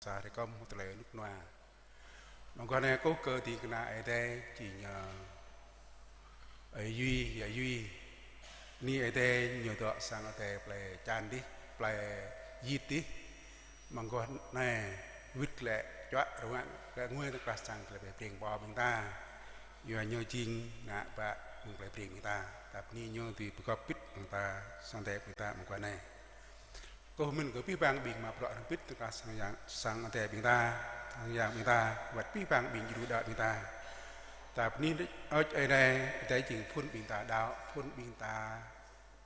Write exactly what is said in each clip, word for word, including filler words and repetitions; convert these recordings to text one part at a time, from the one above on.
sa rơkơm hơt tơlơi rơnŭk rơnua. Mơguah anai kơkuh kơ ding kơna Ơi Adai, jing, ơ, Ơi Yuy, Yă Yuy. Bơni Ơi Adai ñu dŏ sang Ơi Adai plei Čan dih, plei Yit dih. Mơguah anai wĭt glaĭ čuă rơngiă glaĭ ngui tơkrah sang tơlơi plei Breng pơ ƀing ta. Yua ñu jing ană bă mơ̆ng plei Breng ƀing ta. Ta bơni ñu dưi pơgop bit ƀing ta, sang Ơi Adai ƀing ta mơguah anai. Kơkuh mơ̆n kơ abih bang ƀing mă bruă hrŏm hơbĭt tơkrah sang yang, sang Ơi Adai ƀing ta, sang yang ƀing ta, wơ̆t abih bang ƀing djru đaŏ ƀing ta. Ta bơni đôč Ơi Adai, Ơi Adai jing phŭn ƀing ta đaŏ, phŭn ƀing ta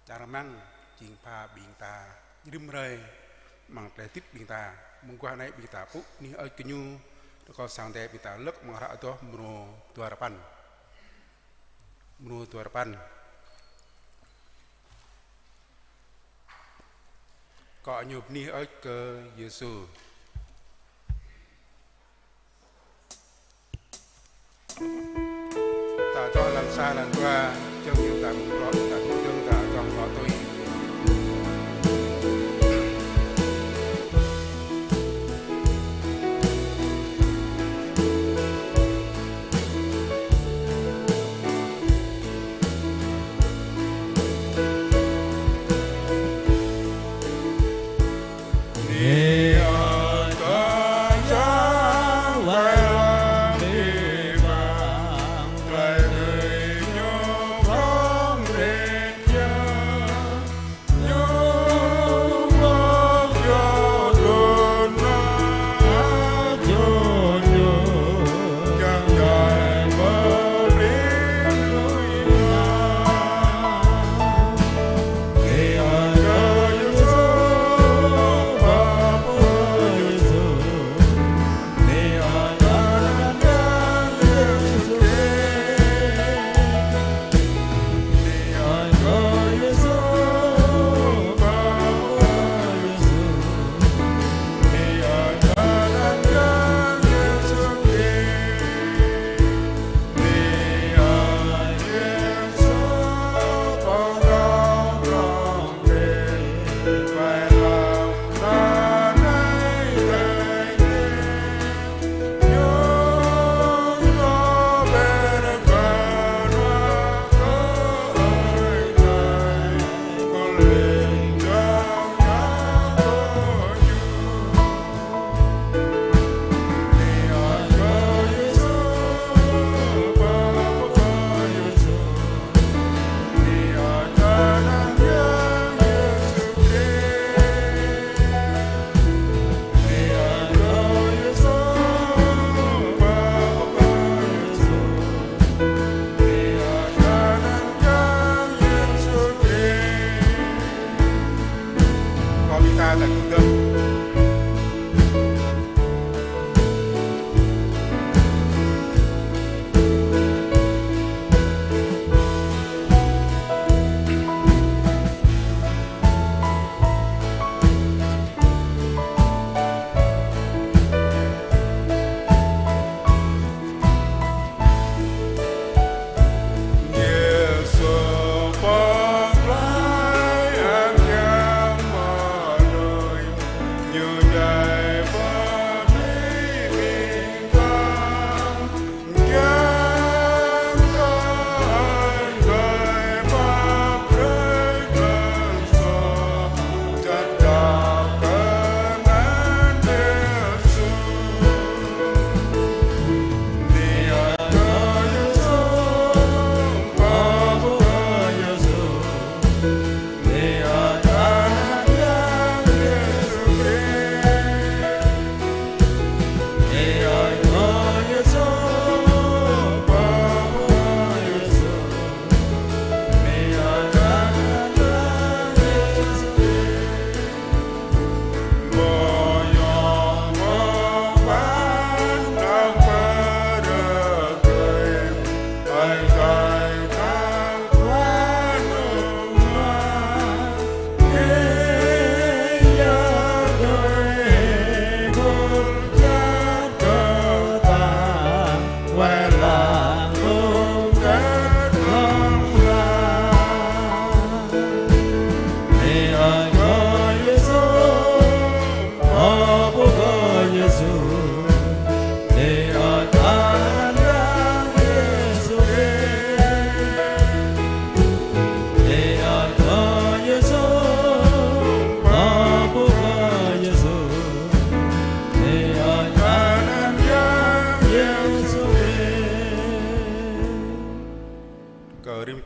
čar rơmang, jing pha ƀing ta rĭm hrơi amăng tơlơi hơdip ƀing ta. Mơguah anai ƀing ta pŭ bơni hơơč kơ ñu, rơkâo sang Ơi Adai ƀing ta lơ̆k amăng hră Adoh mrô dua rơpăn. Mrô dua rơpăn. Akŏ ñu bơni hơơč kơ Yêsu. Ta adoh lăn sa lăn dua, jơ̆ng ñu ta mơ̆ng bruă, ta mơ̆ng jơ̆ng ta adoh akŏ tui.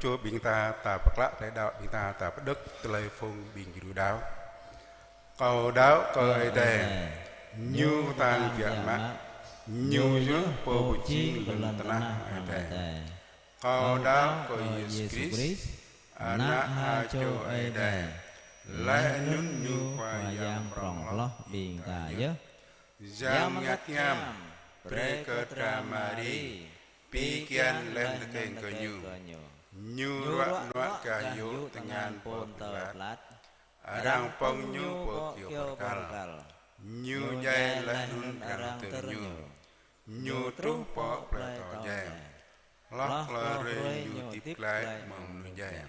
Čô ƀing ta, ta pơklă tơlơi đaŏ ƀing ta, ta pơđŏk tơlơi phung ƀing gơñu đaŏ. Kâo đaŏ kơ Ơi Adai, Ñu kơtang biă mă, Ñu yơh Pô pơjing lŏn tơnah Ơi Adai. Kâo đaŏ kơ Yêsu Krist, Ană ha čô Ơi Adai, laih anŭn Ñu Khua Yang prŏng hloh ƀing ta yơh. Yang Bơngăt Hiam brơi kơ dra Mari pi kian laih anŭn tơkeng kơ ñu. Ñu ruă nuă gah yŭ tơngan pô Pilat. Arăng pơ̆ng ñu pơ kyâo bơrkal. Ñu djai laih anŭn arăng tơr ñu. Ñu truh pơ plơi Atâo Djai. Hloh klâo hrơi ñu hơdip glaĭ mơ̆ng mơnuih djai.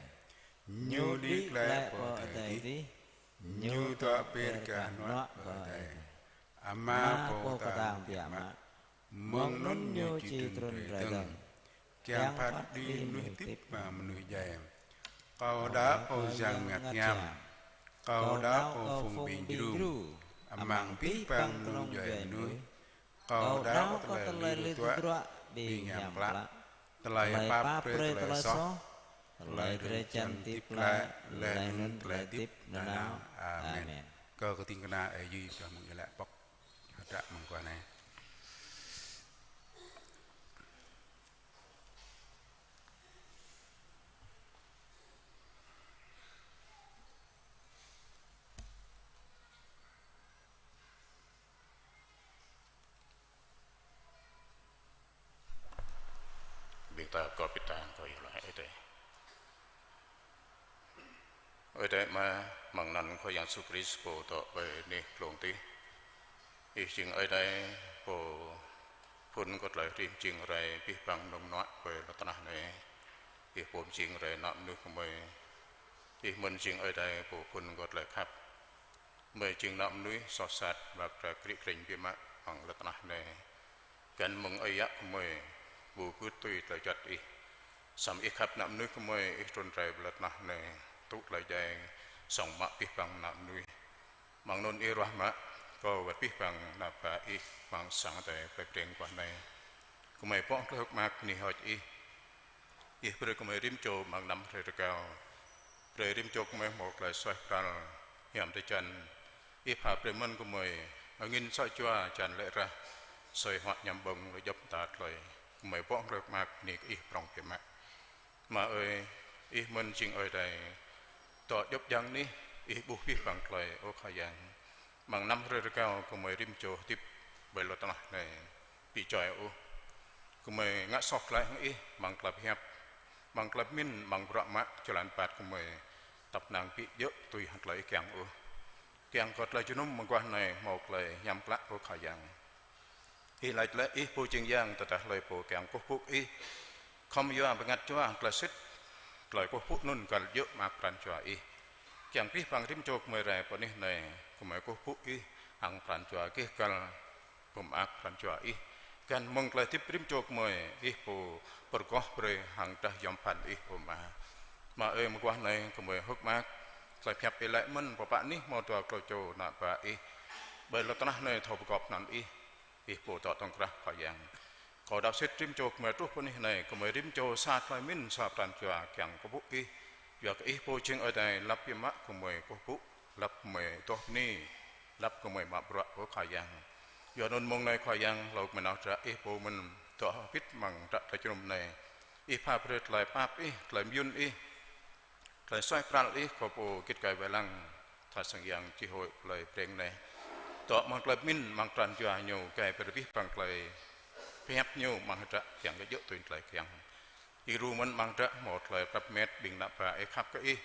Ñu đĭ glaĭ pơ adai adih. Ñu dŏ pĭr gah hơnuă kơ Adai Ama Pô kơtang biă mă. Mơ̆ng anŭn Ñu či trŭn rai dơ̆ng, kiăng phat kơđi mơnuih hơdip mơ̆ng mơnuih djai. Kâo đaŏ kơ Yang Bơngăt Hiam. Kâo đaŏ kơ phung ƀing djru amăng abih bang kơnung djuai mơnuih. Kâo đaŏ kơ tơlơi lui tơdruă ƀing hiam klă, tơlơi pap brơi tơlơi soh, tơlơi drơi jăn hơdip glaĭ, laih anŭn tơlơi hơdip nanao. Amen. Kơ kơting kơna Ơi Adai pioh mơ̆ng iâu laĭ pŏk hơdră mơguah anai. Ƀing ta kơkuh pơtăng kơ Ơi Adai. Ơi Adai Ama, amăng anăn Khua Yang Yêsu Krist Pô dŏ ƀơi anih glông adih. Ih jing Ơi Adai Pô phŭn kơ tơlơi hrih mơjing rai abih bang mơnơ̆ng mơnuă ƀơi lŏn tơnah anai. Ih Pô mơjing rai ană mơnuih gơmơi. Ih mơ̆n jing Ơi Adai Pô phŭn kơ tơlơi khăp. Gơmơi jing ană mơnuih soh sat, mă bruă krik krĕng biă mă amăng lŏn tơnah anai. Găn mơ̆ng ơi yă gơmơi, ƀu gưt tui tơlơi juăt Ih. Samơ̆ Ih khăp ană mơnuih gơmơi, Ih trŭn rai ƀơi lŏn tơnah anai, tŭ tơlơi djai, sŏng mă abih bang ană mơnuih. Mơ̆ng anŭn Ih ruah mă kơ wơ̆t abih bang ană bă Ih amăng sang Adai plei Breng guah anai. Gơmơi pŏk tơlơi hơ̆k mơak bơni hơơč Ih. Ih brơi gơmơi rĭm čô amăng năm hrơi rơgao. Brơi rĭm čô gơmơi hmâo tơlơi suaih pral, hiam drơi jăn. Ih pha brơi mơ̆n gơmơi angĭn asơi jua, hơjăn lĕ rah, asơi huă hiam ƀơ̆ng, lŏ djŏp mơta tơlơi. Gơmơi pŏk tơlơi hơ̆k mơak bơni kơ Ih prŏng biă mă. Ama ơi, Ih mơ̆n jing Ơi Adai dŏ djŏp djang anih, Ih ƀuh abih bang tơlơi, ơ Khua Yang. Amăng năm hrơi rơgao gơmơi rĭm čô hơdip ƀơi lŏn tơnah anai ƀu djơ̆ ôh. Gơmơi ngă soh glaĭ hăng Ih amăng tơlơi pơhiăp, amăng tơlơi pơmĭn, amăng bruă mă, jơlan rơbat gơmơi tăp năng ƀu djơ̆ tui hăng tơlơi Ih kiăng ôh. Kiăng kơ tơlơi jơnum mơguah anai hmâo tơlơi hiam klă, ơ Khua Yang. Ih laĭ lĕ Ih Pô jing Yang, tơdah hlơi pô kiăng kơkuh pơpŭ Ih, khŏm yua bơngăt jua tơlơi sĭt, tơlơi kơkuh pơpŭ anŭn găl djơ̆ mơak pran jua Ih. Kiăng abih bang rĭm čô gơmơi rai pơ anih anai, gơmơi kơkuh pơpŭ Ih hăng pran jua gêh găl, pơmơak pran jua Ih. Găn mơ̆ng tơlơi hơdip rĭm čô gơmơi, Ih Pô pơrơgoh brơi hăng drah yom pơphan Ih, ơ Ama. Ama ơi, mơguah anai gơmơi hơ̆k mơak, tơlơi pơhiăp Ih laĭ mơ̆n, pơpă anih hmâo dua klâo čô ană bă Ih ƀơi lŏn tơnah anai thâo pơgop anăn Ih. Ih Pô dŏ tŏng krah, Khua Yang. Kâo đaŏ sĭt rĭm čô gơmơi truh pơ anih anai, gơmơi rĭm čô sa tơlơi pơmĭn, sa pran jua kiăng kơkuh pơpŭ Ih. Yua kơ Ih Pô jing Ơi Adai, lăp biă mă gơmơi kơkuh pơpŭ, lăp gơmơi adoh bơni, lăp gơmơi mă bruă, ơ Khua Yang. Yua anŭn mơ̆ng anai Khua Yang, hlâo gơmơi nao hơdră Ih Pô mơ̆n dŏ hơbĭt amăng hră tơlơi jơnum anai. Ih pha brơi tơlơi pap Ih, tơlơi mơyŭn Ih, tơlơi suaih pral Ih kơ pô git gai wai lăng tha sang yang chi hội plei Breng anai. Dŏ amăng tơlơi pơmĭn, amăng pran jua ñu gai brơi abih bang tơlơi pơhiăp ñu amăng hră kiăng kơ djơ̆ tui tơlơi kiăng. Ih djru mơ̆n amăng hră hmâo tơlơi prăp met ƀing ană bă Ih khăp kơ Ih.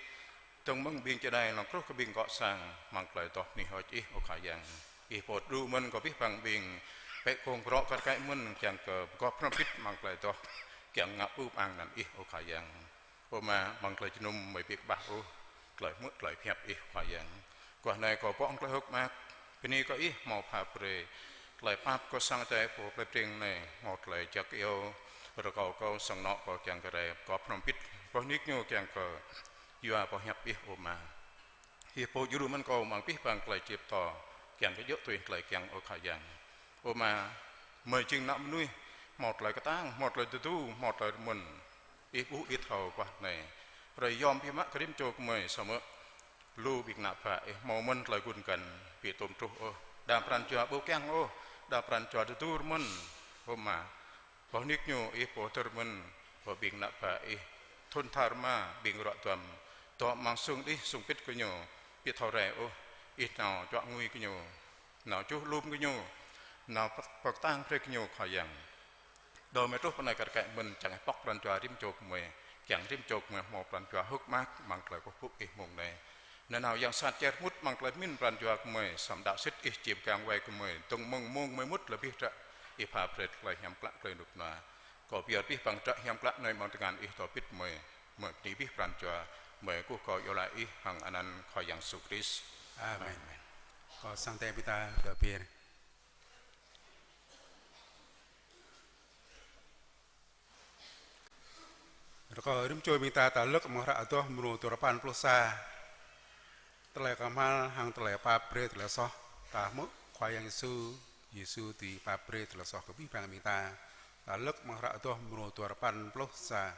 Dơ̆ng mơ̆ng ƀing čơđai lăng truh kơ ƀing gŏ sang amăng tơlơi adoh bơni hơơč Ih, ơ Khua Yang. Ih Pô djru mơ̆n kơ abih bang ƀing pĕ kông brŏ kar kaĭ mơ̆n kiăng kơ pơgop hrŏm hơbĭt amăng tơlơi adoh kiăng ngă pơpŭ pơang anăn Ih, ơ Khua Yang. Ơ Ama, amăng tơlơi jơnum gơmơi ƀu kơƀah ôh tơlơi hmư̆ tơlơi pơhiăp Ih, Khua Yang. Guah anai kâo pŏk tơlơi hơ̆k mơak bơni kơ Ih hmâo pha brơi tơlơi pap kơ sang Adai pô plei Breng anai, hmâo tơlơi jak iâu rơkâo kâo, sang anŏ kâo kiăng kơ rai pơgop hrŏm hơbĭt boh nik ñu kiăng kơ yua boh hiăp Ih, ơ Ama. Ih Pô djru mơ̆n kâo amăng abih bang tơlơi či pơtô kiăng kơ djơ̆ tui tơlơi kiăng, ơ Khua Yang. Ơ Ama, gơmơi jing ană mơnuih hmâo tơlơi kơtang, hmâo tơlơi tơdu, hmâo tơlơi rơmơ̆n. Ih ƀuh ih thâo guah anai. Hrơi yom biă mă kơ rĭm čô gơmơi samơ̆ lu ƀing ană bă ih hmâo mơ̆n tơlơi gun găn ƀu tôm truh ôh. Đa pran jua ƀu kiăng ôh, đa pran jua tơdur mơ̆n. Hơmâo boh nik ñu ih pơtơr mơ̆n, boh ƀing ană bă ih thŭn tha rơma ƀing ruă duăm. Dŏ amăng sung đih sung pĭt kơ ñu, ƀu thâo rai ôh, ih nao čuă ngui kơ ñu, nao čuh lum kơ ñu, nao pơk-, pơkơtang brơi kơ ñu Khua Yang. Dŏ mơ̆ truh pơ anai kar kaĭ mơ̆n čang ih pŏk pran jua rĭm čô gơmơi, kiăng rĭm čô gơmơi hmâo pran jua hơ̆k mơak amăng tơlơi kơkuh pơpŭ ih mông anai. Nanao yang sat čer mŭt amăng tơlơi pơmĭn pran jua gơmơi, samơ̆ đaŏ sĭt ih či pơgang wai gơmơi, dơ̆ng mơ̆ng mông gơmơi mŭt lơbih hră, ih pha brơi tơlơi hiam klă tơlơi rơnŭk rơnua. Kâo pơyơr abih bang hră hiam klă anai amăng tơngan ih dŏ pĭt gơmơi, gơmơi bơni abih pran jua, gơmơi kơkuh kâo iâu laĭ ih hăng anăn Khua Yang Yêsu Krist. Amen. Amen. Kâo sang tơlơi ƀing ta dŏ pĭt. Rơkâo rĭm čô ƀing ta ta lơ̆k amăng hră Adoh mrô duarơpăn pluh sa. Tơlơi kơhma̱l hăng tơlơi pap brơi tơlơi soh. Ta hmư̆ Khua Yang Yêsu, Yêsu dưi pap brơi tơlơi soh kơ abih bang ƀing ta. Ta lơ̆k amăng hră Adoh mrô duarơpăn pluh sa.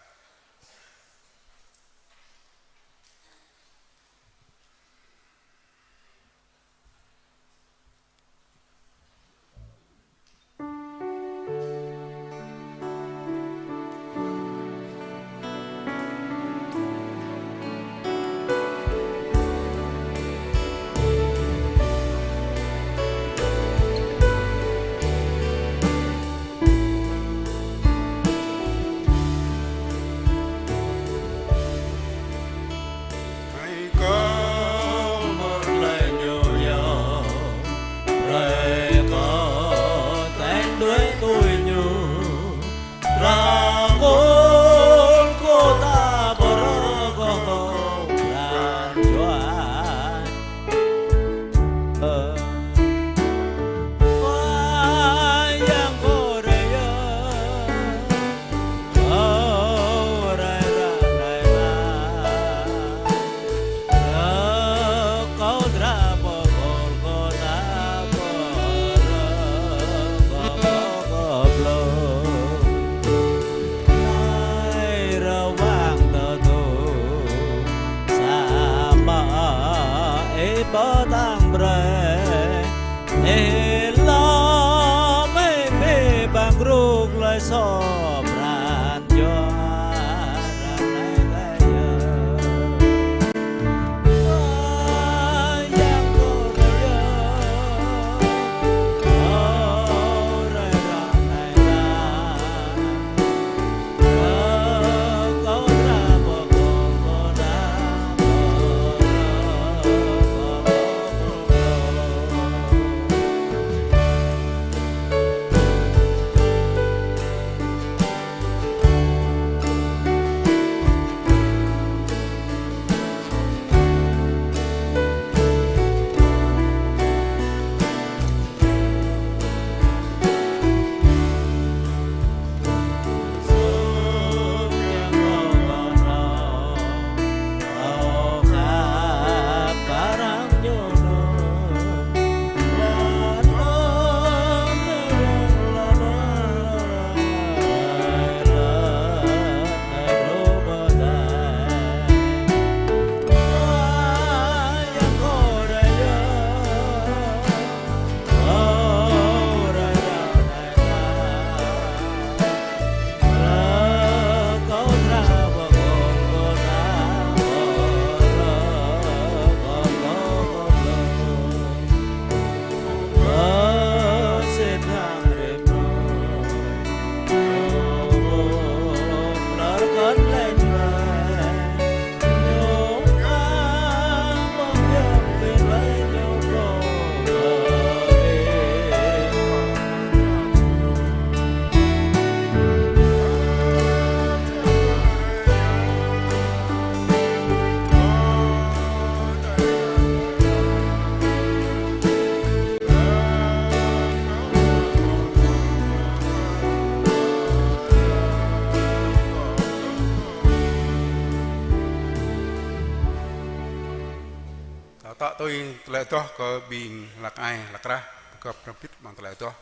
Tơlơi adoh kơ ƀing hlăk ai hlăk krah, pơgop hrŏm hơbĭt amăng tơlơi adoh.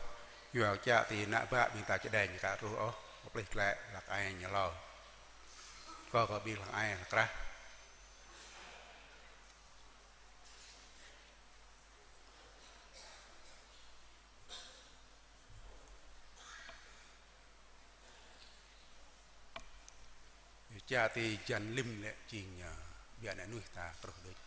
Yua kơ čă tui ană bă ƀing ta čơđeng kơ truh ôh, pơplih glaĭ hlăk ai ñu hlâo. Kâo kơ ƀing hlăk ai hlăk krah. Čar ti jăn lĭm lĕ jing, ơ, ƀiă ană mơnuih ta truh đôč.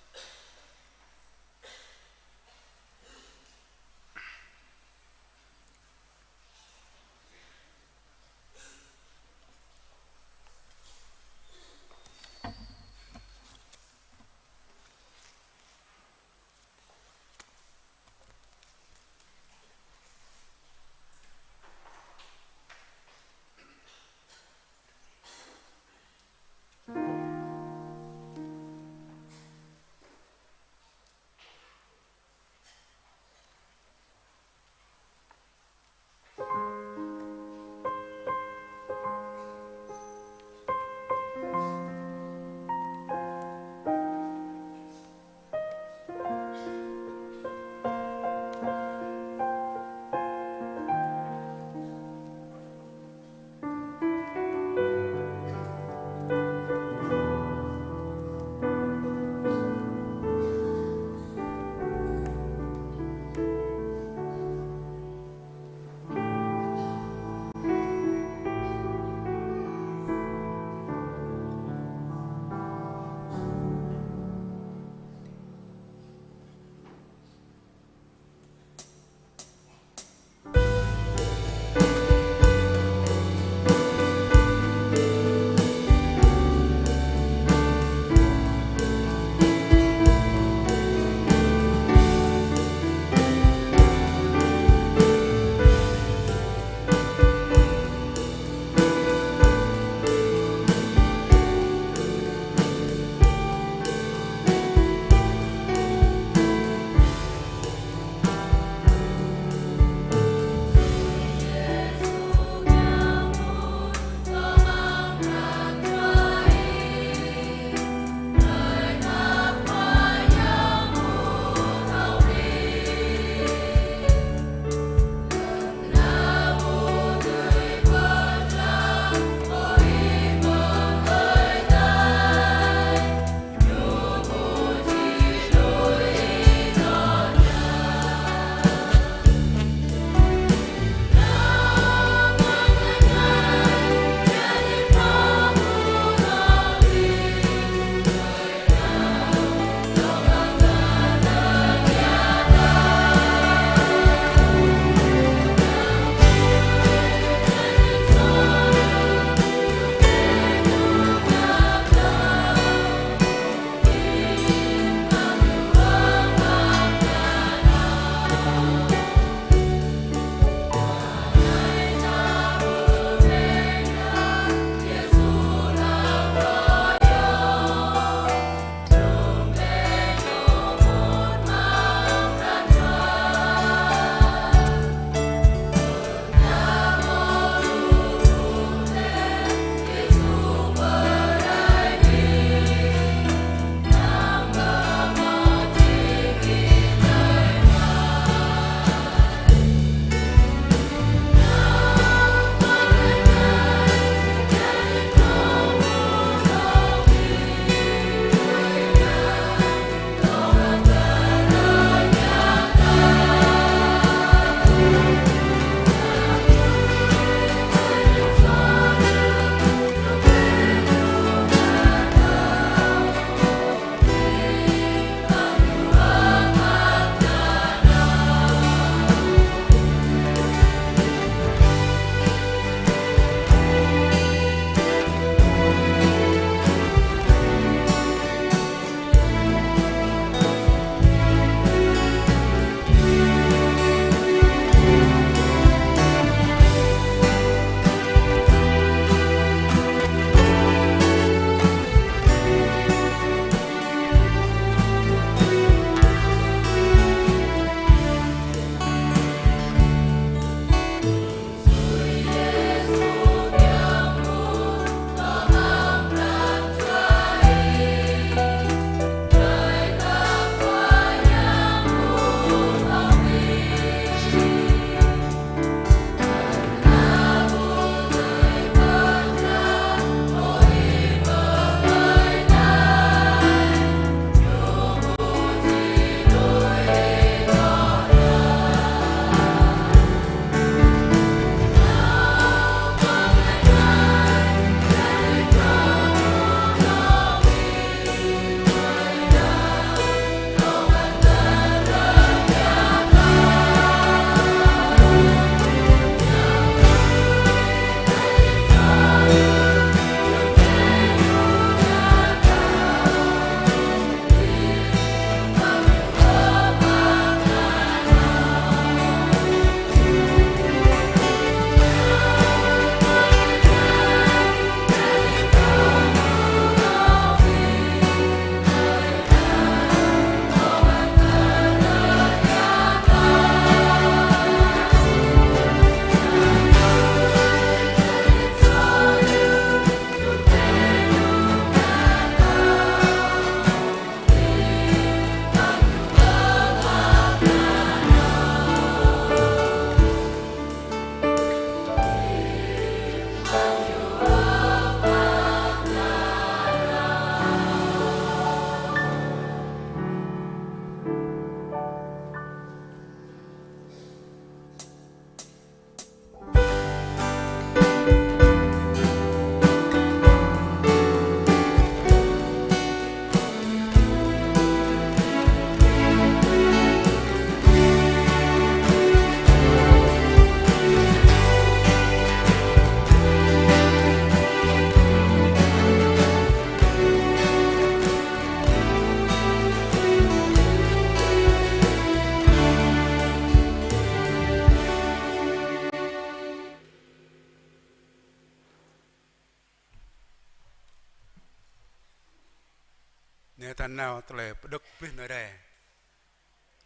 Anai ta nao tơlơi pơđŏk pơplih anai rai.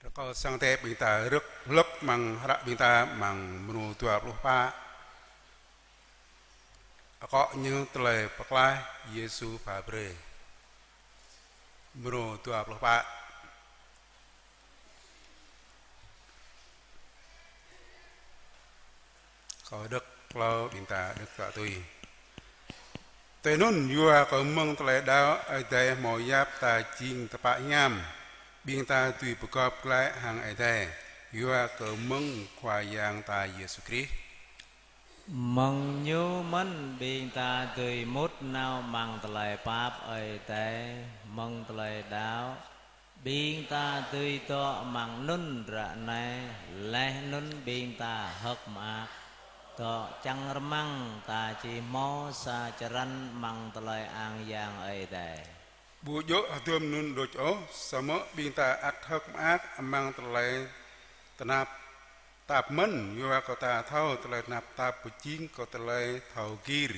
Rơkâo sang Ơi Adai ƀing ta rơ̆k hlơ̆k amăng hră ƀing ta amăng mrô dua pluh pă. Akŏ ñu tơlơi pơklaih Yêsu pha brơi. Mrô dua pluh pă. Kâo đŏk klâo ƀing ta đŏk tŏ tui. Tui anŭn yua kơ mơ̆ng tơlơi đaŏ Ơi Adai hmâo yap ta jing tơpă hiam, ƀing ta dưi pơgop glaĭ hăng Ơi Adai, yua kơ mơ̆ng Khua Yang ta Yêsu Krist. Mơ̆ng ñu mơ̆n ƀing ta dưi mŭt nao amăng tơlơi pap Ơi Adai, mơ̆ng tơlơi đaŏ. Ƀing ta dưi dŏ amăng anŭn ră anai, laih anŭn ƀing ta hơ̆k mơak, dŏ čang rơmang ta či hmâo sa črăn amăng tơlơi ang yang Ơi Adai. Ƀu djơ̆ hơdôm anŭn đôč ôh, samơ̆ ƀing ta ăt hơ̆k mơak amăng tơlơi tơnap tap mơ̆n, yua kơ ta thâo tơlơi tơnap tap pơjing kơ tơlơi thâo gir.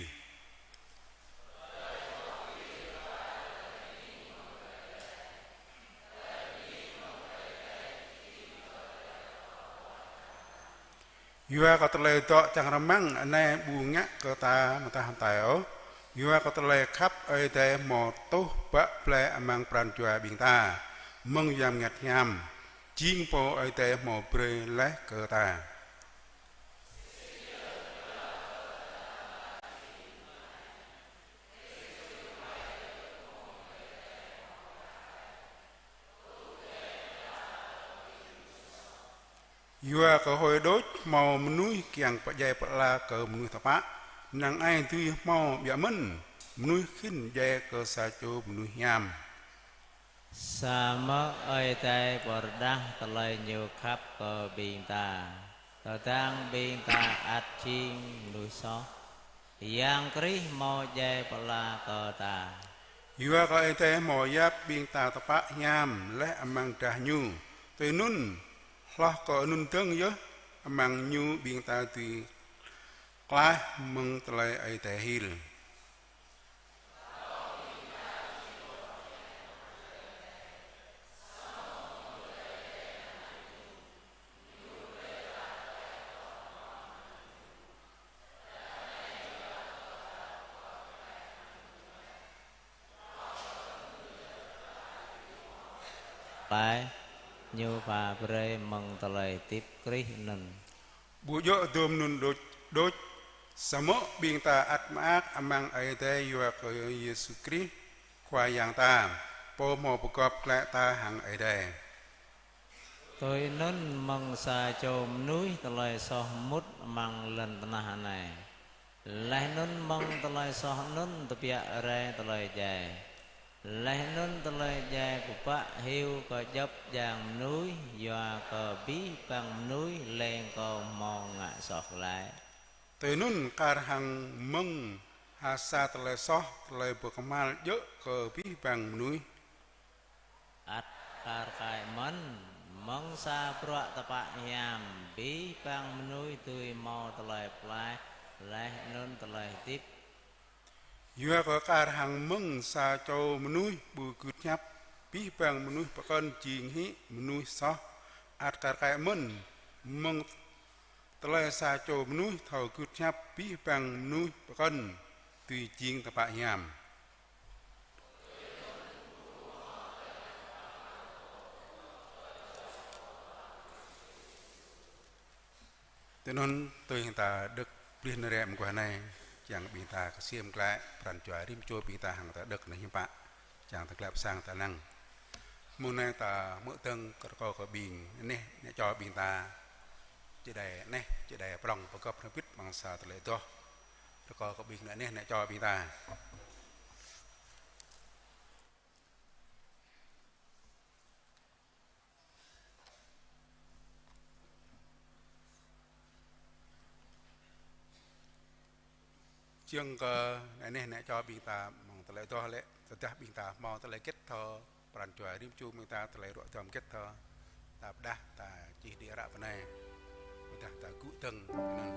Yua kơ tơlơi dŏ čang rơmang anai ƀu ngă kơ ta mơtah hơtai ôh. Yua kơ tơlơi khăp Ơi Adai hmâo tuh bă blai amăng pran jua ƀing ta mơ̆ng Yang Bơngăt Hiam, jing Pô Ơi Adai hmâo brơi laih kơ ta. Yua kơ hơi đôč hmâo mơnuih kiăng pơdjai pơala kơ mơnuih tơpă, năng ai dưi hmâo biă mơ̆n mơnuih khĭn djai kơ sa čô mơnuih hiam. Samơ̆ Ơi Adai pơrơđah tơlơi Ñu khăp kơ ƀing ta, tơdang ƀing ta ăt jing mơnuih soh, Yang Krist hmâo djai pơala kơ ta. Yua kơ Ơi Adai hmâo yap ƀing ta tơpă hiam laih amăng drah Ñu, tui anŭn hloh kơ anŭn dơ̆ng yơh amăng Ñu ƀing ta dưi klaih mơ̆ng tơlơi Ơi Adai hil. Laih Ñu pha brơi mơ̆ng tơlơi hơdip Krist anŭn. Ƀu djơ̆ hơdôm anŭn đôč, đôč, samơ̆ ƀing ta ăt mơak amăng Ơi Adai yua kơ Yêsu Krist, Khua Yang ta, Pô hmâo pơgop glaĭ ta hăng Ơi Adai. Tui anŭn mơ̆ng sa čô mơnuih tơlơi soh mŭt amăng lŏn tơnah anai. Laih anŭn mơ̆ng tơlơi soh anŭn tơbiă rai tơlơi djai. Laih anŭn tơlơi djai pơpă hyu kơ djŏp djang mơnuih, yua kơ abih bang mơnuih leng kơ hmâo ngă soh glaĭ. Tui anŭn kar hăng mơ̆ng ha sa tơlơi soh, tơlơi pơkơhmal djơ̆ kơ abih bang mơnuih. Ăt kar kaĭ mơ̆n, mơ̆ng sa bruă tơpă hiam, abih bang mơnuih dưi hmâo tơlơi pơklaih, laih anŭn tơlơi hơdip. Yua kơ kar hăng mơ̆ng sa čô mơnuih ƀu gưt hiăp, abih bang mơnuih pơkŏn jing hĭ mơnuih soh. Ăt kar kaĭ mơ̆n, mơ̆ng tơlơi sa čô mơnuih thâo gưt hiăp, abih bang mơnuih pơkŏn dưi jing tơpă hiam. Tui anŭn tui hăng ta đŏk pơplih anai rai mơguah anai, kiăng ƀing ta kơsem glaĭ pran jua rĭm čô ƀing ta hăng ta đŏk anai hiư̆m pă, kiăng ta glaĭ pơ sang ta lăng. Mơ̆ng anai ta hmư̆ dơ̆ng kơ rơkâo kơ ƀing anih neh čô ƀing ta čơđai anih čơđai prŏng pơgop hrŏm hơbĭt amăng sa tơlơi adoh. Rơkâo kơ ƀing anih neh čô ƀing ta. Čơdơ̆ng kơ anih neh čô ƀing ta amăng tơlơi adoh lĕ, tơdah ƀing ta hmâo tơlơi hơget thâo, pran jua rĭm čô ƀing ta tơlơi ruă duăm hơget thâo, ta pơdah ta čih đĭ ră pơ anai, pơdah ta gŭ dơ̆ng anŭn.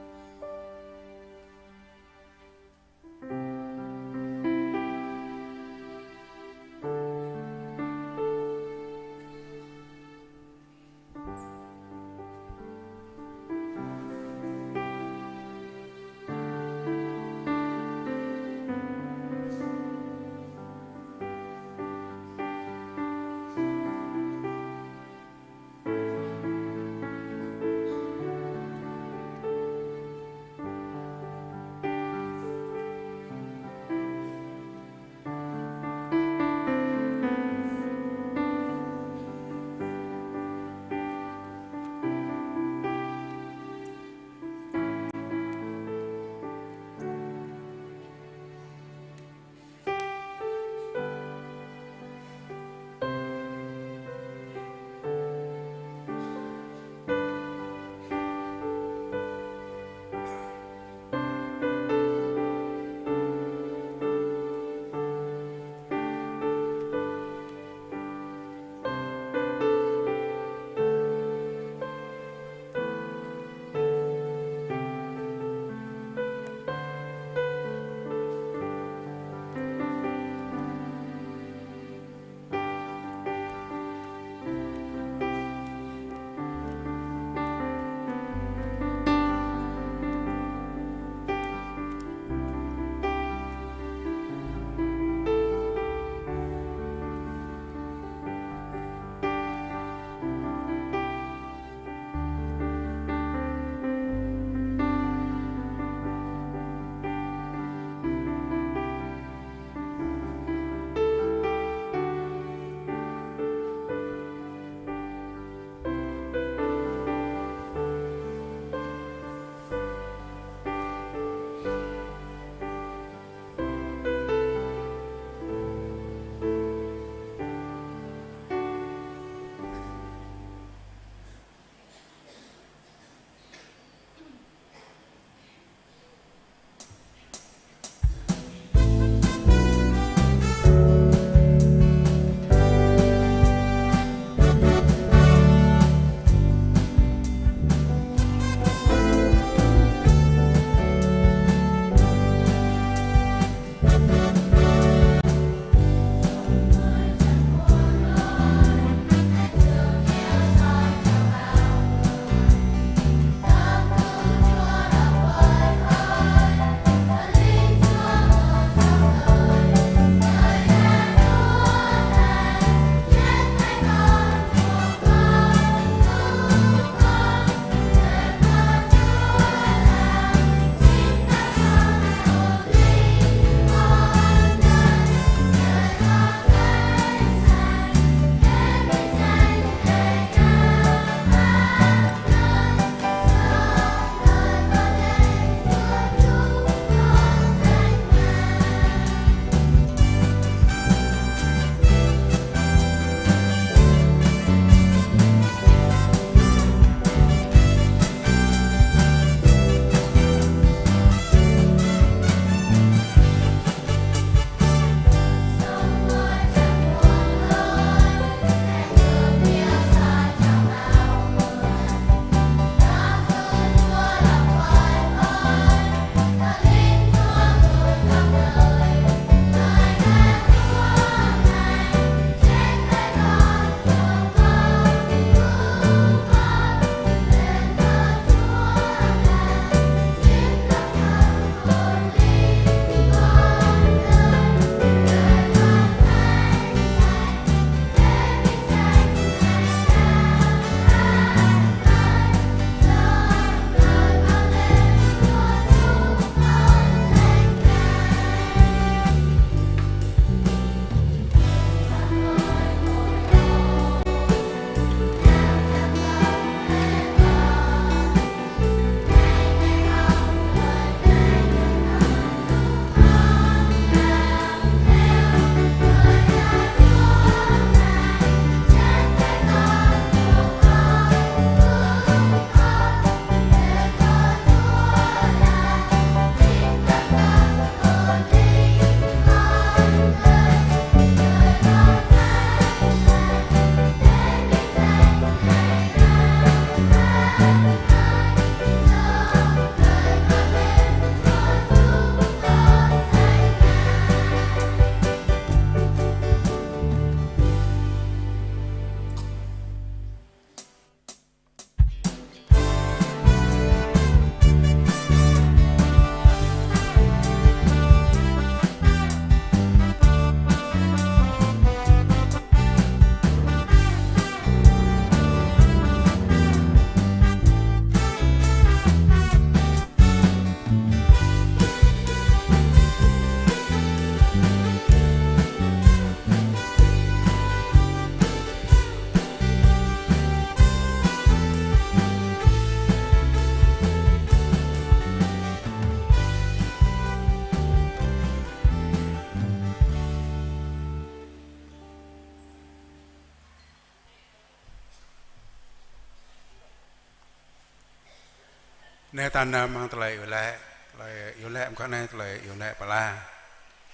Anai ta nao amăng tơlơi iâu laĭ, tơlơi iâu laĭ mơguah anai tơlơi iâu laĭ pơala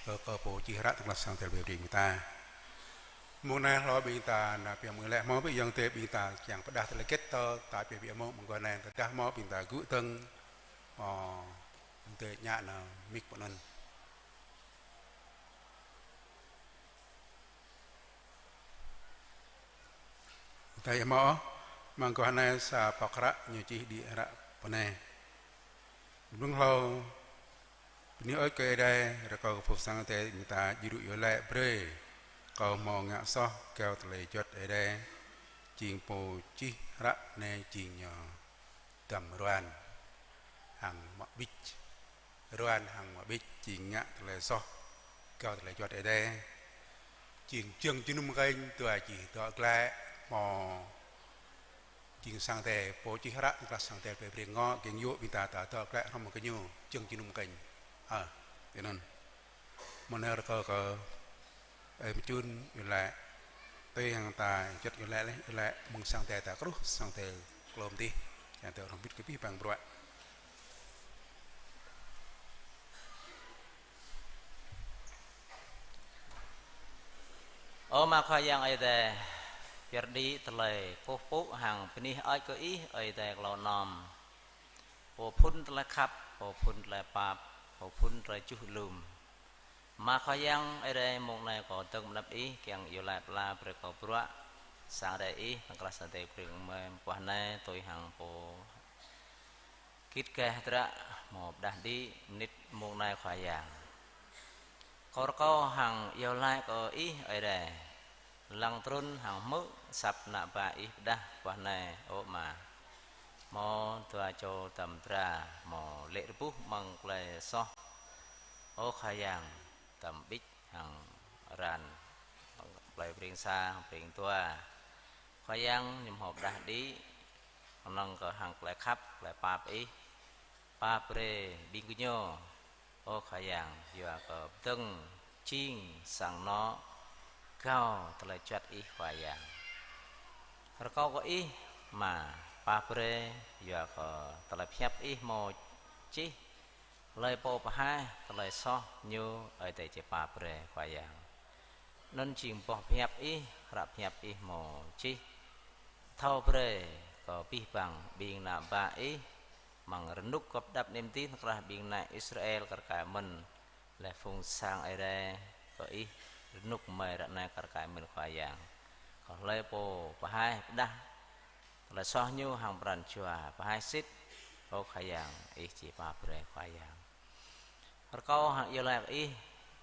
kơ, kơ pô čih hră tơlơi sang tơlơi pơring ƀing ta. Mông anai hlâo ƀing ta nao pioh mơ̆ng iâu laĭ hmâo ƀing ayŏng adơi ƀing ta kiăng pơdah tơlơi hơget tơ, ta pioh ƀiă mông mơguah anai tơdah hmâo ƀing ta gŭ dơ̆ng, ơ, ayŏng adơi ngă nao mik pơ anŭn. Tơdah hmâo ôh, mơguah anai sa pŏk hră ñu čih đĭ hră pơ anai. Blung hlâo, bơni hơơč kơ Ơi Adai, rơkâo kơ phung sang Ơi Adai ƀing ta djru iâu laĭ brơi kơ hmâo ngă soh gao tơlơi juăt Ơi Adai, jing pô čih hră anai jing ñu dăm Ruan hăng mă ƀič. Ruan hăng mă ƀič jing ngă tơlơi soh gao tơlơi juăt Ơi Adai. Jing jơ̆ng jơnum kơnh dua čih dŏ glaĭ hmâo jing sang Ơi Adai, pô čih hră tơlơi sang Ơi Adai pơring ngŏ kiăng yua ƀing ta ta dŏ glaĭ hrŏm hăng gơñu jơ̆ng jơnum kơnh. Ơ, tui anŭn. Mơ̆ng anai rơkâo kơ ơi mơčun iâu laĭ, tui hăng ta juăt iâu laĭ laih, iâu laĭ mơ̆ng sang Ơi Adai ta kruh, sang Ơi Adai klom dih, kiăng ta hrŏm hơbĭt kơ abih bang bruă. Ơ Ama Khua Yang Ơi Adai, pơyơr đĭ tơlơi kơkuh pơpŭ hăng bơni hơơč kơ Ih Ơi Adai klâo anom. Pô phŭn tơlơi khăp, pô phŭn tơlơi pap, pô phŭn tơlơi čuh lum. Ama Khua Yang Ơi Adai, mông anai kâo dơ̆ng pơ anăp Ih kiăng iâu laĭ pơala brơi kơ bruă sang Ơi Adai Ih, tơlơi krah sang Ơi Adai pơring mơguah anai tui hăng pô git gai hơdră hmâo pơdah đĭ mơnit mông anai Khua Yang. Kâo rơkâo hăng iâu laĭ kơ Ih Ơi Adai, lăng trŭn hăng hmư̆ asăp ană bă Ih pơdah mơguah anai ơ Ama. Hmâo dua čô dăm dra hmâo lê̆ rơbuh amăng tơlơi soh ơ Khua Yang, dăm ƀič hăng ran, plơi pring sa hăng pring dua. Khua Yang, ñu hmâo pơdah đĭ, kơnơ̆ng kơ hăng tơlơi khăp, tơlơi pap Ih, pap brơi ƀing gơñu. Ơ Khua Yang, yua kơ pơdơ̆ng jing sang anŏ gao tơlơi juăt Ih Khua Yang. Rơkâo kơ Ih Ama pap brơi, yua kơ tơlơi pơhiăp Ih hmâo čih, hlơi pô pơhaih tơlơi soh ñu Ơi Adai či pap brơi Khua Yang. Anŭn jing boh pơhiăp Ih, hră pơhiăp Ih hmâo čih thâo brơi kơ abih bang ƀing ană bă Ih, amăng rơnŭk gŏp đăp anai mơ̆n dih, tơkrah ƀing ană Israel kar kaĭ mơ̆n, laih phung sang Ơi Adai kơ Ih rơnŭk mơ̆ng ră anai kar kaĭ mơ̆n Khua Yang. Kơ hlơi pô pơhaih pơdah tơlơi soh ñu hăng pran jua pơhaih sĭt, ơ Khua Yang, Ih či pap brơi Khua Yang. Rơkâo hăng iâu laĭ kơ Ih,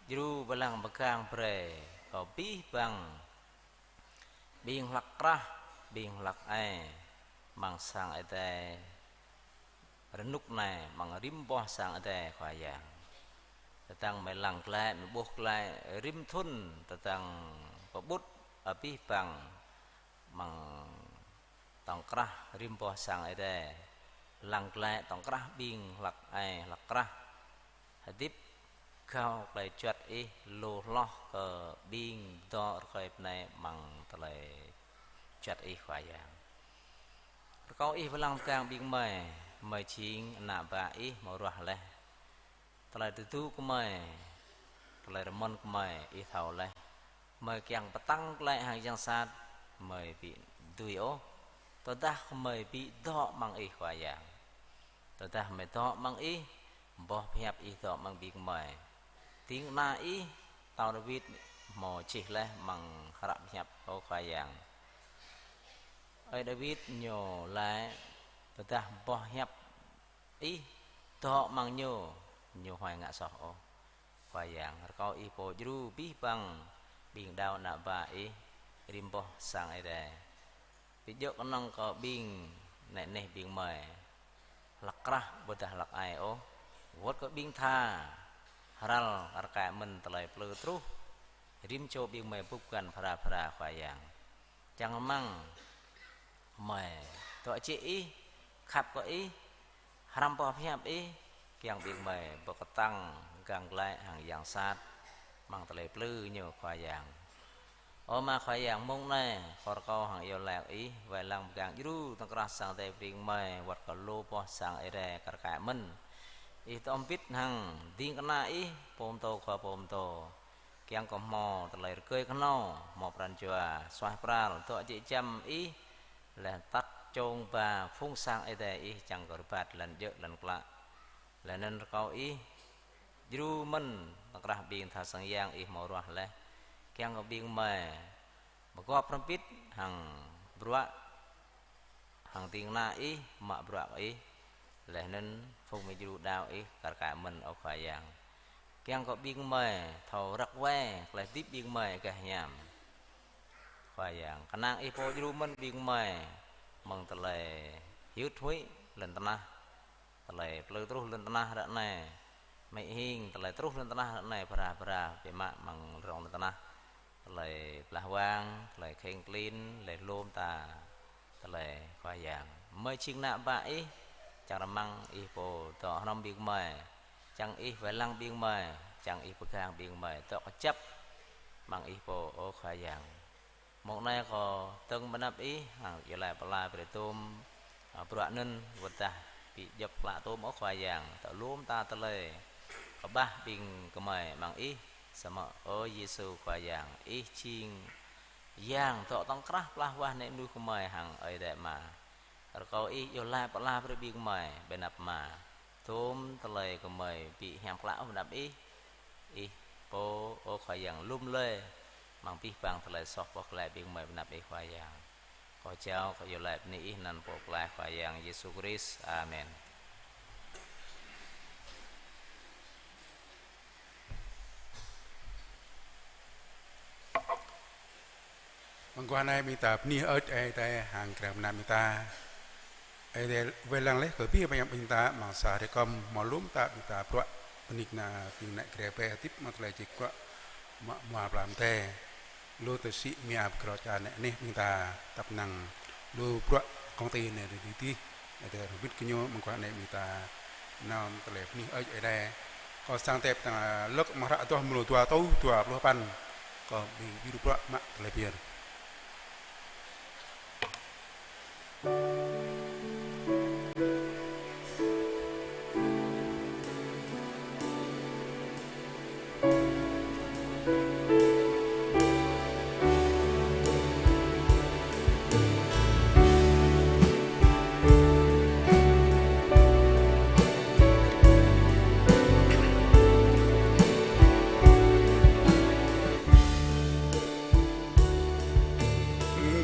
djru pơlăng pơgang brơi kơ abih bang ƀing hlăk krah, ƀing hlăk ai amăng sang Ơi Adai rơnŭk anai, amăng rĭm boh sang Ơi Adai Khua Yang. Tơdang mơi lăng glaĭ, mơi ƀuh glaĭ rĭm thŭn, tơdang pơƀut abih bang amăng tŏng krah rĭm boh sang Ơi Adai, lăng glaĭ tŏng krah ƀing hlăk ai, hlăk krah hơdip gao tơlơi juăt Ih lu hloh kơ ƀing dŏ rơkơi pơ anai amăng tơlơi juăt Ih Khua Yang. Rơkâo Ih pơlăng pơgang ƀing mơi, mơi jing ană bă Ih hmâo ruah laih. Tơlơi tơdu kơ mơi, tơlơi rơmơ̆n kơ mơi, Ih thâo laih. Mơi kiăng pơtăng glaĭ hăng yang sat, mơi ƀu dưi ôh. Tơdah kơ mơi ƀu dŏ amăng Ih Khua Yang. Tơdah mơi dŏ amăng Ih, boh pơhiăp Ih dŏ amăng ƀing mơi. Ding kơna Ih, pơtao Dawid hmâo čih laih amăng hră pơhiăp ơ Khua Yang. Ơi Dawid ñu laĭ, tơdah boh hiăp Ih dŏ amăng ñu, ñu huai ngă soh ôh. Khua Yang, rơkâo Ih pô djru abih bang ƀing đaŏ ană bă Ih rĭm boh sang Ơi Adai. Ƀu djơ̆ kơnơ̆ng kơ ƀing ană neh ƀing mơi, hlăk krah ƀôdah hlăk ai ôh, wơ̆t kơ ƀing tha hrăl kar kaĭ mơ̆n tơlơi plư truh, rĭm čô ƀing mơi bưp găn phara phara Khua Yang. Čang rơmang mơi dŏ jĕ Ih, khăp kơ Ih, hrăm boh pơhiăp Ih, kiăng ƀing mơi ƀu kơtang gang glaĭ hăng yang sat amăng tơlơi plư ñu Khua Yang. Ơ Ama Khua Yang, mông anai kâo rơkâo hăng iâu laĭ kơ Ih, wai lăng pơgang djru tơ̆ng krah sang Ơi Adai pring mơi, wơ̆t kơ lu boh sang Ơi Adai kar kaĭ mơ̆n. Ih tŏm bit hăng ding kơna Ih, pô pơtô khua pô pơtô. Kiăng kơ hmâo tơlơi rơgơi kơhnâo, hmâo pran jua suaih pral, dŏ jĕ jăm Ih, laih tăt čong ba phung sang Ơi Adai Ih čang kơ rơbat lŏn djơ̆ lŏn klă. Laih anŭn rơkâo Ih djru mơ̆n tơkrah ƀing tha sang yang Ih hmâo ruah laih. Kiăng kơ ƀing mơi pơgop hrŏm bit hăng bruă, hăng ding kơna Ih, mă bruă kơ Ih. Laih anŭn phung mơi djru đaŏ Ih kar kaĭ mơ̆n, ơ Khua Yang. Kiăng kơ ƀing mơi thâo răk wai tơlơi hơdip ƀing mơi gah hiam. Khua Yang, kơnang Ih pô djru mơ̆n ƀing mơi mơ̆ng tơlơi hyưt huĭ lŏn tơnah, tơlơi plư truh lŏn tơnah ră anai. Mơhing tơlơi truh lŏn tơnah ră anai, pơrah pơrah biă mă mơ̆ng rŏng lŏn tơnah. Tơlơi blah wang, tơlơi kheng klin, tơlơi lŏm ta, tơlơi Khua Yang. Mơi jing ană bă Ih, čang rơmang Ih pô dŏ hrŏm ƀing mơi. Čang Ih wai lăng ƀing mơi, čang Ih pơgang ƀing mơi, dŏ kơjăp mơ̆ng Ih pô, ơ Khua Yang. Mông anai kâo dơ̆ng mơnăp Ih, hăng iâu laĭ pơala brơi tôm, a, bruă anŭn wơ̆t dah ƀu djŏp klă tôm, ơ Khua Yang, dŏ lŏm ta tơlơi kơƀah ƀing gơmơi mơ̆ng Ih, samơ̆, ơ Yêsu Khua Yang, Ih jing Yang dŏ tơ̆ng krah plah wah anai mơnuih gơmơi hăng Ơi Adai Ama. Rơkâo Ih iâu laĭ pơala brơi ƀing gơmơi, ƀơi anăp Ama. Tôm tơlơi gơmơi ƀu hiam klă ôh ƀơi anăp Ih. Ih pô, ơ Khua Yang, lŏm lơi mơ̆ng abih bang tơlơi soh pơklaih ƀing gơmơi ƀơi anăp Ih, Khua Yang. Kâo jao, kâo iâu laĭ bơni Ih anăn Pô Pơklaih Khua Yang Yêsu Krist. Amen. Mơguah anai ƀing ta bơni hơơč Ơi Adai hăng krem mơnam ƀing ta. Ơi Adai wai lăng laih kơ abih bang ƀing ta, amăng sa hrơi kơm hmâo lŏm ta ƀing ta bruă bơni kơ ană ƀing nai krem ƀe hơdip mơ̆ng tơlơi čih bruă mă mua plam te. Lu tơsĭ mia pơkrô čar anai anih ƀing ta tăp năng lu bruă kông ti anai rơdih dih. Ơi Adai hrŏm bit kơ ñu mơguah anai ƀing ta nao tơlơi bơni hơơč Ơi Adai. Kâo sang tep tơlơi lơ̆k amăng hră Adoh mrô dua rơtuh dua pluh sapăn. Kâo ƀing djru bruă mă tơlơi pơyơr.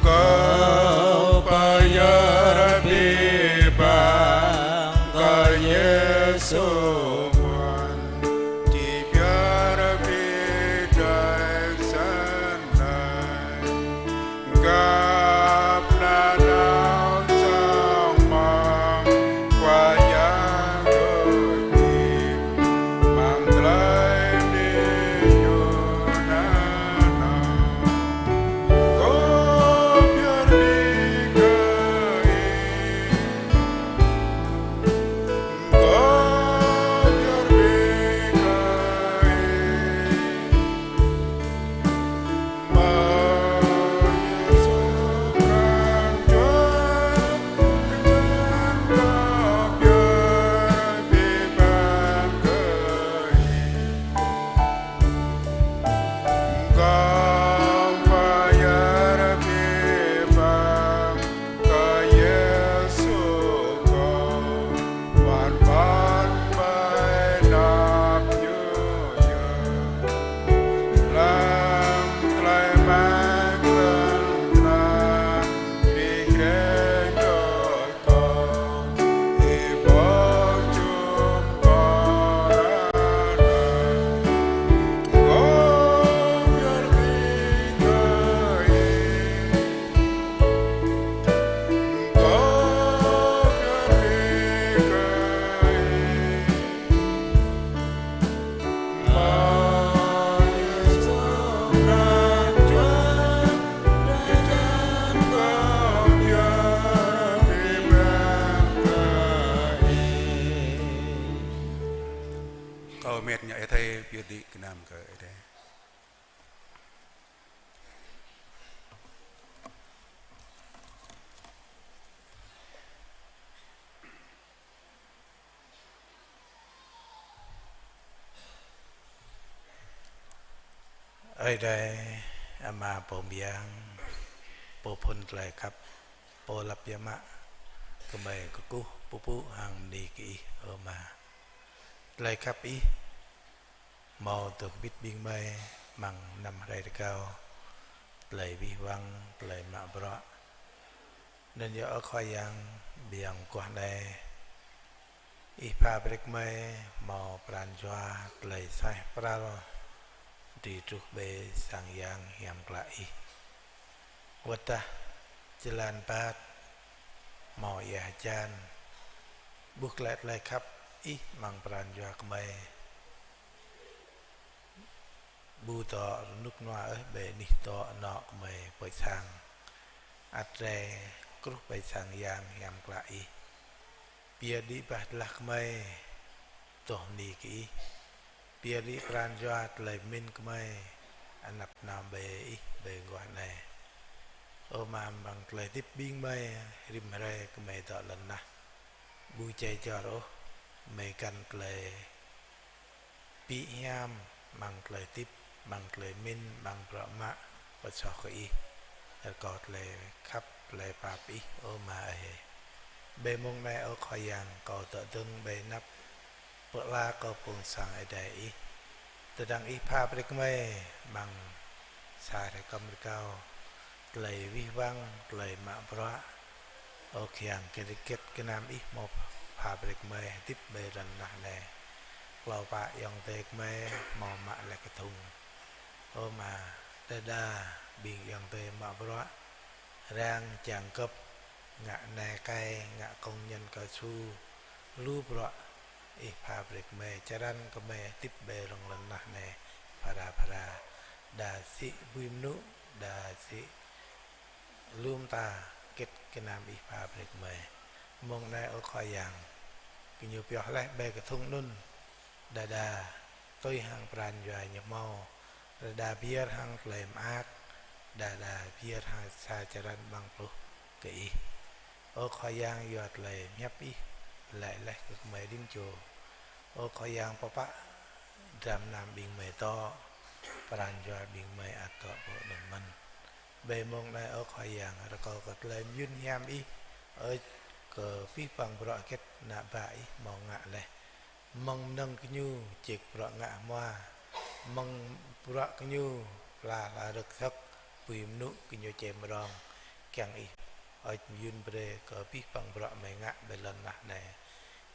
Kâo pơyơr abih bang kơ Yêsu mơ̆n, či pơyơr abih djai sang anai. Gơ̆p ană nao song mơ̆ng Khua Yang đôč, amăng tơlơi bơni Ñu nanao. Kâo pơyơr abih kơ Ih. Kâo pơyơr abih kơ Ih. Mơ̆ Yêsu Krist Jua Jơlan, kâo pơyơr abih bang kơ Ih. Kâo pơyơr abih bang kơ Yêsu kâo, wơ̆t ƀơi anăp Ñu yơh. Lăm tơlơi mơak lŏn tơnah, ƀing rai dŏ Kâo met ñu Ơi Adai, pơyơr đĭ gơnam kơ Ơi Adai. Ơi Adai, Ama pô mơyang, pô phŭn tơlơi khăp, pô lăp biă mă, gơmơi kơkuh pơpŭ hăng bơni kơ Ih, ơ Ama. Tơlơi khăp Ih hmâo dŏ hơbĭt ƀing gơmơi amăng năm hrơi rơgao, tơlơi wih wăng, tơlơi mă bruă. Anŭn yơh, ơ Khua Yang, ƀơi mơguah anai, Ih pha brơi kơ gơmơi hmâo pran jua tơlơi suaih pral dưi truh ƀơi sang yang hiam klă Ih. Wơ̆t dah jơlan rơbat hmâo ia hơjan, ƀuh glaĭ tơlơi khăp Ih amăng pran jua gơmơi. Ƀu dŏ rơnŭk rơnua ôh ƀơi anih dŏ anŏ gơmơi pơ̆ sang. Ăt rai truh ƀơi sang yang hiam klă Ih. Pơyơr đĭ bah tơlah gơmơi dŏ bơni kơ Ih. Pơyơr đĭ pran jua tơlơi pơmĭn gơmơi anăp nao ƀơi Ih ƀơi mơguah anai. Ơ Ama, amăng tơlơi hơdip ƀing gơmơi rĭm hrơi gơmơi dŏ lŏn tơnah, ƀu jai jor ôh, gơmơi găn tơlơi pĭ hiam amăng tơlơi hơdip, amăng tơlơi pơmĭn, amăng bruă mă pơsoh kơ Ih. Rơkâo tơlơi khăp, tơlơi pap Ih, ơ Ama ơi. Ƀơi mông anai, ơ Khua Yang, kâo dŏ dơ̆ng ƀơi anăp pơala kơ phung sang Ơi Adai Ih. Tơdang Ih pha brơi kơ gơmơi amăng sa hrơi kơm rơgao, tơlơi wih wăng, tơlơi mă bruă, ơ Khua Yang, hơget hơget gơnam Ih hmâo pha brơi kơ gơmơi hơdip ƀơi lŏn tơnah anai. Klâo pă ayŏng adơi gơmơi hmâo mă laih kơthŭng. Ơ Ama, đơđa ƀing ayŏng adơi mă bruă, arăng čang gơ̆p, ngă nai kai, ngă công nhân cao su, lu bruă Ih pha brơi kơ gơmơi, čơrăn kơ gơmơi hơdip ƀơi rŏng lŏn tơnah anai phara phara. Đa sĭ bui mơnŭ, đa sĭ lu mơta, hơget gơnam Ih pha brơi kơ gơmơi. Mông anai, ơ Khua Yang, gơñu pioh laih ƀơi kơthŭng anŭn, đơđa tui hăng pran jua ñu hmâo, đơđa pơyơr hăng tơlơi mơak, đơđa pơyơr hăng sa čơrăn amăng pluh kơ Ih. Ơ Khua Yang, yua tơlơi pơhiăp Ih laĭ laih kơ gơmơi rĭm čô. Ơ Khua Yang, pơpă dram gơnam ƀing gơmơi dŏ, pran jua ƀing gơmơi ăt dŏ pơ anŭn mơ̆n. Ƀơi mông anai, ơ Khua Yang, rơkâo kơ tơlơi mơyŭn hiam Ih, ơ, kơ abih bang bruă hơget ană bă Ih hmâo ngă laih. Mơ̆ng mơnơ̆ng gơñu čih bruă ngă hmua, mơ̆ng bruă gơñu pla hla rơ̆k sơ̆k, bui mơnŭ gơñu čem rong, kiăng Ih hơơč mơyŭn brơi kơ abih bang bruă gơmơi ngă ƀơi lŏn tơnah anai.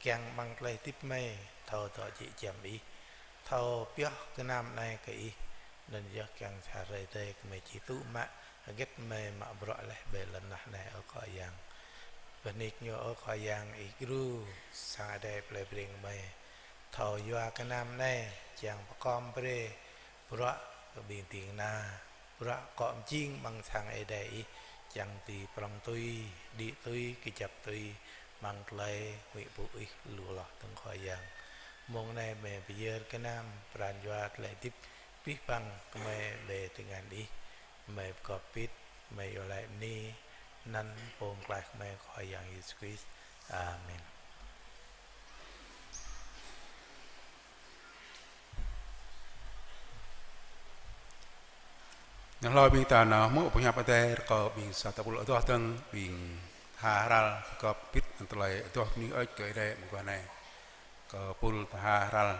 Kiăng amăng tơlơi hơdip gơmơi thâo dŏ jĕ giăm Ih, thâo pioh gơnam anai kơ Ih, anŭn yơh kiăng sa hrơi tơdơi gơmơi či tŭ mă hơget gơmơi mă bruă laih ƀơi lŏn tơnah anai, ơ Khua Yang. Bơni kơ ñu, ơ Khua Yang, Ih djru sang Ơi Adai plei Breng gơmơi thâo yua gơnam anai, čang pơkom brơi bruă kơ ƀing ding kơna, bruă akŏ mơjing amăng sang Ơi Adai Ih, čang dưi prŏng tui, đĭ tui, kơjăp tui, amăng tơlơi huĭ pŭ Ih lu hloh dơ̆ng, Khua Yang. Mông anai gơmơi pơyơr gơnam pran jua tơlơi hơdip abih bang gơmơi ƀơi tơngan Ih, gơmơi pơgop pit, gơmơi iâu laĭ bơni, anăn Pô Pơklaih gơmơi Khua Yang Yêsu Krist. Amen. Nao hloi ƀing ta nao hmư̆ boh hiăp Adai, rơkâo ƀing sa ta ƀul adoh dơ̆ng, ƀing tha hral pơgop pit tơlơi adoh bơni hơơč kơ Ơi Adai mơguah anai. Kơ pul tha hral.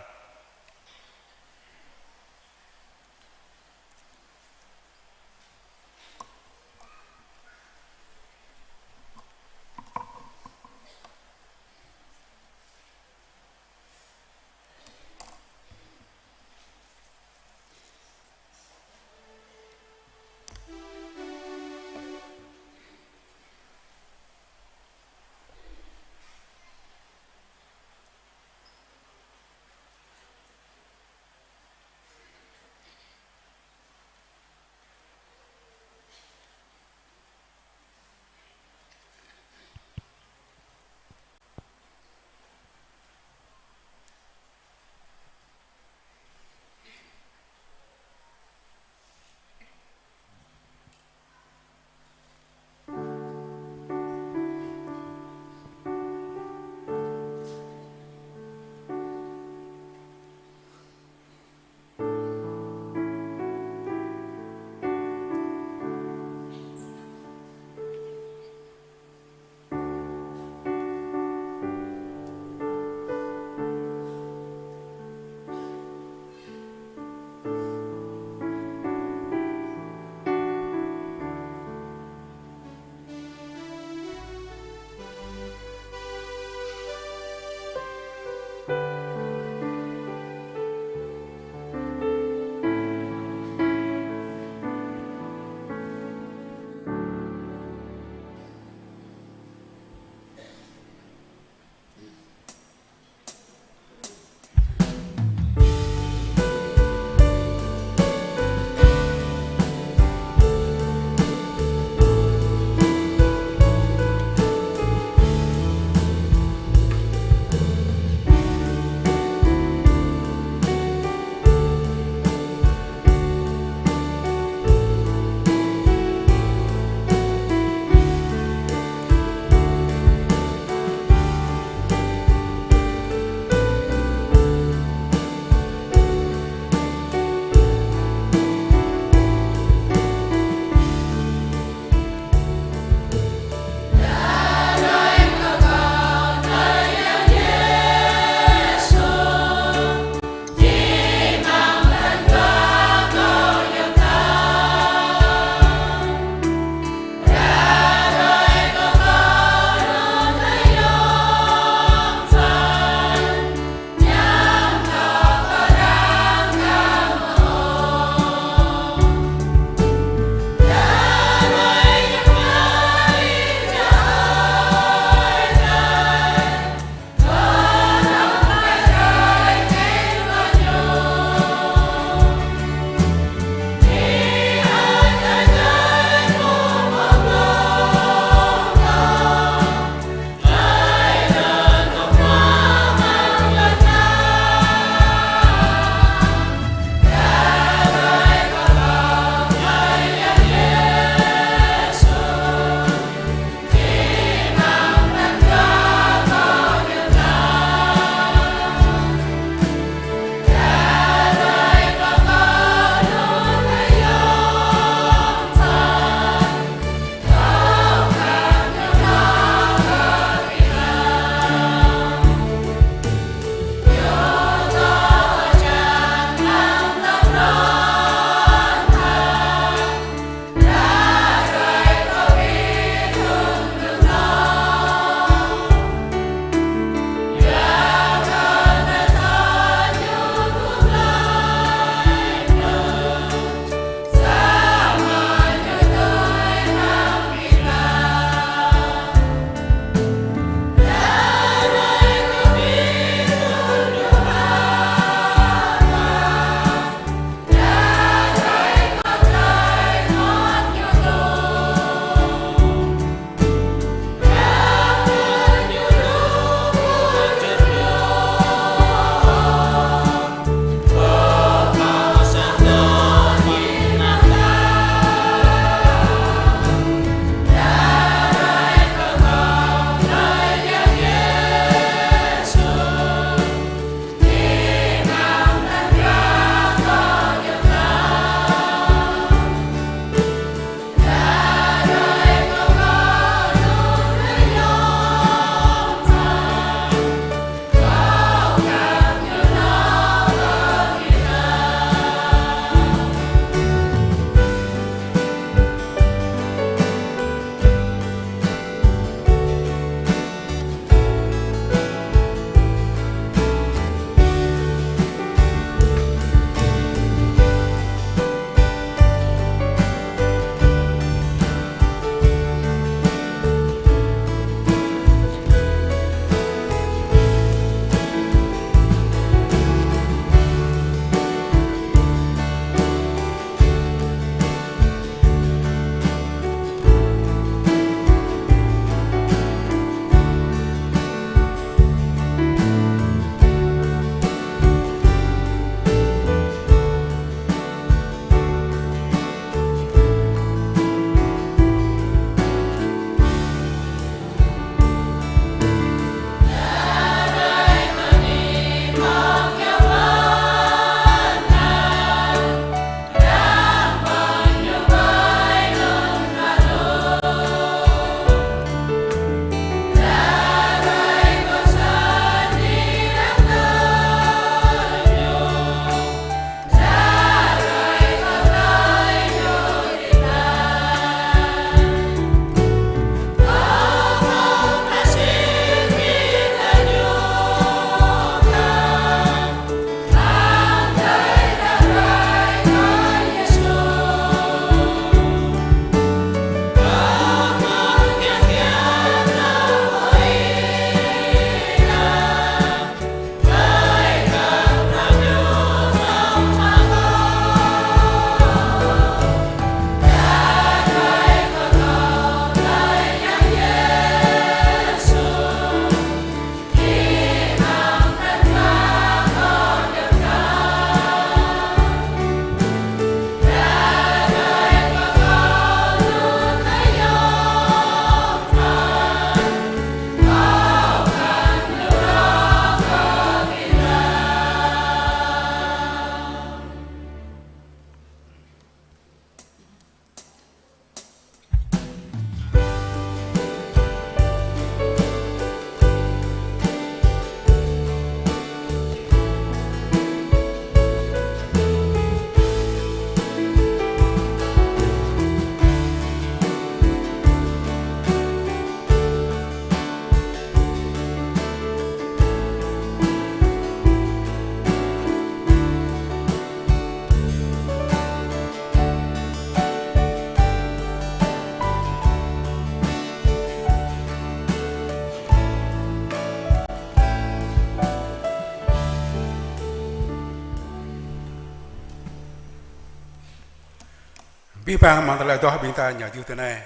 Abih bang amăng tơlơi adoh ƀing ta ñu djru tui anai.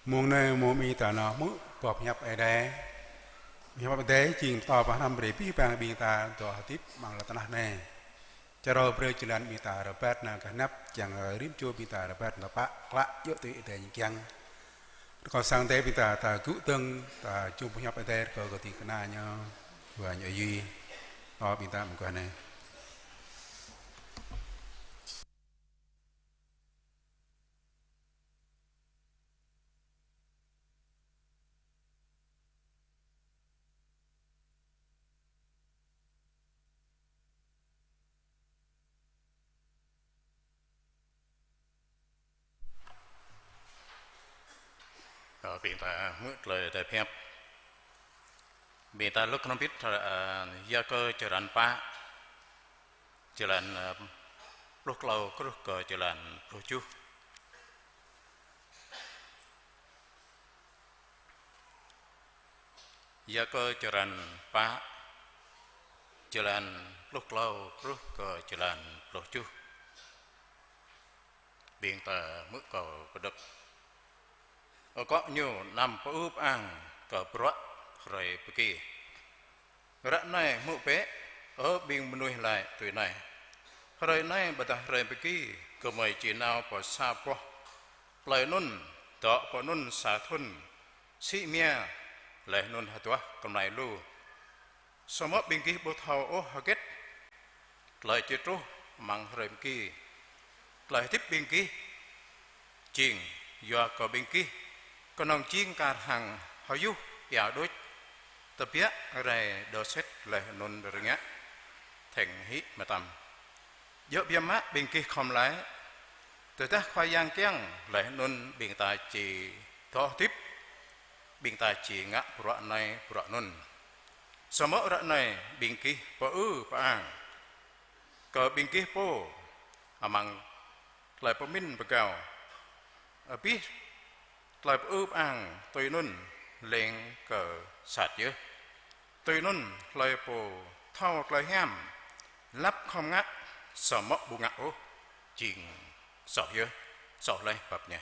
Mông anai mông ƀing ta nao hmư̆ boh pơhiăp Ơi Adai. Pơhiăp Ơi Adai jing pơtô pơhrăm brơi abih bang ƀing ta dŏ hơdip amăng lŏn tơnah anai. Čơrâo brơi jơlan ƀing ta rơbat nao kơ anăp, kiăng rĭm čô ƀing ta rơbat nao pă klă djơ̆ tui Ơi Adai ñu kiăng. Rơkâo sang Ơi Adai ƀing ta, ta gŭ dơ̆ng, ta čŭm pơhiăp Ơi Adai rơkâo kơ ding kơna ñu, wa ñu ayui. Ơ ƀing ta mơguah anai. Ơ, ƀing ta hmư̆ tơlơi Ơi Adai pơhiăp. Ƀing ta lơ̆k hrŏm hơbĭt, ơ, Yakơ črăn pă, jơlan, ơ, pluh klâo truh kơ jơlan pluh tơjuh. Yakơ črăn pă, jơlan pluh klâo truh kơ jơlan pluh tơjuh. Ƀing ta hmư̆ kâo pơđŏk. Akŏ ñu anăm pơư pơang kơ bruă hrơi pơgi. Ră anai hmư̆ bĕ, ơ ƀing mơnuih laĭ tui anai: Hrơi anai ƀôdah hrơi pơgi, gơmơi či nao pơ sa boh plơi anŭn, dŏ pơ anŭn sa thŭn, sĭ mia, laih anŭn hơduah kơmlai lu. Samơ̆ ƀing gih ƀu thâo ôh hơget tơlơi či truh amăng hrơi pơgi. Tơlơi hơdip ƀing gih jing yua kơ ƀing gih kơnơ̆ng jing kar hăng hơyuh ia đôč, tơbiă rai đơ sĕt laih anŭn rơngiă thĕng hĭ mơtam. Djơ̆ biă mă ƀing gih khŏm laĭ: Tơdah Khua Yang kiăng, laih anŭn ƀing ta či dŏ hơdip, ƀing ta či ngă bruă anai bruă anŭn. Samơ̆ ră anai ƀing gih pơư pơang kơ ƀing gih pô amăng tơlơi pơmĭn pơgao. Abih tơlơi pơư pơang tui anŭn leng kơ sat yơh. Tui anŭn hlơi pô thâo tơlơi hiam, lăp khŏm ngă, samơ̆ ƀu ngă ôh, jing soh yơh, soh laih pap ñeh.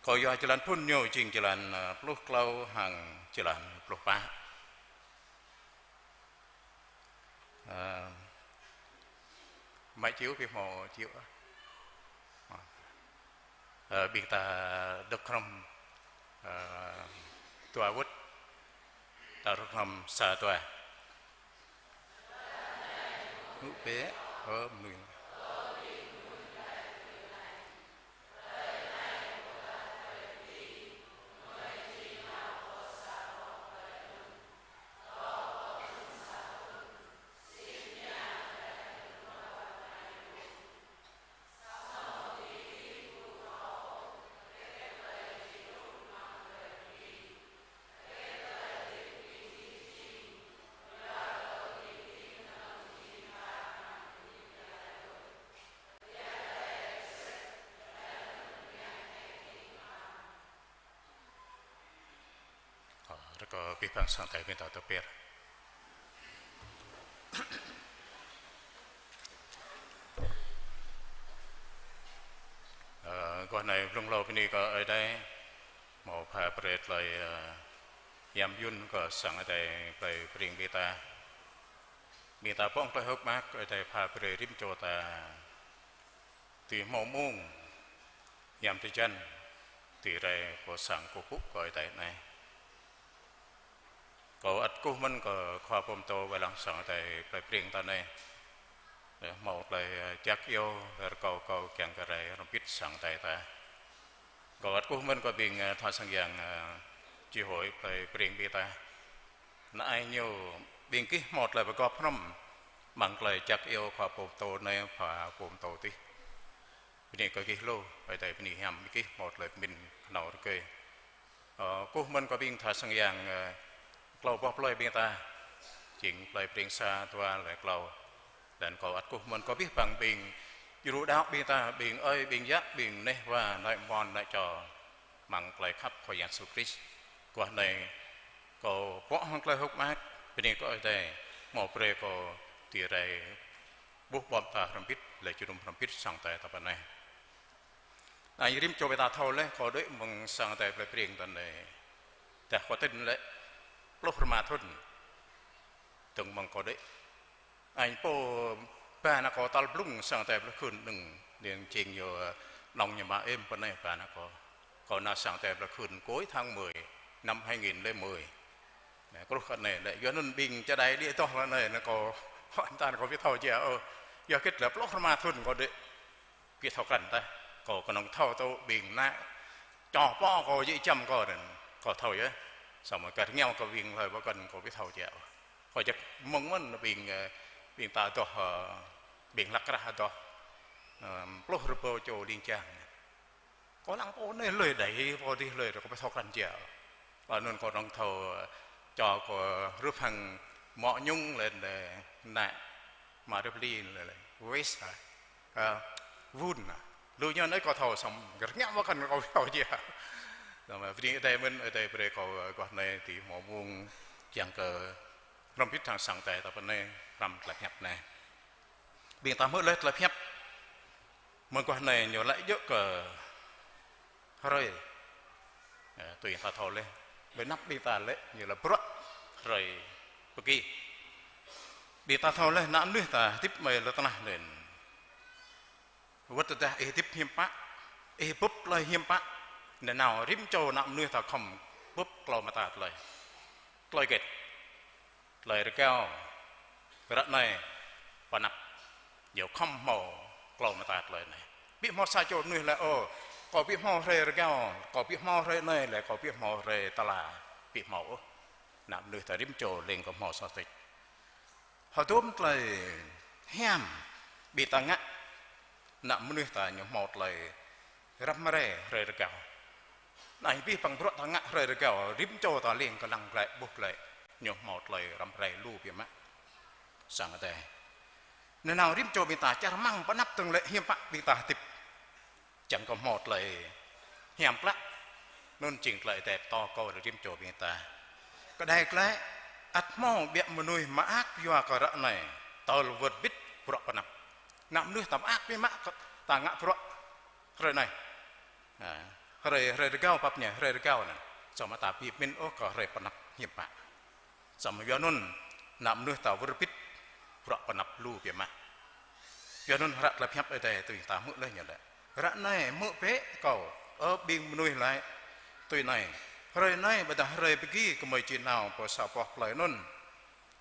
Kâo yua jơlan phŭn ñu jing jơlan, ơ, pluh klâo hăng jơlan pluh pă. Ơ, mă čiu pih mâo čiu. Ơ, ƀing ta đŏk hrŏm, ơ, dua wơ̆t, ta đŏk hrŏm sa dua. Hmư̆ bĕ, ơ mơnuih. Ơ, rơkâo abih bang sang Ơi Adai ƀing ta tơbiă. Ơ, guah anai blung hlâo bơni kơ Ơi Adai, hmâo pha brơi tơlơi, ơ, hiam yŭn kơ sang Ơi Adai plei Breng ƀing ta. Ƀing ta pŏng tơlơi hơ̆k mơak, Ơi Adai pha brơi rĭm čô ta dưi hmâo mông hiam drơi jăn, dưi rai pơ sang kơkuh pơpŭ kơ Ơi Adai anai. Kâo ăt kơkuh mơ̆n kơ Khua Pô Pơtô wai lăng sang Ơi Adai plei Breng ta anai. Ơ, hmâo tơlơi, ơ, jak iâu, rơkâo kâo kiăng kơ rai hrŏm hơbĭt sang Ơi Adai ta. Kâo ăt kơkuh mơ̆n kơ ƀing, ơ, tha sang yang, ơ, chi hội plei Breng ƀing ta. Anai ñu ƀing gih hmâo tơlơi pơgop hrŏm amăng tơlơi jak iâu Khua Pô Pơtô anai, Khua Pô Pơtô adih. Bơni kơ gih lu, Ơi Adai bơni hiam gih hmâo tơlơi pơmĭn kơnâo rơgơi. Ơ, kơkuh mơ̆n kơ ƀing tha sang yang, ơ, klâo boh plơi ƀing ta, jing plei Breng sa, dua, laih klâo. Laih anŭn kâo ăt kơkuh mơ̆n kơ abih bang ƀing djru đaŏ ƀing ta, ƀing ơi, ƀing yă, ƀing neh wa, nai mon, nai čô, amăng tơlơi khăp Khua Yang Yêsu Krist. Guah anai kâo pŏk hăng tơlơi hơ̆k mơak, bơni kơ Ơi Adai, hmâo brơi kâo dưi rai ƀuh ƀô̆ ta hrŏm hơbĭt, laih jơnum hrŏm hơbĭt sang Ơi Adai ta pơ anai. Anai rĭm čô ƀing ta thâo laih, kâo đuaĭ mơ̆ng sang Ơi Adai plơi Breng ta anai. Tơdah kâo tĭn lĕ pluh rơma thŭn dơ̆ng mơ̆ng kâo đuaĭ. Anai pô ba ană kâo tal blung sang Ơi Adai plơi Khưn anŭn, anŭn jing ñu, nŏng ñu mă êm pơ anai ba ană kâo. Kâo nao sang Ơi Adai plơi Khưn cuối tháng mười năm hai nghìn lẻ mười. Anai, truh kơ anai lĕ, yua anŭn ƀing čơđai đĭ adoh lĕ anai, anai kâo, hơnăl kâo ƀu thâo jia ôh. Yua hơget lĕ pluh rơma thŭn kâo đuaĭ ƀu thâo krăn tah. Kâo kơnơ̆ng thâo tŭ ƀing ană čô pô kâo djơ̆ čăm kâo anŭn, kâo thâo yơh. Samơ̆ kơ rơngiao kơ ƀing hlơi pơkŏn kâo ƀu thâo jia ôh. Kâo jak mơ̆ng mơ̆n ƀing, ơ, ƀing ta adoh, ơ, ƀing hlăk krah adoh, ơ, pluh rơbâo čô ling jang. Kâo lăng pô anai hlơi đaĭ, pô adih hlơi, kâo ƀu thâo krăn jia. Laih anŭn kâo kơnơ̆ng thâo, ơ, čô kâo rup hăng mŏ ñŭng lĕ, lĕ, ană Mă Rơbli lĕ, lĕ, Wes hă? Ơ, Wun hă? Lu ñu anai kâo thâo, samơ̆ rơngiao mơ̆n kâo ƀu thâo jia. Samơ̆ bơni Ơi Adai mơ̆n, Ơi Adai brơi kâo, ơ, guah anai dưi hmâo mông kiăng kơ hrŏm hơbĭt hăng sang Ơi Adai ta pơ anai, hrăm tơlơi pơhiăp anai. Ƀing ta hmư̆ laih tơlơi pơhiăp mơguah anai ñu laĭ djơ̆ kơ hrơi. Ơ, tui ta thâo laih. Ƀơi anăp ƀing ta lĕ ñu laĭ bruă hrơi pơgi. Ƀing ta thâo laih ană mơnuih ta hơdip mơ̆ng lŏn tơnah anai. Wơ̆t tơdah ih hơdip hiam pă, ih bưp tơlơi hiam pă, nanao rĭm čô ană mơnuih ta khŏm bưp klâo mơta tơlơi. Tơlơi hơget? Tơlơi rơgao, ră anai, pơ anăp, yua khŏm hmâo klâo mơta tơlơi anai. Ƀu hmâo sa čô mơnuih laĭ ôh, kâo ƀu hmâo hrơi rơgao, kâo ƀu hmâo hrơi anai, laĭ kâo ƀu hmâo hrơi tơla, ƀu hmâo ôh. Ană mơnuih ta rĭm čô leng kơ hmâo soh sĕč. Hơdôm tơlơi hiam ƀing ta ngă, ană mơnuih ta ñu hmâo tơlơi răm rai hrơi rơgao. Anai abih bang bruă ta ngă hrơi rơgao, rĭm čô ta leng kơ lăng glaĭ ƀuh glaĭ, ñu hmâo tơlơi răm rai lu biă mă. Sang Ơi Adai. Nanao rĭm čô ƀing ta čar mơ̆ng pơ anăp dơ̆ng lĕ hiam pă ƀing ta hơdip. Čang kơ hmâo tơlơi hiam klă. Anŭn jing tơlơi Ơi Adai pơtô kơ rĭm čô ƀing ta. Kơđai glaĭ, ăt hmâo biă mơnuih mơak yua kơ ră anai, tơl wơr bĭt bruă pơ anăp. Ană mơnuih ta mơak biă mă kơ ta ngă bruă hrơi anai. Ha, hrơi, hrơi rơgao pap ñai, hrơi rơgao anŭn. Samơ̆ ta ƀu pơmĭn ôh kơ hrơi pơ anăp hiam pă. Samơ̆ yua anŭn, ană mơnuih ta wơr bĭt bruă pơ anăp lu biă mă. Yua anŭn hră tơlơi pơhiăp Ơi Adai tui ta hmư̆ laih ñu laĭ. Ră anai hmư̆ bĕ kâo, ơ ƀing mơnuih laĭ tui anai: Hrơi anai ƀôdah hrơi pơgi gơmơi či nao pơ sa boh plơi anŭn.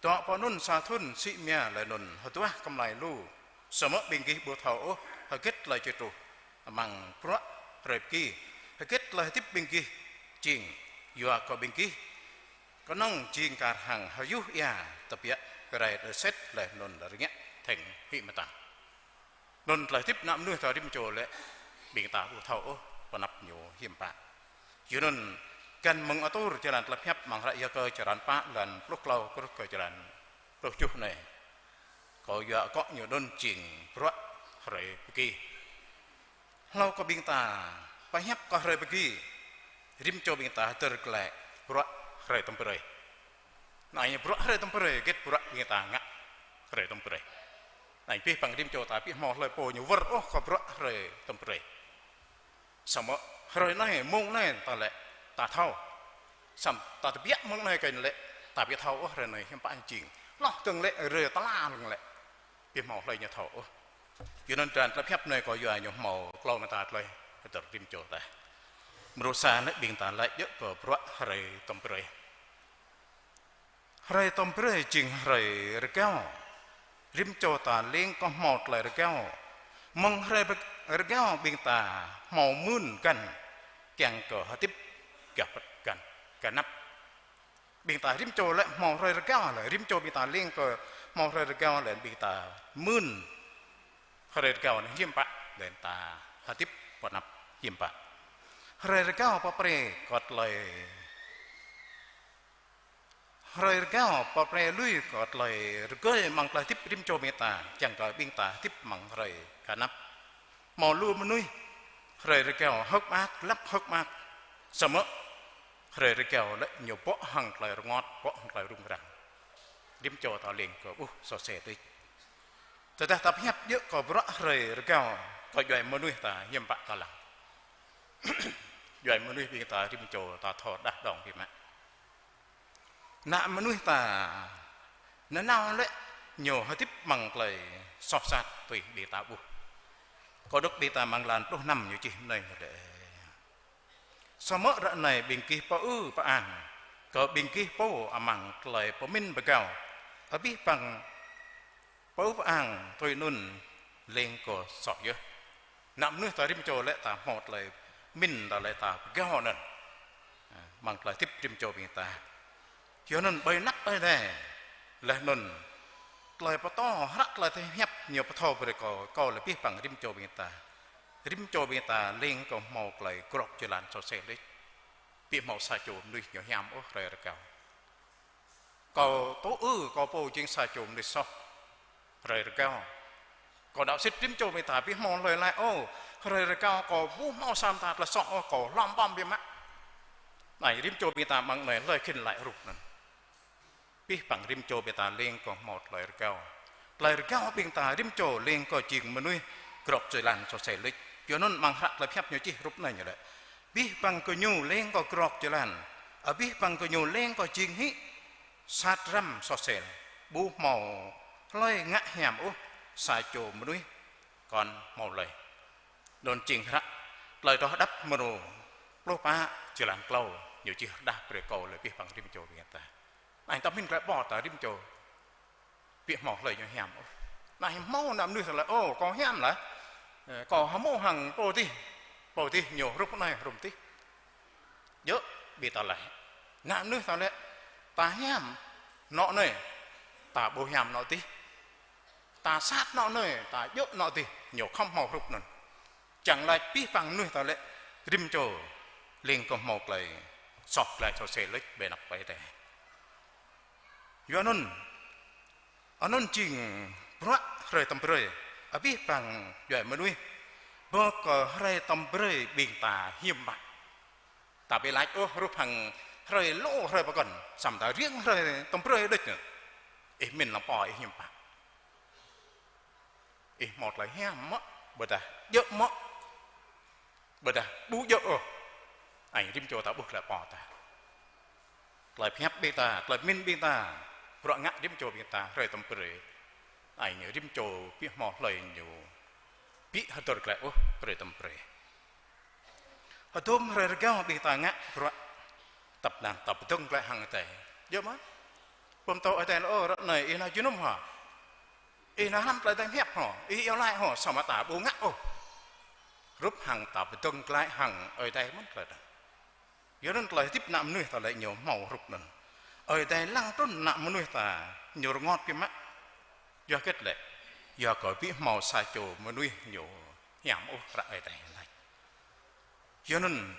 Dŏ pơ anŭn sa thŭn sĭ mia laih anŭn hơduah kơmlai lu. Samơ̆ ƀing gih ƀu thâo ôh hơget tơlơi či truh amăng bruă hrơi pơgi, hơget tơlơi hơdip ƀing gih jing, yua kơ ƀing gih kơnơ̆ng jing kar hăng hơyuh ia, tơbiă rai tơsĕt laih anŭn rơngiă thĕng hĭ mơtam. Anŭn tơlơi hơdip ană mơnuih ta rĭm čô lĕ ƀing ta ƀu thâo ôh pơ anăp ñu hiam pă. Yua anŭn găn mơ̆ng atur jơlan tơlơi pơhiăp amăng hră Yakơ črăn pă, lan pluh klâo truh kơ črăn pluh tơjuh anai. Kâo yua akŏ ñu anŭn jing bruă hrơi pơgi. Hlâo kơ ƀing ta pơhiăp kơ hrơi pơgi, rĭm čô ƀing ta hơdơr glaĭ bruă hrơi tơm brơi. Anai bruă hrơi tơm brơi, hơget bruă ƀing ta ngă hrơi tơm brơi. Anai abih bang rĭm čô ta ƀu hmâo hlơi pô ñu wơr ôh kơ bruă hrơi tơm brơi. Samơ̆ hrơi anai, mông anai ta lĕ ta thâo. Samơ̆ ta tơbiă mông anai kơ ñu lĕ ta ƀu thâo ôh hrơi anai hiam pă jing. Hloh dơ̆ng lĕ hrơi tơla lăng lĕ ƀu hmâo hlơi ñu thâo ôh. Yua anŭn tơlơi pơhiăp anai kâo yua ñu hmâo klâo mơta tơlơi hơdơr rĭm čô ta. Mrô sa anai ƀing ta laĭ djơ̆ kơ bruă hrơi tơm brơi. Hrơi tơm brơi jing hrơi rơgao. Rĭm čô ta leng kơ hmâo tơlơi rơgao. Mơ̆ng hrơi rơgao ƀing ta hmâo mưn găn kiăng kơ hơdip gah pơt găn, gah anăp. Ƀing ta rĭm čô lĕ hmâo hrơi rơgao lĕ, rĭm čô ƀing ta leng kơ hmâo hrơi rơgao lĕ ƀing ta mưn hrơi rơgao anai hiam pă, lĕ ta hơdip pơ anăp hiam pă. Hrơi rơgao pơpre kơ tơlơi, hrơi rơgao pơpre lui kơ tơlơi rơgơi amăng tơlơi hơdip rĭm čô ƀing ta, čang kơ ƀing ta hơdip amăng hrơi gah anăp. Hmâo lu mơnuih hrơi rơgao hơ̆k mơak, lăp hơ̆k mơak. Samơ̆ hrơi rơgao lĕ ñu bŏ hăng tơlơi rơngot, bŏ hăng tơlơi rŭng răng. Rĭm čô ta leng kơ ƀuh soh sel tih. Tơdah ta pơhiăp djơ̆ kơ bruă hrơi rơgao kơ djuai mơnuih ta hiam pă ta lăng. Djuai mơnuih ƀing ta rĭm čô ta thâo đah đong biă mă. Ană mơnuih ta nanao lĕ ñu hơdip amăng tơlơi soh sat tui ƀing ta ƀuh. Kâo đŏk ƀing ta amăng lan pluh năm ñu čih mơ̆ng anai lĕ: Samơ̆ ră anai ƀing gih pơư pơang kơ ƀing gih pô amăng tơlơi pơmĭn pơgao, abih bang pơư pơang tui anŭn leng kơ soh yơh. Ană mơnuih ta rĭm čô lĕ ta hmâo tơlơi pơmĭn ta lĕ ta pơgao anŭn. Amăng tơlơi hơdip rĭm čô ƀing ta. Yua anŭn ƀơi anăp Ơi Adai laih anŭn tơlơi pơtô hră tơlơi hiăp ñu pơthâo brơi kơ kâo lĕ abih bang rĭm čô ƀing ta. Rĭm čô ƀing ta leng kơ hmâo tơlơi krŏk jơlan soh sel đôč. Ƀu hmâo sa čô mơnuih ñu hiam ôh hrơi rơgao. Kâo tŭ ư kâo pô jing sa čô mơnuih soh hrơi rơgao. Kâo đaŏ sĭt rĭm čô ƀing ta ƀu hmâo hlơi laĭ ôh, hrơi rơgao kâo ƀu hmâo sa mơta tơlơi soh ôh, kâo hlom ƀom biă mă. Anai rĭm čô ƀing ta amăng anai hlơi khĭn laĭ hrup anŭn. Abih bang rĭm čô ƀing ta leng kơ hmâo tơlơi rơgao. Tơlơi rơgao ƀing ta rĭm čô leng kơ jing mơnuih krŏk jơlan soh sel đôč. Yua anŭn amăng hră tơlơi pơhiăp ñu čih hrup anai ñu lĕ: Abih bang gơñu leng kơ krŏk jơlan, abih bang gơñu leng kơ jing hĭ sat răm soh sel, ƀu hmâo hlơi ngă hiam ôh, sa čô mơnuih kŏn hmâo lơi. Anŭn jing hră tơlơi Tơlơi Hơđăp mrô pluh pă, jơlan klâo, ñu čih rơđah brơi kơ kâo lĕ abih bang rĭm čô ƀing ta. Anai ta pơmĭn glaĭ pô ta rĭm čô ƀu hmâo hlơi ñu hiam ôh. Anai hmâo ană mơnuih ta laĭ: Ơ, kâo hiam laih. Ơ, kâo hơmâo hăng pô adih, pô adih ñu hrup anai hrup adih. Djơ̆ ƀing ta laĭ. Ană mơnuih ta lĕ ta hiam anŏ anai, ta ƀu hiam anŏ adih. Ta sat anŏ anai, ta djơ̆ anŏ adih, ñu khŏm hmâo hrup anŭn. Čang laĭ abih bang mơnuih ta lĕ rĭm čô leng kơ hmâo tơlơi soh glaĭ soh sel đôč ƀơi anăp Ơi Adai. Yua anŭn, anŭn jing bruă hrơi tơm brơi, abih bang djuai mơnuih, ƀơi kơ hrơi tơm brơi ƀing ta hiư̆m pă. Ta ƀu laĭ ôh hrup hăng hrơi lu hrơi pơkŏn, samơ̆ ta riêng hrơi tơm brơi đôč anŭn. Ih pơmĭn lăng pô ih hiư̆m pă. Ih hmâo tơlơi hiam mơ̆, ƀôdah djơ̆ mơ̆, ƀôdah ƀu djơ̆ ôh. Anai rĭm čô ta ƀuh glaĭ pô ta. Tơlơi pơhiăp ƀing ta, tơlơi pơmĭn ƀing ta, bruă ngă rĭm čô ƀing ta hrơi tơm brơi. Anai rĭm čô ƀu hmâo hlơi ñu ƀu hơdơr glaĭ ôh hrơi tơm brơi. Hơdôm hrơi rơgao ƀing ta ngă bruă tăp năng ta pơdơ̆ng glaĭ hăng Ơi Adai. Djơ̆ mơ̆? Pơm tơ Ơi Adai laĭ: Ơ, ră anai ih nao jơnum hă? Ih nao hrăm tơlơi Ơi Adai pơhiăp hă? Ih iâu laĭ hă? Samơ̆ ta ƀu ngă ôh. Hrup hăng ta pơdơ̆ng glaĭ hăng Ơi Adai mơ̆n tơlơi anŭn. Yua anŭn tơlơi hơdip ană mơnuih ta lĕ ñu hmâo hrup anŭn. Ơi Adai lăng trŭn ană mơnuih ta ñu rơngot biă mă. Yua hơget lĕ? Yua kơ ƀu hmâo sa čô mơnuih ñu hiam ôh ră Ơi Adai laĭ. Yua anŭn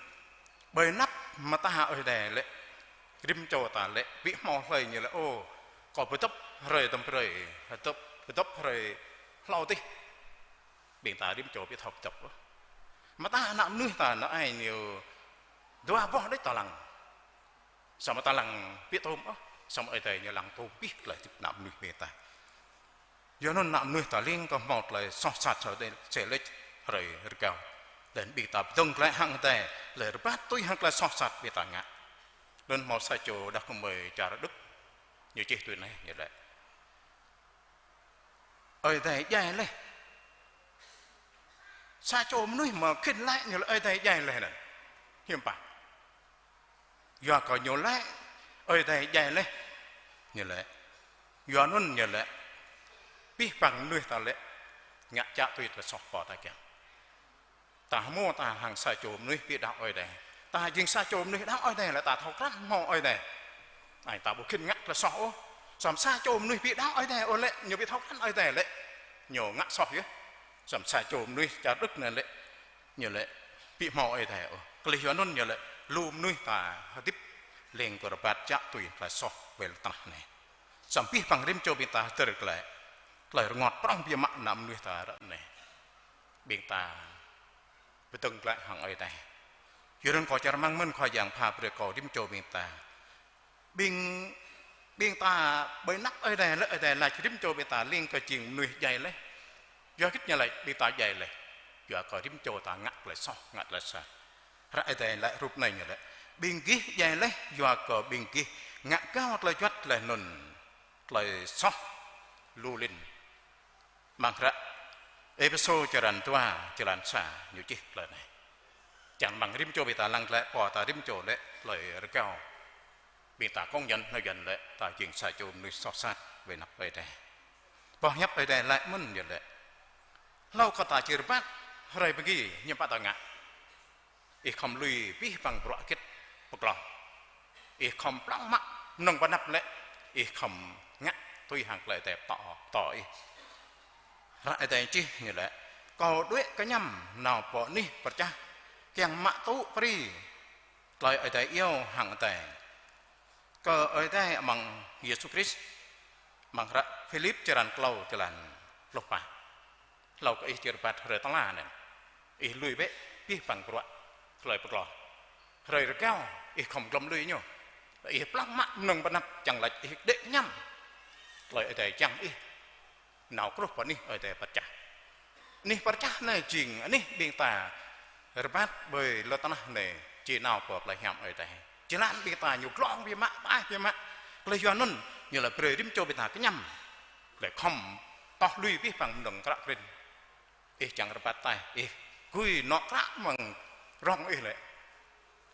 ƀơi anăp mơta Ơi Adai lĕ, rĭm čô ta lĕ ƀu hmâo hlơi ñu laĭ: Ơ, kâo pơdŏp hrơi tơm brơi, pơdŏp, pơdŏp hrơi hlâo adih. Ƀing ta rĭm čô ƀu thâo pơdŏp ôh. Mơta ană mơnuih ta anai ñu dua boh đôč ta lăng. Samơ̆ ta lăng ƀu tôm ôh, samơ̆ Ơi Adai ñu lăng tôm abih tơlơi hơdip ană mơnuih ƀing ta. Yua anŭn ană mơnuih ta leng kơ hmâo tơlơi soh sat soh đe-, sel đôč hrơi rơgao. Laih anŭn ƀing ta pơdơ̆ng glaĭ hăng Ơi Adai, lĕ rơbat tui hăng tơlơi soh sat ƀing ta ngă. Laih anŭn hmâo sa čô đah kơmơi čar Đức, ñu čih tui anai, ñu laĭ: Ơi Adai djai laih. Sa čô mơnuih mơ̆ khĭn laĭ ñu laĭ Ơi Adai djai laih anŭn. Hiư̆m pă? Yua kơ ñu laĭ Ơi Adai djai laih. Ñu laĭ. Yua anŭn ñu laĭ. Abih bang mơnuih ta lĕ ngă čă tui tơlơi soh pô ta kiăng. Ta hmâo ta hăng sa čô mơnuih ƀu đaŏ Ơi Adai. Ta jing sa čô mơnuih đaŏ Ơi Adai lĕ ta thâo krăn hmâo Ơi Adai. Anai ta ƀu khĭn ngă tơlơi soh ôh. Samơ̆ sa čô mơnuih ƀu đaŏ Ơi Adai ôh lĕ, ñu ƀu thâo krăn Ơi Adai lĕ, ñu ngă soh yơh. Samơ̆ sa čô mơnuih čar Đức anai lĕ, ñu lĕ ƀu hmâo Ơi Adai ôh. Kơlih yua anŭn ñu lĕ lu mơnuih ta hơdip leng kơ rơbat čă tui tơlơi soh ƀơi lŏn tơnah anai. Samơ̆ abih bang rĭm čô ƀing ta hơdơr glaĭ tơlơi rơngot prŏng biă mă ană mơnuih ta ră anai. Ƀing ta pơdơ̆ng glaĭ hăng Ơi Adai. Yua anŭn kâo čang rơmang mơ̆n Khua Yang pha brơi kơ rĭm čô ƀing ta. Ƀing, ƀing ta ƀơi anăp Ơi Adai lĕ Ơi Adai laĭ rĭm čô ƀing ta leng kơ jing mơnuih djai laih. Yua hơget ñu laĭ ƀing ta djai laih? Yua kơ rĭm čô ta ngă tơlơi soh, ngă tơlơi sat. Hră Ơi Adai laĭ hrup anai ñu laĭ: Ƀing gih djai laih yua kơ ƀing gih ngă gao tơlơi juăt laih anŭn tơlơi soh lu lin. Amăng hră Êphêsô črăn dua, jơlan sa ñu čih tơlơi anai. Čang amăng rĭm čô ƀing ta lăng glaĭ, pô ta rĭm čô laĭ tơlơi rơgao. Ƀing ta công nhận hnơi Yuan laĭ ta jing sa čô mơnuih soh sat ƀơi anăp Ơi Adai. Boh hiăp Ơi Adai laĭ mơ̆n ñu laĭ: Hlâo kơ ta či rơbat hrơi pơgi, hiư̆m pă ta ngă? Ih khŏm lui abih bang bruă hơget pơkloh. Ih khŏm plŏng mă mơnơ̆ng pơ anăp lĕ, ih khŏm ngă tui hăng tơlơi Ơi Adai pơtô, pơtô ih. Hră Ơi Adai čih ñu laĭ: Kâo đuaĭ kơñăm nao pơ anih pơčah, kiăng mă tŭ brơi tơlơi Ơi Adai iâu hăng Ơi Adai, kơ Ơi Adai amăng Yêsu Krist. Amăng hră Philip črăn klâo, jơlan pluh pă. Hlâo kơ ih či rơbat hrơi tơla anai, ih lui bĕ abih bang bruă tơlơi pơkloh. Hrơi rơgao ih khŏm glŏm lui ñu. Ih plŏng mă mơnơ̆ng pơ anăp, čang laĭ ih đuaĭ kơñăm tơlơi Ơi Adai čang ih nao truh pơ anih Ơi Adai pơčah. Anih pơčah anai jing anih ƀing ta rơbat ƀơi lŏn tơnah anai či nao pơ plei hiam Ơi Adai. Jơlan ƀing ta ñu glông biă mă, pơai biă mă. Laih yua anŭn ñu laĭ brơi rĭm čô ƀing ta kơñăm. Laih khŏm toh lui abih bang mơnơ̆ng kră krin. Ih čang rơbat ataih, ih gui anŏ kră amăng rŏng ih lĕ.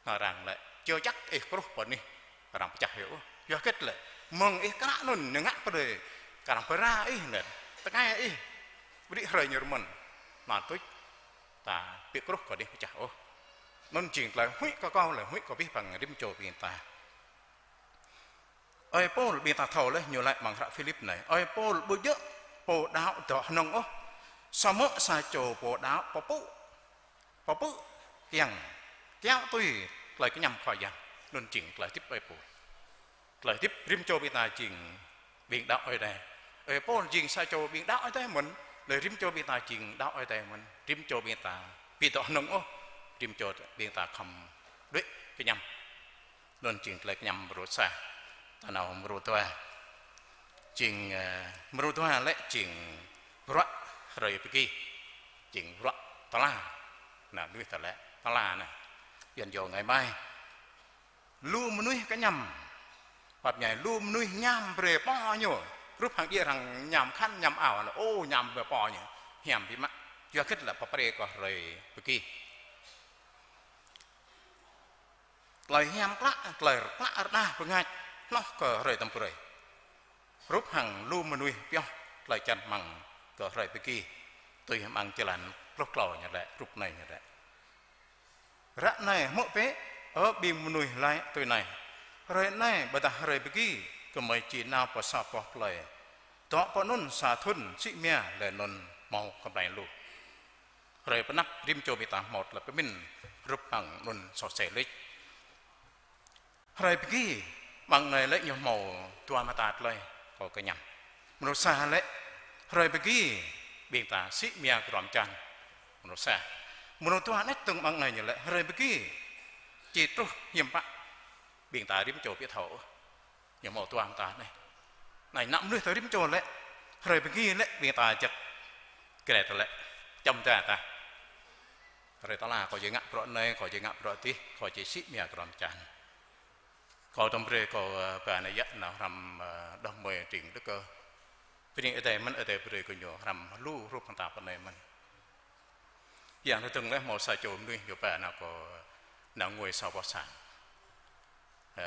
Arăng laĭ, čơ čăk ih truh pơ anih arăng pơčah yơh. Yua hơget lĕ? Mơ̆ng ih kră anŭn ñu ngă brơi kơ arăng pơra ih anŭn, tơkai ih, ƀu đĭ hrơi ñu rơmơ̆n. Anŭn tuč ta ƀu truh kơ anih pơčah ôh. Anŭn jing tơlơi huĭ kơ kâo, laĭ huĭ kơ abih bang rĭm čô ƀing ta. Ơi Pôl, ƀing ta thâo laih ñu laĭ amăng hră Philip anai: Ơi Pôl ƀu djơ̆ pô đaŏ dŏ hơnơ̆ng ôh, samơ̆ sa čô pô đaŏ pơpŭ, pơpŭ kiăng kiaŏ tui tơlơi kơñăm Khua Yang. Anŭn jing tơlơi hơdip ơi Pôl. Tơlơi hơdip rĭm čô ƀing ta jing ƀing đaŏ Ơi Adai. Ơi Pôl jing sa čô ƀing đaŏ Ơi Adai mơ̆n, laih rĭm čô ƀing ta jing đaŏ Ơi Adai mơ̆n, rĭm čô ƀing ta ƀu dŏ hơnơ̆ng ôh, rĭm čô ƀing ta khŏm đuaĭ kơñăm. Anŭn jing tơlơi kơñăm mrô sa. Ta nao mrô dua. Jing, ơ, mrô dua lĕ jing bruă hrơi pơgi. Jing bruă tơla. Anai, lui ta lĕ tơla anai. Yuan yô ngày mai. Lu mơnuih kơñăm. Pap ñai lu mơnuih ñam brơi pô ñu. Rup hăng djơ̆ arăng ñam khăn, ñam ao anai. Ô, ñam brơi pô ñu. Hiam biă mă. Yua hơget lĕ pơprê kơ hrơi pơgi. Tơlơi hiam klă, tơlơi klă rơđah bơngač hloh kơ hrơi tơm brơi. Rup hăng lu mơnuih pioh tơlơi čan mơ̆ng kơ hrơi pơgi. Tui amăng jơlan pluh klâo ñu laĭ, rup anai ñu laĭ. Ră anai hmư̆ bĕ, ơ ƀing mơnuih laĭ tui anai: Hrơi anai ƀôdah hrơi pơgi, gơmơi či nao pơ sa boh plơi. Dŏ pơ anŭn sa thŭn sĭ mia laih anŭn hmâo kơmlai lu. Hrơi pơanăp rĭm čô ƀing ta hmâo tơlơi pơmĭn rup hăng anŭn sô sê lĕč. Hrơi pơgi, amăng anai lĕ ñu hmâo dua mơta tơlơi kâo kơñăm. Mrô sa lĕ, hrơi pơgi, ƀing ta sĭ mia grom čan. Mrô sa. Mrô dua anet dơ̆ng amăng anai ñu lĕ, hrơi pơgi, či truh hiư̆m pă, ƀing ta rĭm čô ƀu thâo. Ñu hmâo dua mơta anai. Anai, ană mơnuih ta rĭm čô lĕ, hrơi pơgi lĕ ƀing ta jak kre ta lĕ, čăm ta ta. Hrơi tơla kâo či ngă bruă anai, kâo či ngă bruă adih, kâo či sĭ mia grom čan. Kâo tơm brơi kâo, ơ, ba anai yă nao hrăm, ơ, đah kơmơi tring Đức Cơ. Bơni Ơi Adai mơ̆n, Ơi Adai brơi kơ ñu hrăm lu hrup hăng ta pơ anai mơ̆n. Yang tơdơ̆ng laih hmâo sa čô mơnuih ñu ba nao kơ nao ngui sa boh sang. Ơ,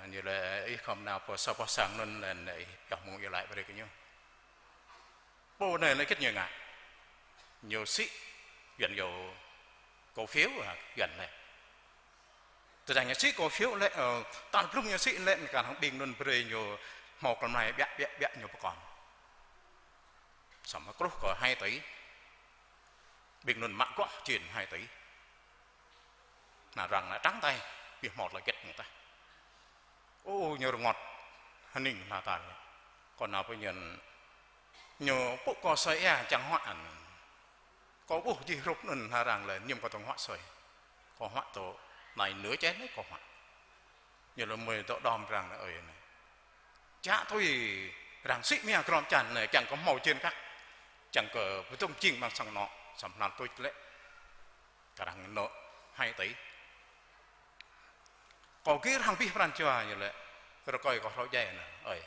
ñu laĭ ih khŏm nao pơ sa boh sang anŭn lĕ ih pioh mơ̆ng iâu laĭ brơi kơ ñu. Pô anai lĕ hơget ñu ngă? Ñu sĭ, Yuan yô, cổ phiếu hă, Yuan lĕ. Tơdang ñu sĭ cổ phiếu lĕ, ơ, tal blung ñu sĭ lĕ, kar hăng ƀing anŭn brơi ñu hmâo kơmlai ƀiă ƀiă ƀiă ñu pơkŏn. Samơ̆ truh kơ hai tỷ. Ƀing anŭn mă goh jên hai tỷ. Anai arăng anai trắng tay, ƀu hmâo tơlơi hơget mơ̆ng tah. Ô, ñu rơngot hơning hla tar. Kâo nao pơ ñu, ñu pŭ kâo asơi ia čang huă anŭn. Kâo ƀuh jih hrup anŭn hla arăng lĕ, ñu kâo tơ̆ng huă asơi. Kâo huă tơ anai nửa chén anai kâo huă. Ñu lĕ mơi dŏ đom arăng anai ơi anai. Čă tui arăng sĭ mia grom čan anai, kiăng kơ hmâo jên kăk. Kiăng kơ pơdơ̆ng jing amăng sang anŏ, samơ̆ hnal tuč lĕ. Kar hăng nao hai tỷ. Kâo gir hăng abih pran jua ñu lĕ, rơkơi kâo hlâo djai anŭn, ơi.